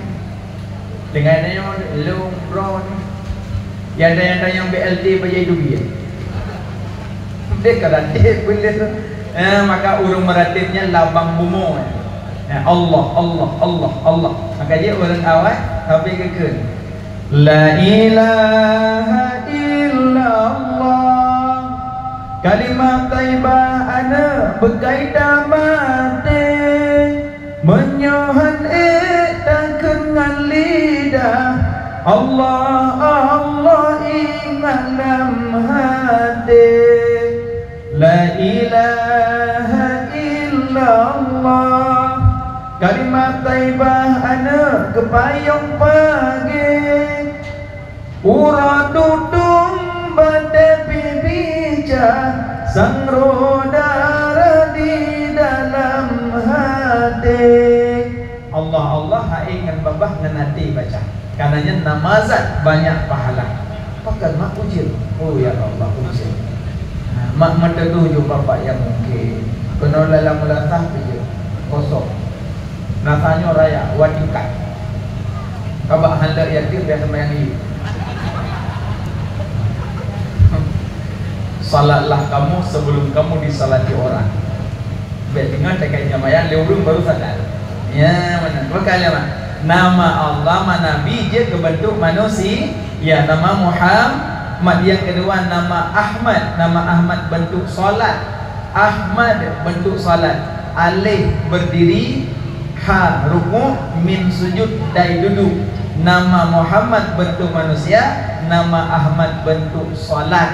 Dengan nyoe lôn droe nyoe. Nyang ada nyang tanyong B L T bajai dubi. Deh ka ratéb beuleuh. Eh, maka ureuëng meuratéb nyan labang bumoe. Eh, Allah, Allah, Allah, Allah. Maka jih ureuëng awai sampai geukheun, "La ilaha illallah." Kalimat thaibah aneuëk beukai tamaté. Meunyoe han ék takheun ngon lidah, Allah, Allah ingat lam haté. La ilaha illallah. Kalimat thaibah aneuëk geupayong pagée. Uroe tutong batée pih bija, sang roh dara di dalam haté. Allah, Allah, hai ngon babah ngon até baca. Karena nyan nama zat banyak pahala. Pakon mak ujeuen? Oh, ya Allah, ujeuen. Ha, mak meututoe ju bapak nyang mungken. Keunoe lam meulasah pih jeuet. Kosong. Nasanyoe raya, watikat. Kabak handek yatim biasa main di. Salatlah kamu sebelum kamu disalati orang. Bèk teungoh teuka nyamayan lé ureueng baru sadar. Ya, mana? Bukan ya, Mak? Nama Allah, ma Nabi jeuet keu bentuk manusia. Ya, nama Muhammad. Yang kedua, nama Ahmad. Nama Ahmad bentuk salat. Ahmad bentuk salat, alif berdiri, ha ruku', mim sujud, dai duduk. Nama Muhammad bentuk manusia, Nama Ahmad bentuk salat.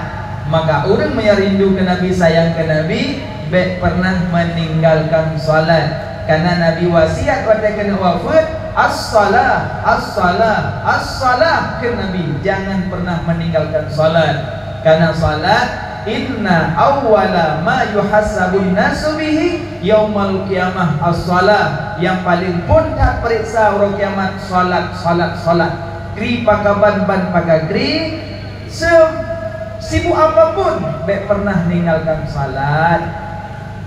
Maka ureuëng meunyoe rindu keu Nabi, sayang keu Nabi, bék pernah meninggalkan salat. Karena Nabi wasiat watée keuneuk wafeuet, "As-salah, as-salah, as-salah," kheun Nabi, jangan pernah meninggalkan salat. Karena salat, "Inna awwala ma yuhasabun nasu bihi yaumal qiyamah as-salah." Yang paling phon that peuriksa uroe kiamat, salat, salat, salat. Kri pakaban ban pakakri, se-, sibuk apapun, bék pernah ninggalkan salat.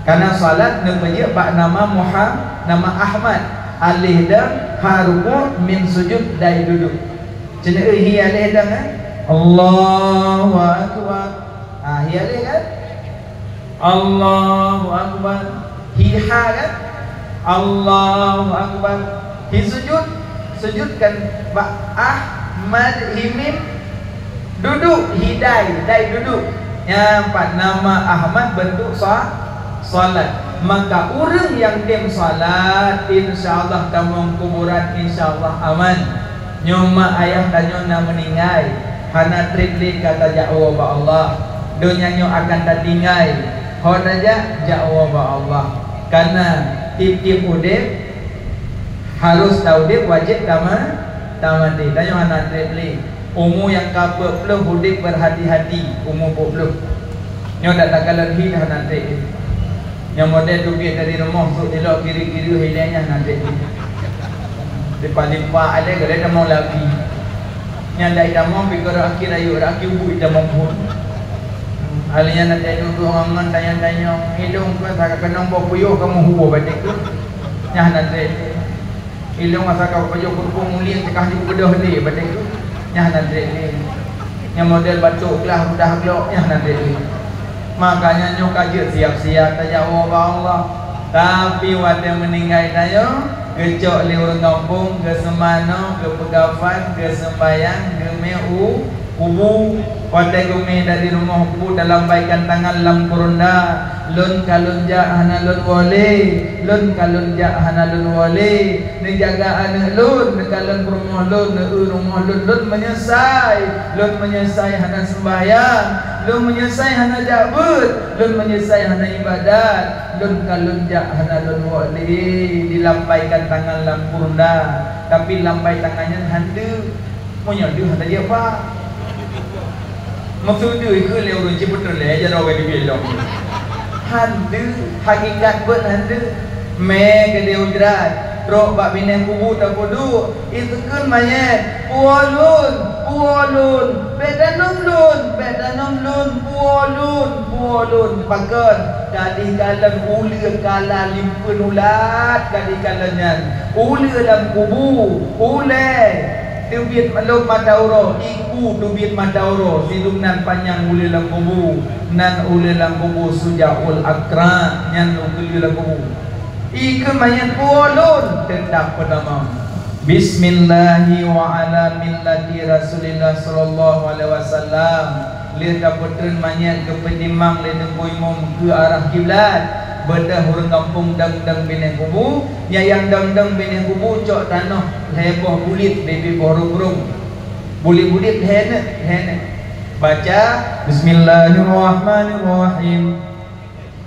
Karena salat neupeujeuet bak nama Muhammad, nama Ahmad, alih dang, ha rukuk, mim sujud, dai duduek. Ceuneuk hi alih dang, eh? Allahu Akbar. Ah, hi alih kan? Allahu Akbar. Hi ha kan? Allahu Akbar. Hi sujud, sujud kan bak Ahmad, hi mim, duduek, hi dai, dai duduek. Nyan pat nama Ahmad bentuk sa-, salat. Maka ureuëng nyang tem salat, insya Allah tamong kuburan, insya Allah aman. Nyoe mak ayah tanyoe na meuninggai, hana treb lé ka tajak woe bak Allah. Donya nyoe akan tatinggai, ho tajak, jak woe bak Allah. Karena tieb-tieb udeb harôh taudeb, wajéb tama-, tamaté. Tanyoe hana treb lé. Umu nyang ka peuet ploh udeb beurhati-hati, umu peuet ploh. Nyoe dak takalon hi hana treb lé. Nyang model duek dari rumoh sôk ilok kiri-kiri ilée nyan hana treb. Dipalimpa alée galak tamong labi. Nyang dai tamong pih keu akhé rayeuk, akhé ubeut tamong phon. Alée nyan na teuduek ngon tanyong-tanyong, ilong keu sa keunong boh puyôh kamoe huwa batek tu. Nyan hana treb. Ilong asa ka pajoh kurupong mulie teuka jibeudôh lé batek tu. Nyan hana treb lé. Nyang model batok glah udah glok, nyan hana treb lé. Makanya nyoe ka jeuet siap-siap tajak woe bak Allah. Tapi watée meuninggai tanyoe, geucok lé ureuëng gampông, geuseumanoe, geupeukafan, geuseumbayang, geumé u kubu. Watée geumé dari rumoh kubu, talambaikan tangan lam kurunda, "Lôn ka lôn jak hana lôn woe lé, lôn ka lôn jak hana lôn woe lé." Neujaga aneuëk lôn, neukalon peurumoh lôn, neueu rumoh lôn, lôn meunyeusai, lôn meunyeusai hana seumbahyang, lôn meunyeusai hana jak beuet, lôn meunyeusai hana ibadat, lôn ka lôn jak hana lôn woe lé, dilambaikan tangan lam kurunda, tapi lambai tangan nyan han deuh. Meunyoe deuh hana jeuet ba. Maksud deuh ikheun lé ureuëng cit beutôi lé jaroe ka dibilong. Han deuh, hakikat beuet han deuh. Mé keudeh u jrat, trok bak binéh kubu tapeuduek, iseukheun manyét, "Puwoe lôn, puwoe lôn, bék tanom lôn, bék tanom lôn, puwoe lôn, puwoe lôn." Pakon? Ka dikalon uleue kala limpeuen ulat, ka dikalon nyan. Uleue lam kubu, ulée. Teubiet lom mata uroe, iku teubiet mata uroe, sidum nan panyang uleue lam kubu, nan uleue lam kubu Sujaul Akra, nyan ukeue lam kubu. Ikheun manyét puwoe lôn, teutap peutamong. Bismillahi wa ala millati Rasulillah sallallahu alaihi wasallam. Lheueh tapeutreun manyét geupeutimang lé Teungku Imum keu arah kiblat, beudôh ureuëng gampông dang-dang binéh kubu, nyang dang-dang binéh kubu cok tanoh lhée boh buleut bibit boh rhueng-rhueng. Buleut-buleut lhée neuk, lhée neuk. Baca, "Bismillahirrahmanirrahim.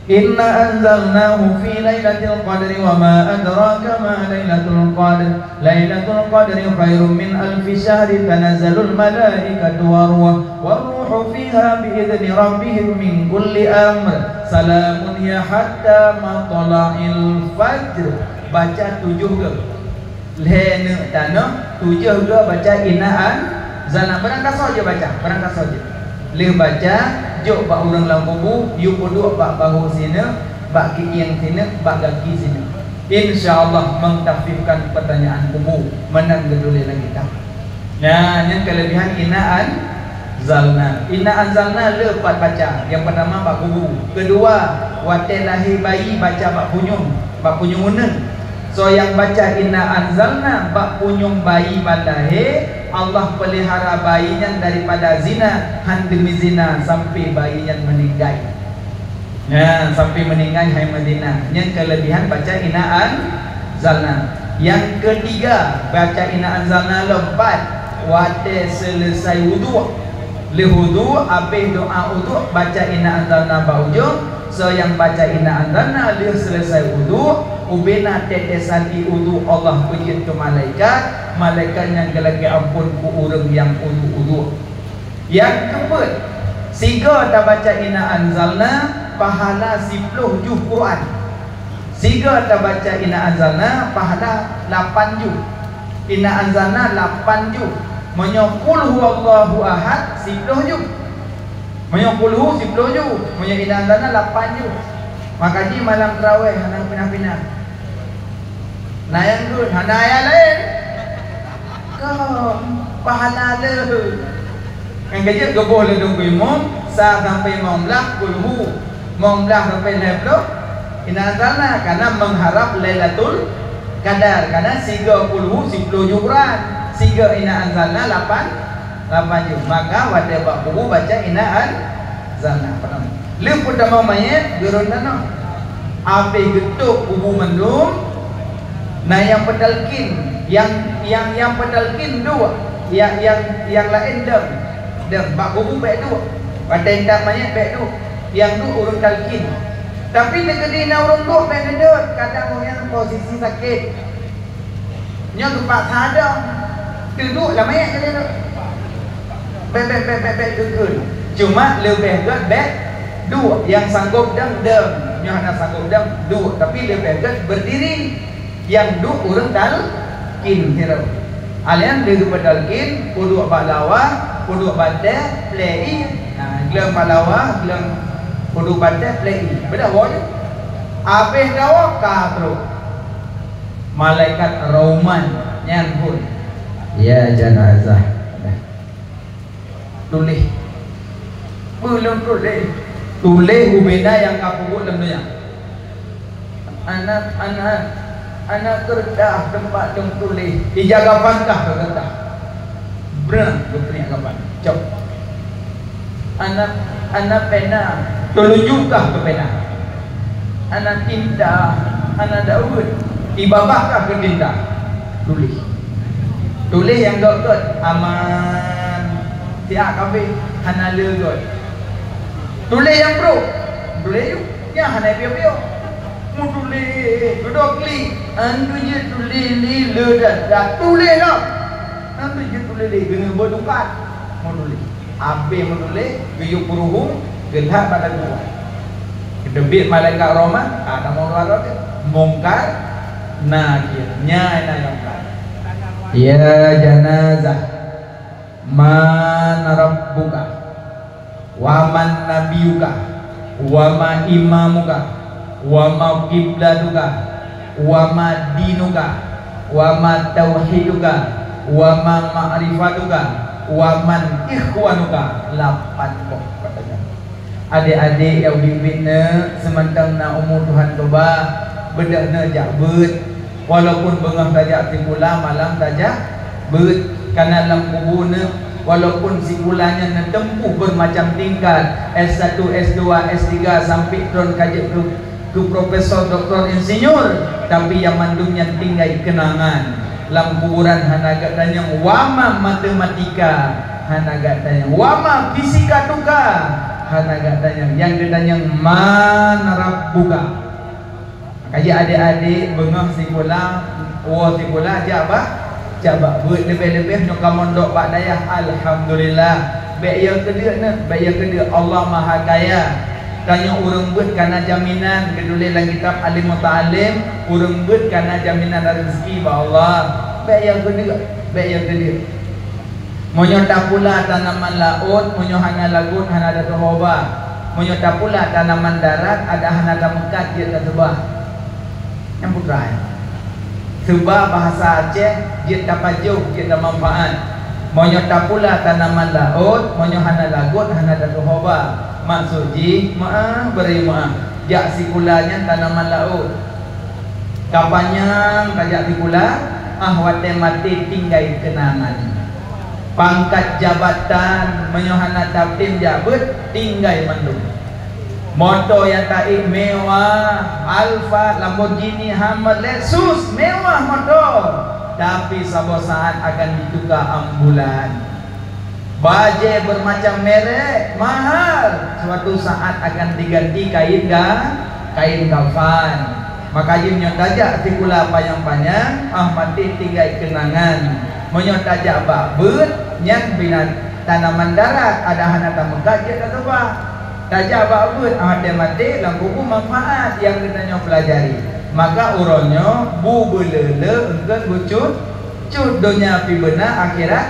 Inna anzalnahu fi lailatul qadri wa ma adraka ma lailatul qadr. Lailatul qadri khairum min alfi syahri, tanazzalul malaikatu war ruh, war ruhu fiha bi idzni rabbihim min kulli amr. Salamun hiya hatta matla'il fajr." Baca tujoh goe. Lhée neuk tanoh, tujoh goe baca inna anzalna. Beurangkasoe jeuet baca, beurangkasoe jeuet. Lheueh baca, jok bak ureuëng lam kubu, yue peuduek bak bahu sineuk, bak keuieng sineuk, bak gaki sineuk. Insya Allah mengkhaffifkan pertanyaan kubu, meunan geutuléh lam kitab. Nah, nyan keulebihan inna anzalna. Inna anzalna le pat baca. Nyang peutama bak kubu. Keudua, watée lahé bayi baca bak punyueng, bak punyueng uneuen. Soe nyang baca inna anzalna bak punyueng bayi ban lahé, Allah peulihara bayi nyan daripada zina, han demi zina sampai bayi nyan meuninggai. Nyan, sampai meuninggai hai meuzina. Nyan keulebihan baca inna anzalna. Nyang keutiga, baca inna anzalna lom pat. Watée seuleusai wudhu, lheueh wudhu, abéh doa wudhu, baca inna anzalna bak ujong. Soe nyang baca inna anzalna lheueh seuleusai wudhu, ubena tetesan ié wudhu Allah peujeuet keu malaikat, malaikat nyan geulakée amphon keu ureuëng nyang wudhu-wudhu. Nyang keupeuet, sigoe tabaca inna anzalna, pahala siploh juh Quran. Sigoe tabaca inna anzalna, pahala lapan juh. Inna anzalna lapan juh. Meunyoe qul huwallahu ahad, siploh juh. Meunyoe qul hu, siploh juh. Meunyoe inna anzalna, lapan juh. Maka jih malam traweh hana pinah-pinah. Na nyang geuet, hana ayat laén. Ka pahala le. Nyang keujeuet geuboh lé Teungku Imum, sa sampai limong blaih, qul hu, limong blaih sampai lhée ploh, inna anzalna, karena mengharap Lailatul Qadar, karena sigoe qul hu siploh juh Quran, sigoe inna anzalna lapan, lapan juh. Maka watée bak kubu baca inna anzalna. Lheueh peutamong manyét, geurôn tanoh. Abéh geutôp kubu mandum, na nyang peutalkin, nyang, nyang, nyang peutalkin duek, nyang, nyang, nyang laén deueng. Deueng, bak kubu bék duek. Watée intat manyét bék duek. Nyang duek ureuëng talkin. Tapi teukeudi na ureuëng duek bék neudeuek, kadang ureuëng nyan posisi sakét. Nyoe geupaksa dong. Teuduek lam ayat jadi tu. Bék, bék, bék, bék, bék geukheun. Cuma leubeh gét bék duek. Nyang sanggob dong, dong. Nyoe hana sanggob dong, duek. Tapi leubeh gét berdiri. Nyang duek ureuëng talkin sidroe. Alèh nyan lheueh geupeue talkin, peuduek bak lawa, peuduek batée, plé ié. Nah, gleueng bak lawa, gleueng peuduek batée, plé ié. Beudah woe nyoe. Abéh dawa ka trok. Malaikat Rahman nyan phon, "Ya janazah, tuléh." Peue lôn tuléh? Tuléh ubena nyang ka peubuet lam donya. Anak, anak, anak keureutah teumpat lôn tuléh. Ija gaban kah keu keureutah? Breueng geupeurunoe gaban. Cok. Anak, anak pena, tulunjuk kah keu pena? Anak tinta, anak Daud, ibabah kah keu tinta? Tuléh. Tuléh nyang gét-gét, aman. Siat kabeh, hana le gét. Tuléh nyang brok, tuléh yu, nyang hana piôh-piôh. Meutuléh, dudoe klik, an tu jeuet tuléh lé le dat, dat tuléh lom. An tu jeuet tuléh lé, geuneuh beudukat. Meutuléh. Abéh meutuléh, geuyue peuruhueng, geulhak bak lagu. Geuteubiet malaikat rahmat, ah, na mungkar, Mungkar, Nakir, nyan na nyang ka. Ya janazah, man rabbuka, wa man nabiyuka, wa ma imamuka, wa ma qiblatuka, wa ma dinuka, wa ma tauhiduka, wa ma ma'rifatuka, wa man ikhwanuka. Lapan boh pertanyaan. Adék-adék nyang ubit-ubit neuh, seumantong na umu Tuhan keubah, beudôh neuh jak beuet. Walaupun beungoh tajak sikula, malam tajak beuet. Kana lam kubu neuh, walaupun sikula nyan neuteumpuh beumacam tingkat, S satu, S dua, S tiga, sampoe droen ka jeuet keu, keu profesor, doktor, insinyur, tapi nyang mandum nyan tinggai keunangan. Lam kuburan hana geutanyoe, wa ma matematika, hana geutanyoe, wa ma fisika tuka, hana geutanyoe. Nyang geutanyoe, man rabbuka. Kaya adék-adék beungoh sikula, woe sikula, jak bak, jak bak beuet. Leubeh-leubeh nyoe ka mondok bak dayah, alhamdulillah. Bék yo keudeuek neuh, bék yo keudeuek, Allah Maha Kaya. Tanyoe ureuëng beuet kana jaminan, geutuléh lam kitab Alim Muta'alim, ureuëng beuet kana jaminan rezeki bak Allah. Bék yo keudeuek, bék yo keudeuek. Meunyoe tapula tanaman laôt, meunyoe hana lagot, hana tatuho ba. Meunyoe tapula tanaman darat, adak hana tameukat, jeuet taseubah. Nyang peugah, seubah bahasa Aceh, jeuet tapajoh, jeuet tamanfaat. Meunyoe tapula tanaman laôt, meunyoe hana lagot, hana tatuho ba. Maksud jih, meu'ah, bri meu'ah. Jak sikula nyan tanaman laôt. Ka panyang tajak sikula, ah watée maté tinggai keunangan. Pangkat jabatan, meunyoe hana tatem jak beuet, tinggai mandum. Moto nyang taék mewah, Alphard, Lamborghini, Hummer, Lexus, mewah moto. Tapi saboh saat akan dituka ambulan. Bajée bermacam merek, mahal, suatu saat akan diganti kain ga-, kain kafan. Maka jih meunyoe tajak sikula panyang-panyang, ah, maté tinggai keunangan. Meunyoe tajak bak beuet, nyan binat-, tanaman darat, ada hana tameukat jeuet tateuba. Tajak bak beuet, ah, maté-maté lam buku manfaat nyang geutanyoe peulajari. Maka uroe nyoe bu beuleu-leu eungkot bucut, cut donya pih beuna akhirat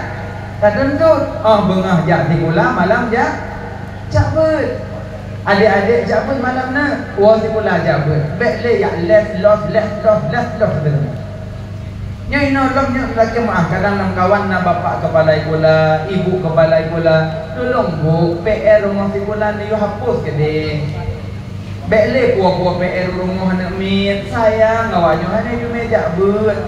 tatuntut. Oh, beungoh jak sikula, malam jak, jak beuet. Adék-adék jak beuet malam na, woe sikula jak beuet. Bék lé jak les los, les los, les los terus. Nyoe inoe lom nyoe lakée meuáh, kadang lam kawan na bapak kepala sikula, ibu kepala sikula, tulông bu, P R rumoh sikula neuyue hapus keudeh. Bék lé puwoe-puwoe P R rumoh aneuk miet, sayang awaknyoe hana jumé jak beuet.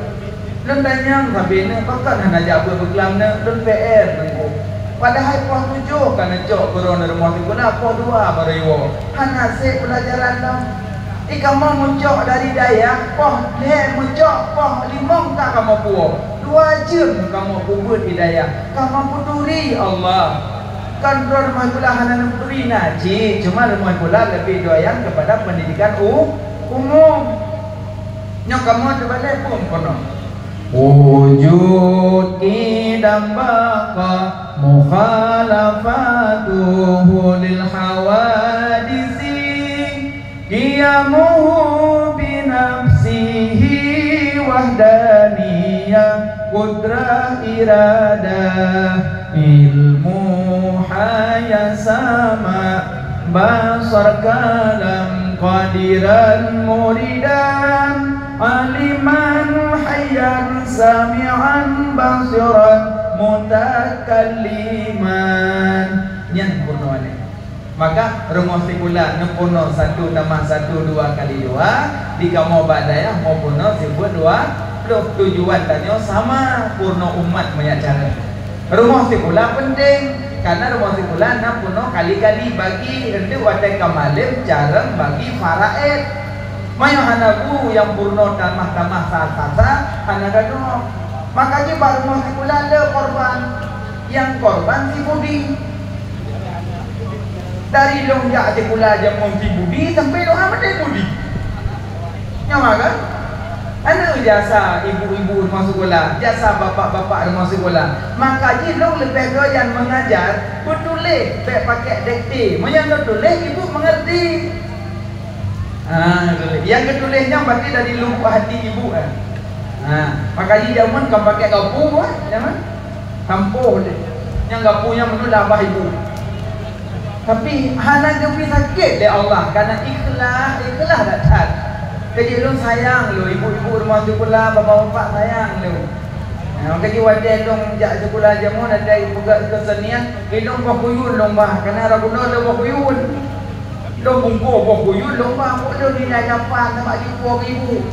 Lôn tanyong sabe neuk pakon hana jak beuet beuklam neuk, lôn P R teungku. Padahai poh tujoh ka neucok keudroe rumoh sikula, poh dua barô jiwoe. Hana sép peulajaran lom. Di kamoe meucok dari dayah, poh lhée meucok, poh limong ka kamoe puwoe. Dua jeuem kamoe peubeuet di dayah, kamoe peuturi Allah. Kan droe rumoh sikula hana neuturi na cit, cuma rumoh sikula leubeh doyan kepada pendidikan u-, umum. Nyoe kamoe teubalek pun konon. Wujud qidam baqa mukhalafatuhu lil hawadisi. Qiyamuhu binafsihi wahdaniyah, qudrah iradah, ilmu hayat sama, basar kalam qadiran muridan, aliman hayyan sami'an basiran mutakalliman. Nyan peunoh nyan. Maka rumoh sikula neupeunoh satu tamah satu dua kali dua, di kamoe bak dayah meupunoh sifeuet dua ploh. Tujuan tanyoe sama, peurunoe umat manyak cara. Rumoh sikula penting, karena rumoh sikula na peunoh kali-kali bagi, enteuk watée ka malem carông bagi faraid. Meunyoe hana guru nyang peurunoe tamah-tamah sa-sa-sa, hana geutanyoe. Maka jih bak rumoh sikula le korban, nyang korban si Budi. Dari lôn jak sikula jameun si Budi sampai lôn amat Budi. Nyawa kan? Ana jasa ibu-ibu rumoh sikula, jasa bapak-bapak rumoh sikula. Maka jih lôn leubeh doyan mengajar, beutuléh bék pakai dikte. Meunyoe lôn tuléh, ibu mengerti. Ha, tuléh. Nyang geutuléh nyan berarti dari lubuk hati ibu, eh. Ha, maka jih jameun ka pakai gapu, eh, jameun. Tampoh lé. Nyang gapu nyan meunurot babah ibu. Tapi hana geubri sakét lé Allah, karena ikhlas, ikhlas that-that. Keu jih lôn sayang lôn, ibu-ibu rumoh sikula, bapak-bapak sayang lôn. Nah, maka jih watée lôn jak sikula jameun, ada peugah keusenian, ilôn boh kuyun lôn bah, karena rot bunoe lôn boh kuyun. Lôn bungkôh boh kuyun, lôn bah, boh lôn nilai lapan, sama jipo ibu.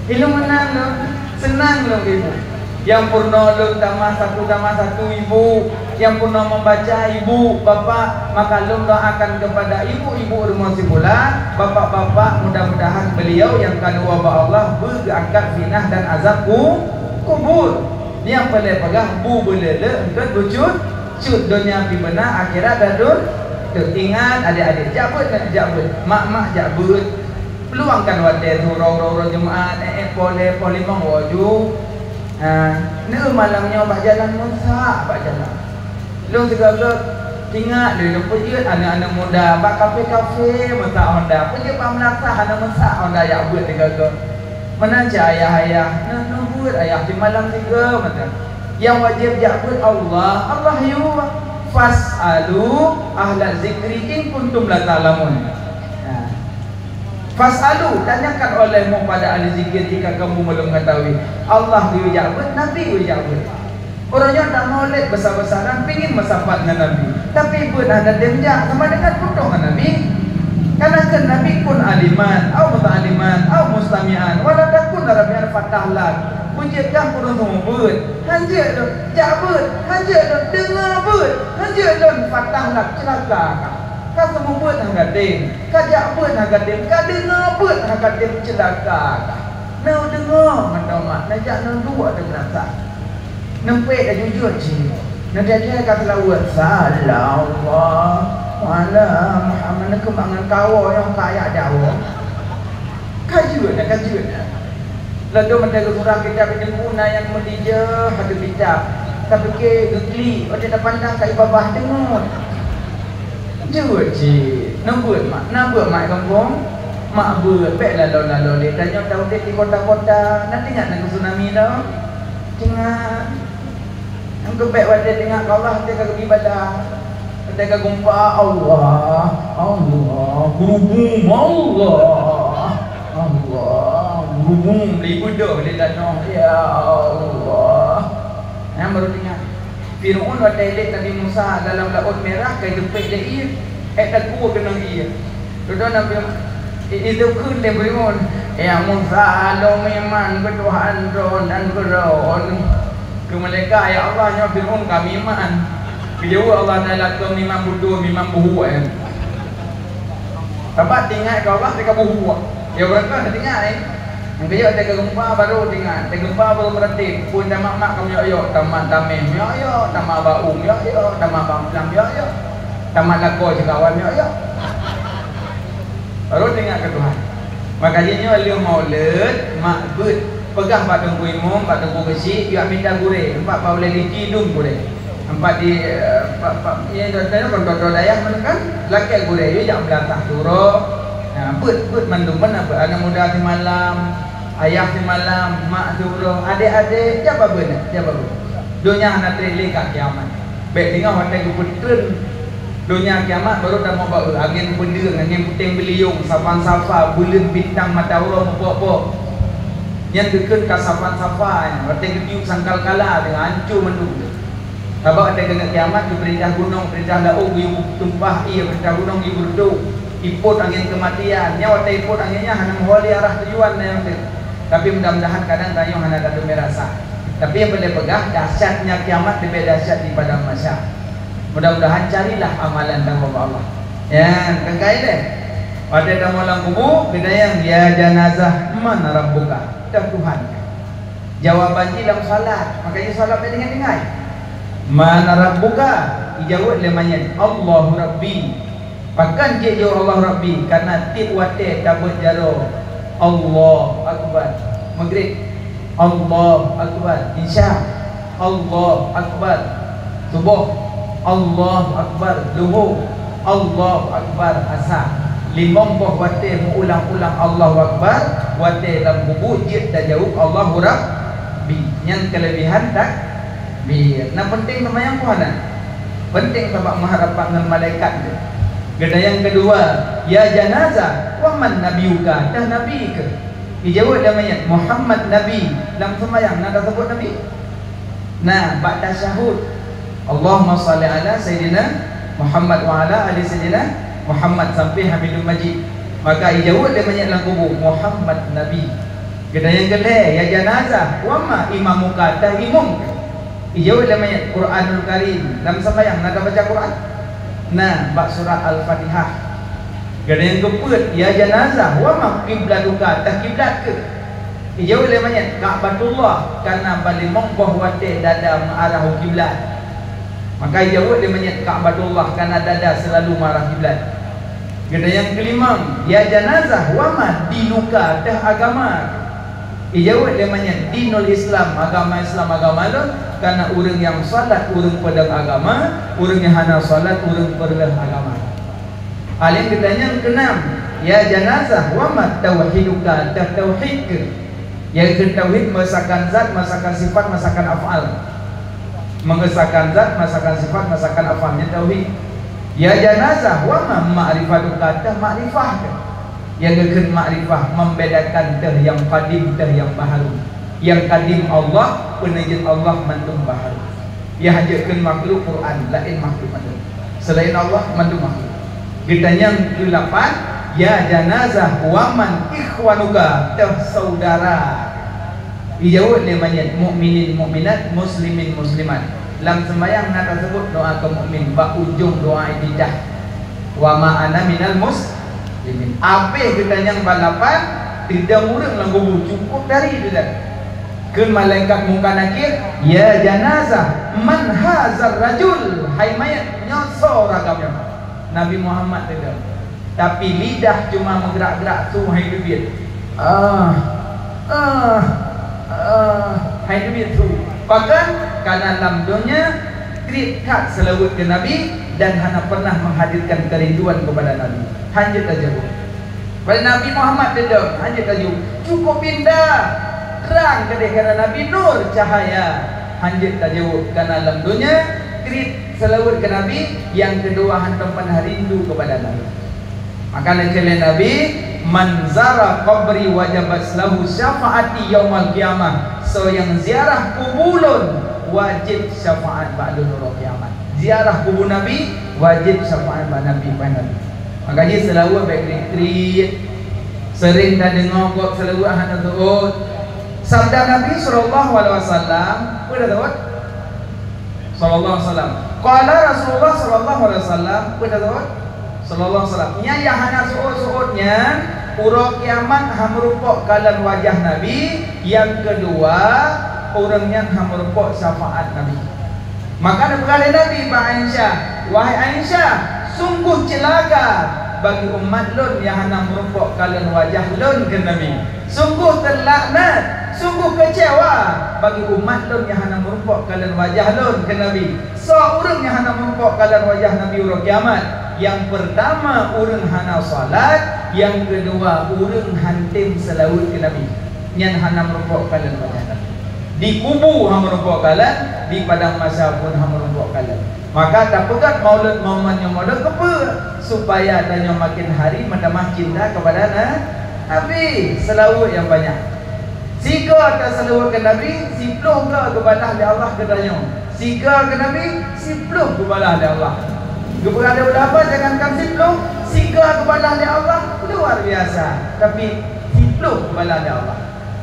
Ilôn menang lôn, seunang lôn ibu. Nyang peurunoe lôn tamah satu, tamah satu ibu. Nyang peurunoe membaca ibu, bapak, maka lôn doakan kepada ibu-ibu rumoh sikula, bapak-bapak, mudah-mudahan beliau nyang ka neuwoe bak Allah beu geuangkat fitnah dan azab ku-, kubur. Nyang peureulée peugah bu beuleu-leu eungkot bucut, cut donya pih beuna akhirat dadun. Teuingat adék-adék, jak beuet nyan, jak beuet. Mak-mak jak beuet. Peuluangkan watée tu uroe-uroe Jumat, eh, eh, poh lhée, poh limong woe ju. Ha, neu malam nyoe bak jalan meusak, bak jalan. Lôn sigoe-goe ingat lé lôn peujeuet aneuëk-aneuëk muda bak kafe-kafe meusak honda. Peujeuet bak meulasah hana meusak honda jak beuet sigoe-goe. Meunan cit ayah-ayah, neu, neu beuet ayah simalam sigoe meunan. Nyang wajéb jak beuet Allah, Allah yue. Fas'alu ahla zikri in kuntum la ta'lamun. Nah. Fas'alu, tanyakan olehmu pada ahli zikir jika kamu belum mengetahui. Allah geuyue jak beuet, Nabi geuyue jak beuet. Uroe nyoe tameulet besar-besaran pingin meusapat ngon Nabi. Tapi beuet hana tem jak sama dengan putôh ngon Nabi. Karena kheun Nabi kun aliman, au muta'aliman, au mustami'an, wala takun rabian fatahlan. Peujeuet kah kureueng seumeubeuet, hanjeuet lôn jak beuet, hanjeuet lôn deungoe beuet, hanjeuet lôn fatahlan ceulaka kah. Ka seumeubeuet hana tem, ka jak beuet hana tem, ka deungoe beuet hana tem ceulaka kah. Neudeungoe mantong mak, neujak neuduek di meunasah. Neupék laju jeuet cit. Neudedeh ka seulaweuet, "Sallallahu ala Muhammad," neukeumak ngon kawoe nyang kaya dawoe. Ka jeuet na, ka jeuet na. Laju mantong geusurah kitab di teungku na nyang meudijeuh hati kitab. Tapike geuklik, watèe tapandang ka ié babah teungeut. Jeuet cit, na beuet mak, na beuet mak gampông. Mak beuet, bèk laloe-laloe lé. Tanyoe taudép di kota-kota, na teuingat na keu tsunami tau? Teuingat. Nyang keu bèk watèe teuingat keu Allah, watèe ka geubi bala. Watèe ka geumpa, Allah, Allah, geurubum, Allah, Allah, geurubum, lé beudôh lé tanoh, ya Allah. Nyan baru teuingat. Fir'aun watèe ilét Nabi Musa dalam Laôt Mirah ka geupék lé ié, ék takue keunoe ié. Dudoe Nabi, i-, itukheun lé Fir'aun, "Ya Musa, lôn meuiman keu Tuhan droe dan keu droeneuh." Keu malaikat, "Ya Allah, nyoe Fir'aun ka meuiman." Geujaweueb Allah Taala, "Keu meuiman beutôi, meuiman buhuk, eh." Sabab teuingat keu Allah teuka buhuk. Ya, beurangkat teuingat, eh. Nyang geuyue teuka geumpa baru teuingat, teuka geumpa baru meuratéb. Peue tamat mak ka miyok-yok, tamat tameh miyok-yok, tamat bak u miyok-yok, tamat bak plang miyok-yok, tamat lakoe sikawan miyok-yok. Baru teuingat keu Tuhan. Maka jih nyoe lheueh Maulud, mak beuet peugah bak teungku imum, bak teungku geuchik, "Yue mita gurèe, empat bak ulèe liti dum gurèe." Empat di, eh, pa-, pa-, ya, contohnya, contoh dayah mana kan, lakèe gurèe, yue jak beulatah surok. Nah, beuet, beuet mandum, mana beuet, aneuk muda simalam, ayah simalam, mak surok, adék-adék, jak babeuet, jak babeuet. Donya hana trép lé ka kiamat. Bèk singoh watèe geupeutreun donya kiamat, baru tamong bak angén peudeueng, angén puténg beuliong, sapan safa, buleuen bintang mata uroe meupok-pok. Nyan geukheun ka sapan safa nyan, watèe geutiup sangkakala, deungon hancô mandum. Sabab watèe keuneuk kiamat, geupeurintah gunong, peurintah laôt geuyue tumpah ié, peurintah gunong geuyue beureutoh, ipot angén keumatian. Nyoe watèe ipot angén nyan hana meuho lé arah tujuan na nyang deuh. Tapi mudah-mudahan kadang tanyoe hana tateumé rasa. Tapi nyang peureulèe peugah, dahsyatnya kiamat leubeh dahsyat di padang mahsyar. Mudah-mudahan carilah amalan tamong bak Allah. Nyan, keukai lé. Watèe tamong lam kubu, geutanyong, "Ya janazah, man rabbuka?" Toh Tuhan. Jawaban jih lam salat, maka jih salat bèk tinggai-tinggai. "Man rabbuka?" Ijaweueb lé manyèt, "Allahu Rabbi." Pakon jeuet jaweueb "Allahu Rabbi"? Karena tiep watèe tabeuet jaroe, Allahu Akbar. Maghrib, Allahu Akbar. Isya, Allahu Akbar. Suboh, Allahu Akbar. Luhô, Allahu Akbar. Asa. Limong boh watèe meuulang-ulang Allahu Akbar, watèe lam kubu jeuet tajaweueb Allahu Rabbi. Nyan keuleubehan takbir. Na peunteng seumayang peue hana? Peunteng sabab meuharapan ngon malaikat tu. Geutanyong keudua, "Ya janazah, wa man nabiyuka?" Toh nabi keuh? Ijaweueb lé manyèt, "Muhammad nabi." Lam seumayang na taseubut nabi? Na, bak tasyahud, "Allahumma shalli ala Sayyidina Muhammad wa ala ali Sayyidina Muhammad," sampai Hamidum Majid. Maka ijaweueb lé manyèt lam kubu, "Muhammad nabi." Geutanyong keulhèe, "Ya janazah, wa ma imamuka?" Toh imum keuh? Ijaweueb lé manyèt, "Quranul Karim." Lam seumayang na tabaca Quran? Na, bak surat Al-Fatihah. Geutanyong keupeuet, "Ya janazah, wa ma qiblatuka?" Toh kiblat keuh? Ijaweueb lé manyèt, "Ka'batullah," karena bak limong boh watèe dada meuarah u kiblat. Maka ijaweueb lé manyèt, "Ka'batullah," karena dada seulalu meuarah kiblat. Geutanyong keulimong, "Ya janazah, wa ma dinuka?" Toh agama? Ijaweueb lé manyèt, "Dinul Islam, agama Islam agama lôn," karena ureueng nyang salat ureueng peudong agama, ureueng nyang hana salat ureueng peureuloh agama. Alim geutanyong keunam, "Ya janazah, wa ma tauhiduka?" Toh tauhid keuh? Yaitu tauhid mengesahkan zat, mengesahkan sifat, mengesahkan af'al. Mengesahkan zat, mengesahkan sifat, mengesahkan af'al, nyan tauhid. "Ya janazah, wa ma ma'rifatuka?" Toh makrifah keuh? Nyang geukheun makrifah, membedakan toh nyang kadim, toh nyang baharu. Nyang kadim Allah, peuneujeuet Allah mandum baharu. Nyang jeuet kheun makhluk Quran, laén makhluk mandum. Seulaén Allah, mandum makhluk. Geutanyong keulapan, "Ya janazah, wa man ikhwanuka?" Toh saudara. Ijaweueb lé manyèt, "Mukminin mukminat, muslimin muslimat." Lam seumayang na taseubut doa keu mukmin, bak ujong doa iftitah, "Wa ma ana minal muslimin." Abéh geutanyong balapan, Teudong ureuëng lam kubu, cukup dari teudong. Kheun malaikat Mungkar Nakir, "Ya janazah, man hazar rajul?" Hai mayat, nyoe soe ragamnyoe? Nabi Muhammad teudong. Tapi lidah cuma meugerak-gerak su hai teubiet. Ah, ah, ah, hai teubiet su. Pakon? Karena lam donya kriet that seulaweuet keu Nabi dan hana pernah menghadirkan kerinduan kepada Nabi. Hanjeuet tajaweueb. Pada Nabi Muhammad teudong, hanjeuet tajaweueb. Cukup pinta, trang keudeh karena Nabi nur cahaya. Hanjeuet tajaweueb karena lam donya kriet seulaweuet keu Nabi, nyang keudua hántom pernah rindu kepada Nabi. Maka neukheun lé Nabi, "Man zara qabri wajabat lahu syafaati yaumal qiyamah." Soe nyang ziarah kubu lôn, wajéb syafaat bak lôn uroe kiamat. Ziarah kubu Nabi, wajéb syafaat bak Nabi, bak Nabi. Maka jih seulaweuet bék kriet-kriet. Sering tadeungoe gob seulaweuet hana teuôt. Sabda Nabi sallallahu alaihi wasallam, peue teuôt? Sallallahu alaihi wasallam. Qala Rasulullah sallallahu alaihi wasallam, peue teuôt? Sallallahu alaihi wasallam. Nyan nyang hana seuôt-seuôt nyan, uroe kiamat han meurumpok kalon wajah Nabi, nyang keudua, ureuëng nyan han meurumpok syafaat Nabi. Maka neupeugah lé Nabi bak Aisyah, "Wahai Aisyah, sungguh ceulaka bagi umat lôn nyang hana meurumpok kalon wajah lôn," kheun Nabi. "Sungguh teulaknat, sungguh keucewa bagi umat lôn nyang hana meurumpok kalon wajah lôn," kheun Nabi. Soe ureuëng nyang hana meurumpok kalon wajah Nabi uroe kiamat? Nyang peurtama ureuëng hana salat, nyang keudua ureuëng han tem seulaweuet keu Nabi. Nyan hana meurumpok kalon wajah Nabi. Di kubu han meurumpok kalon, di padang mahsyar pun han meurumpok kalon. Maka tapeugah maulud momen nyoe maulud keupeue? Supaya tanyoe makin hari meutamah cinta kepada Na-, Nabi. Seulaweuet nyang banyak. Sigoe taseulaweuet keu Nabi, siploh goe geubalah lé Allah keu tanyoe. Sigoe keu Nabi, siploh geubalah lé Allah. Geupeugah lé ulama, jangankan siploh, sigoe geubalah lé Allah, luar biasa. Tapi siploh geubalah lé Allah.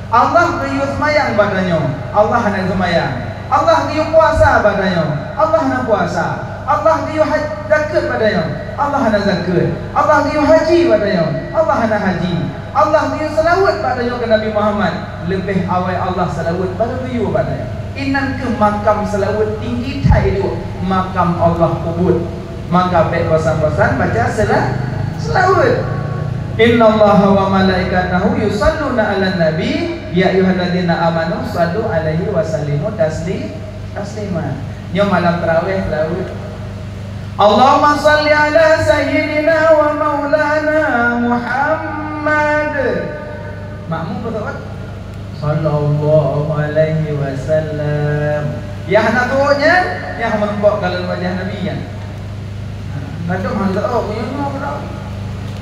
Allah geuyue seumayang bak tanyoe, Allah hana seumayang. Allah geuyue puasa bak tanyoe, Allah hana puasa. Allah geuyue ha-, zakeuet bak tanyoe, Allah hana zakeuet. Allah geuyue haji bak tanyoe, Allah hana haji. Allah geuyue seulaweuet bak tanyoe keu Nabi Muhammad, leubeh awai Allah seulaweuet baru geuyue bak tanyoe. Inan kheueh makam seulaweuet tinggi that duek, makam Allah peubuet. Maka bék bosan-bosan baca seula-, seulaweuet. "Innallaha wa malaikatahu yusalluna 'alan nabi, ya ayyuhalladzina amanu sallu 'alaihi wa sallimu tasli-, taslima." Nyoe malam tarawih seulaweuet. Allahumma salli ala sayyidina wa maulana Muhammad. Makmum beutôi? Sallallahu alaihi wasallam. Nyang hana teuôt nyan, nyang meurumpok kalon wajah Nabi nyan. Kadang hana teuôt, meunyoe nyoe keudroe.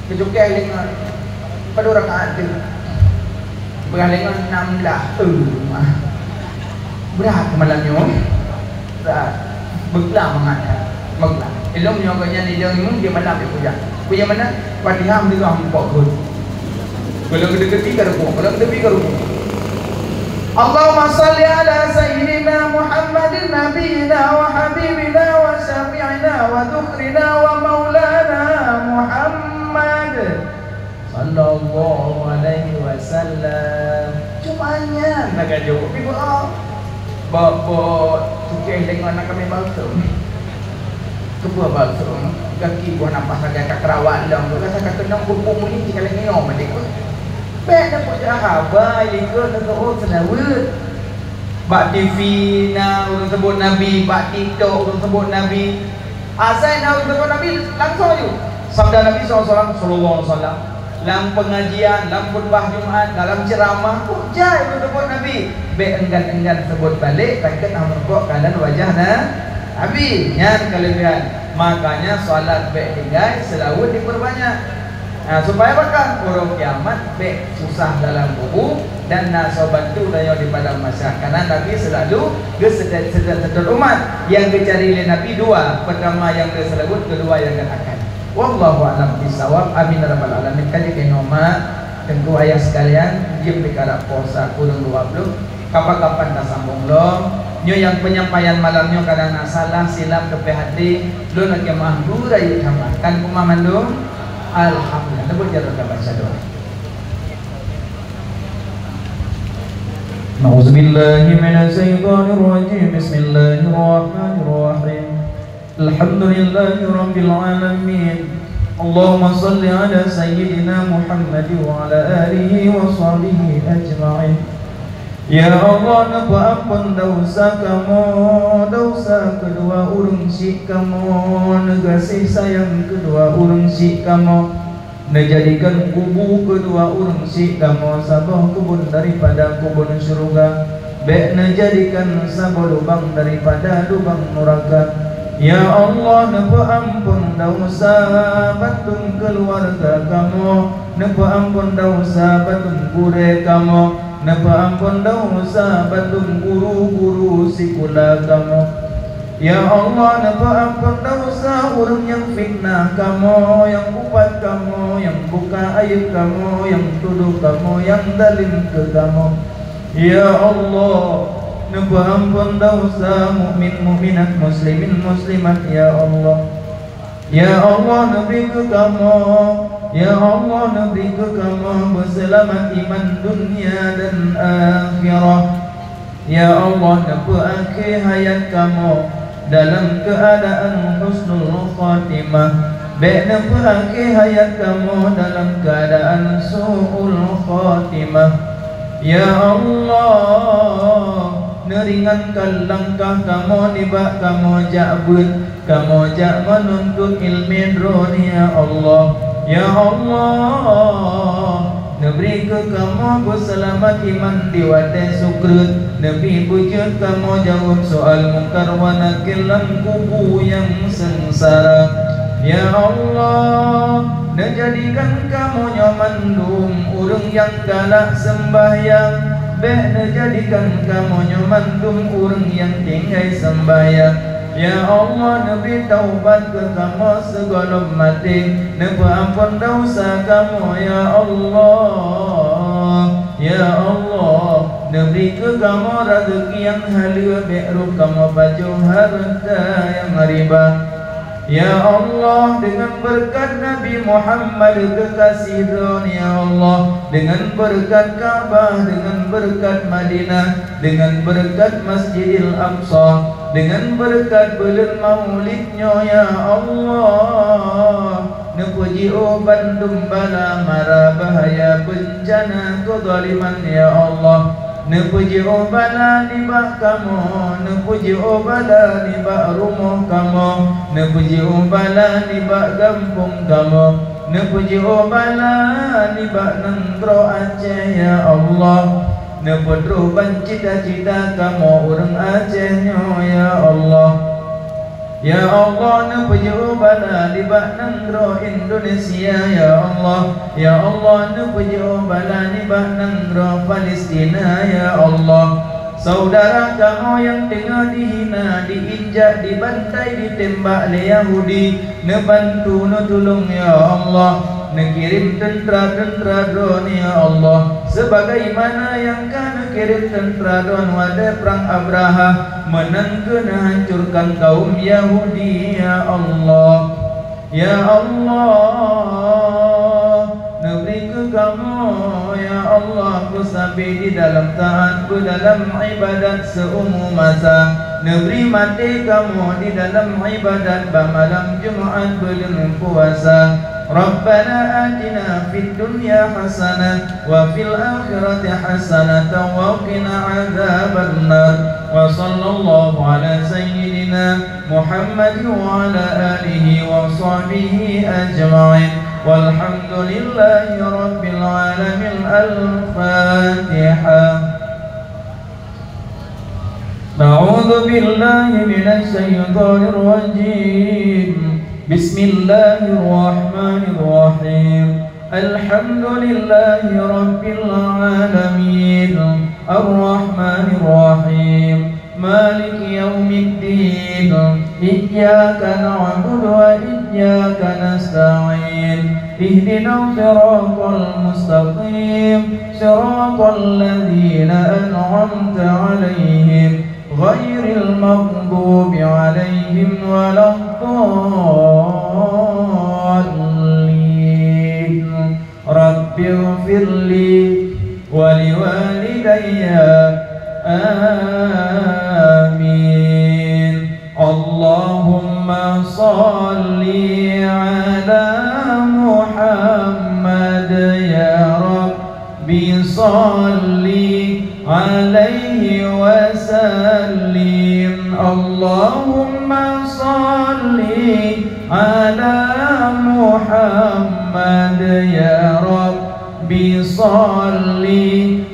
Keucukée lé ngon padum rakaat tu. Beurah lé ngon enam belas. Eh, mah. Brat malam nyoe. Brat. Beuklam mangat. Beuklam. Ilôn nyoe gobnyan idong imum dia malam dia puja. Puja mana? Fatihah meudeungoh mupok kheueh. Kalau gede-gede ka rukuk, kalau gede ka rukuk. Allahumma salli ala sayyidina Muhammadin nabiyina wa habibina wa syafi'ina wa dhukhrina wa maulana Muhammad sallallahu alaihi wasallam. Cuma nyan lagak jaweueb. Ibu, oh. Bak, bak, cukée deungon anak kami bangsa. Keubah balseueng, gaki buah nafah sagai ka keurawat lom, rasa ka keunong buku muli tinggai nyoe meudeh. Bék neupeucaya haba likot neuteuôt seulaweuet. Bak T V na ureuëng seubut Nabi, bak TikTok ureuëng seubut Nabi. Asai na ureuëng seubut Nabi, langsung aju. Sabda Nabi sallallahu alaihi wasallam, sallallahu alaihi wasallam. Lam peungajian, lam khutbah Jumat, dalam ceuramah, kok jai beuteupeue Nabi. Bék enggan-enggan seubut balek, takheun hana meurumpok kalon wajah Na-, Nabi. Nyan keuleubihan. Makanya salat bék tinggai, seulaweuet dipeurbanyak. Nah, supaya bakah uroe kiamat bék susah dalam kubu dan na soe bantu tanyoe di padang mahsyar. Karena Nabi seulalu geuseutôt-seutôt umat. Nyang geucari lé Nabi dua, peurtama nyang geuseulaweuet, keudua nyang geuakan. Wallahu a'lam bissawab. Amin ya rabbal alamin. Ka jeuet keunoe mak, teungku ayah sekalian, jeuet pih karab puasa kureueng dua ploh. Kapan-kapan tasambong lom. Nyoe nyang penyampaian malam nyoe kadang na salah, silap, leupah até, lôn lakée meu'ah, beurayeuk that mak. Kan kuman mandum? Alhamdulillah. Neubeuet jaroe tabaca doa. أعوذ بالله من الشيطان الرجيم. بسم الله الرحمن الرحيم. الحمد لله رب العالمين. اللهم صل على سيدنا محمد وعلى آله وصحبه أجمعين. Ya Allah, neupeuamphon desya kamoe, desya keudua ureuëng syik kamoe, neugaséh sayang keudua ureuëng syik kamoe, neujadikan kubu keudua ureuëng syik kamoe saboh keubon daripada keubon syeuruga, bék neujadikan saboh lubang daripada lubang nuraka. Ya Allah, neupeuamphon desya bandum keuluwarga kamoe, neupeuamphon desya bandum gurée kamoe, neupeuamphon desya bandum guru-guru sikula kamoe. Ya Allah, neupeuamphon desya ureuëng nyang fitnah kamoe, nyang upat kamoe, nyang buka ayeub kamoe, nyang tudoh kamoe, nyang zalim keu kamoe. Ya Allah, neupeuamphon desya mukmin mukminat, muslimin muslimat, ya Allah. Ya Allah, neubri keu kamoe, ya Allah, neubri keu kamoe beuseulamat iman dunia dan akhirat. Ya Allah, neupeuakhé hayat kamoe dalam keuadaan husnul khatimah. Bék neupeuakhé hayat kamoe dalam keuadaan su'ul khatimah. Ya Allah, neuringankan langkah kamoe nibak kamoe jak beuet, kamoe jak meununtut iéleumé Droeneuh, ya Allah. Ya Allah, neubri keu kamoe beuseulamat iman di watée sukreut, neubi beujeuet kamoe jaweueb soal Mungkar wa Nakir lam kubu nyang seungsara. Ya Allah, neujadikan kamoe nyoe mandum ureuëng nyang galak seumbahyang, bék neujadikan kamoe nyoe mandum ureuëng nyang tinggai seumbahyang. Ya Allah, neubri taubat keu kamoe sigohlom maté, neupeuamphon desya kamoe, ya Allah. Ya Allah, neubri keu kamoe raseuki nyang haleue, bék rôh kamoe pajoh hareuta nyang riba. Ya Allah, deungon beureukat Nabi Muhammad keukaséh Droeneuh, ya Allah, deungon beureukat Ka'bah, deungon beureukat Madinah, deungon beureukat Masjidil Aqsa, deungon beureukat buleuen Maulid nyoe, ya Allah, neupeujiôh bandum bala mara bahaya beuncana keuzaliman, ya Allah. Neupeujiôh bala nibak kamoe, neupeujiôh bala nibak rumoh kamoe, neupeujiôh bala nibak gampông kamoe, neupeujiôh bala nibak nanggroe Aceh, ya Allah. Neupeutroh ban cita-cita kamoe ureuëng Aceh nyoe, ya Allah. Ya Allah, neupeujiôh bala nibak nanggroe Indonesia, ya Allah. Ya Allah, neupeujiôh bala nibak nanggroe Palestina, ya Allah. Syedara kamoe nyang teungoh dihina, diinjak, dibantai, ditembak lé Yahudi, neubantu, neutulông, ya Allah. Neukirém teuntra-teuntra Droeneuh, ya Allah, seubagaimana nyang ka neukirém teuntra Droeneuh watée prang Abrahah, meunan keuh neuhancurkan kaum Yahudi, ya Allah. Ya Allah, neubri keu kamoe, ya Allah, peusabe di dalam taát, beudalam iébadat seuumu masa. Neubri maté kamoe di dalam iébadat bak malam Jumat buleuen puasa. Rabbana atina fid dunya hasanah wa fil akhirati hasanatan wa qina adzabannar. Wa sallallahu ala sayyidina Muhammad wa ala alihi wa sahbihi ajma'in. Walhamdulillahi rabbil alamin. Al-Fatihah. أعوذ بالله من الشيطان الرجيم. بسم الله الرحمن الرحيم. الحمد لله رب العالمين. الرحمن الرحيم. مالك يوم الدين. إياك نعبد وإياك نستعين. اهدنا الصراط المستقيم. صراط الذين أنعمت عليهم غير المغضوب عليهم ولا الضالين. رب اغفر لي ولوالدي على محمد يا رب صل عليه وسلم. اللهم صل على محمد يا رب صل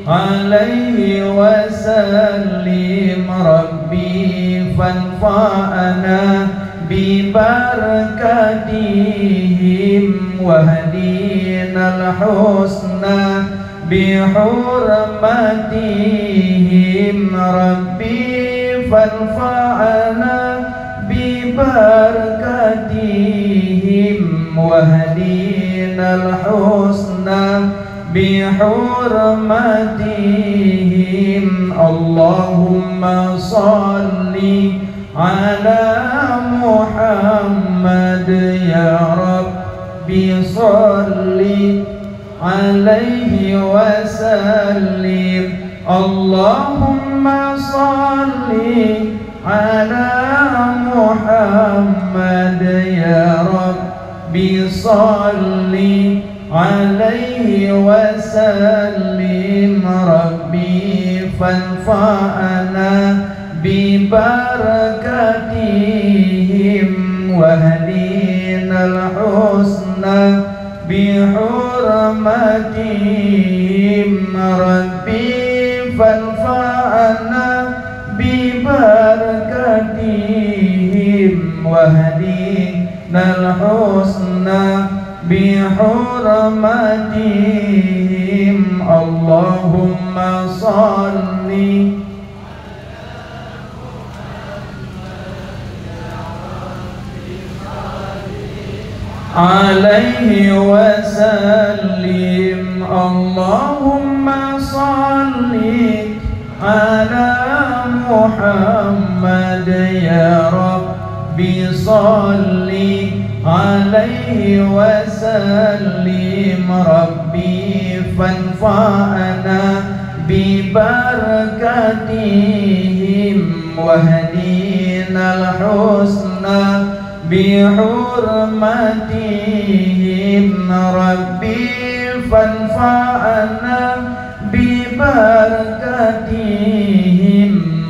عليه وسلم. ربي فانفعنا ببركاتهم واهدنا الحسنى بحرمتهم. ربي فانفعنا ببركاتهم واهدنا الحسنى بحرمتهم. اللهم صل على محمد يا رب صل عليه وسلم. اللهم صل على محمد يا رب صل عليه وسلم. ربي فانفعنا ببركاتهم واهدنا الحسنى بحرمتهم. ربي فانفعنا ببركاتهم واهدنا الحسنى بحرمتهم. اللهم صل عليه وسلم. اللهم صل على محمد يا رب صل عليه وسلم. ربي فانفعنا ببركاتهم واهدنا الحسنى بحرمتهم. ربي فانفعنا ببركاتهم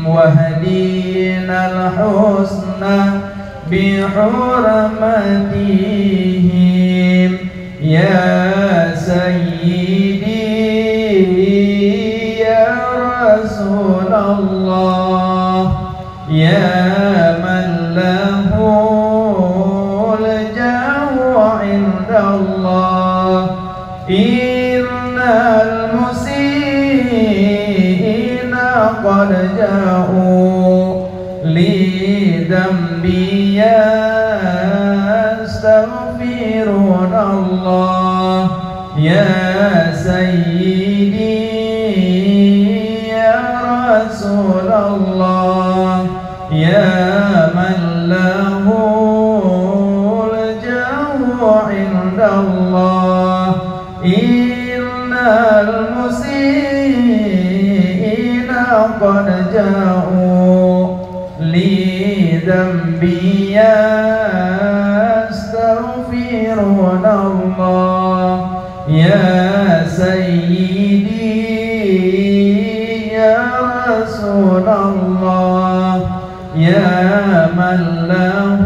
واهدنا الحسنى بحرمتهم. يا سيدي يا رسول الله، يا من له الجاه عند الله، إن المسيئين قد جاءوا لذنبي يستغفرون الله. يا سيدي يا رسول الله، يا من له الجاه عند الله، إن المسيئين قد جاءوا لذنبي يستغفرون الله. يا سيدي يا رسول الله، يا من له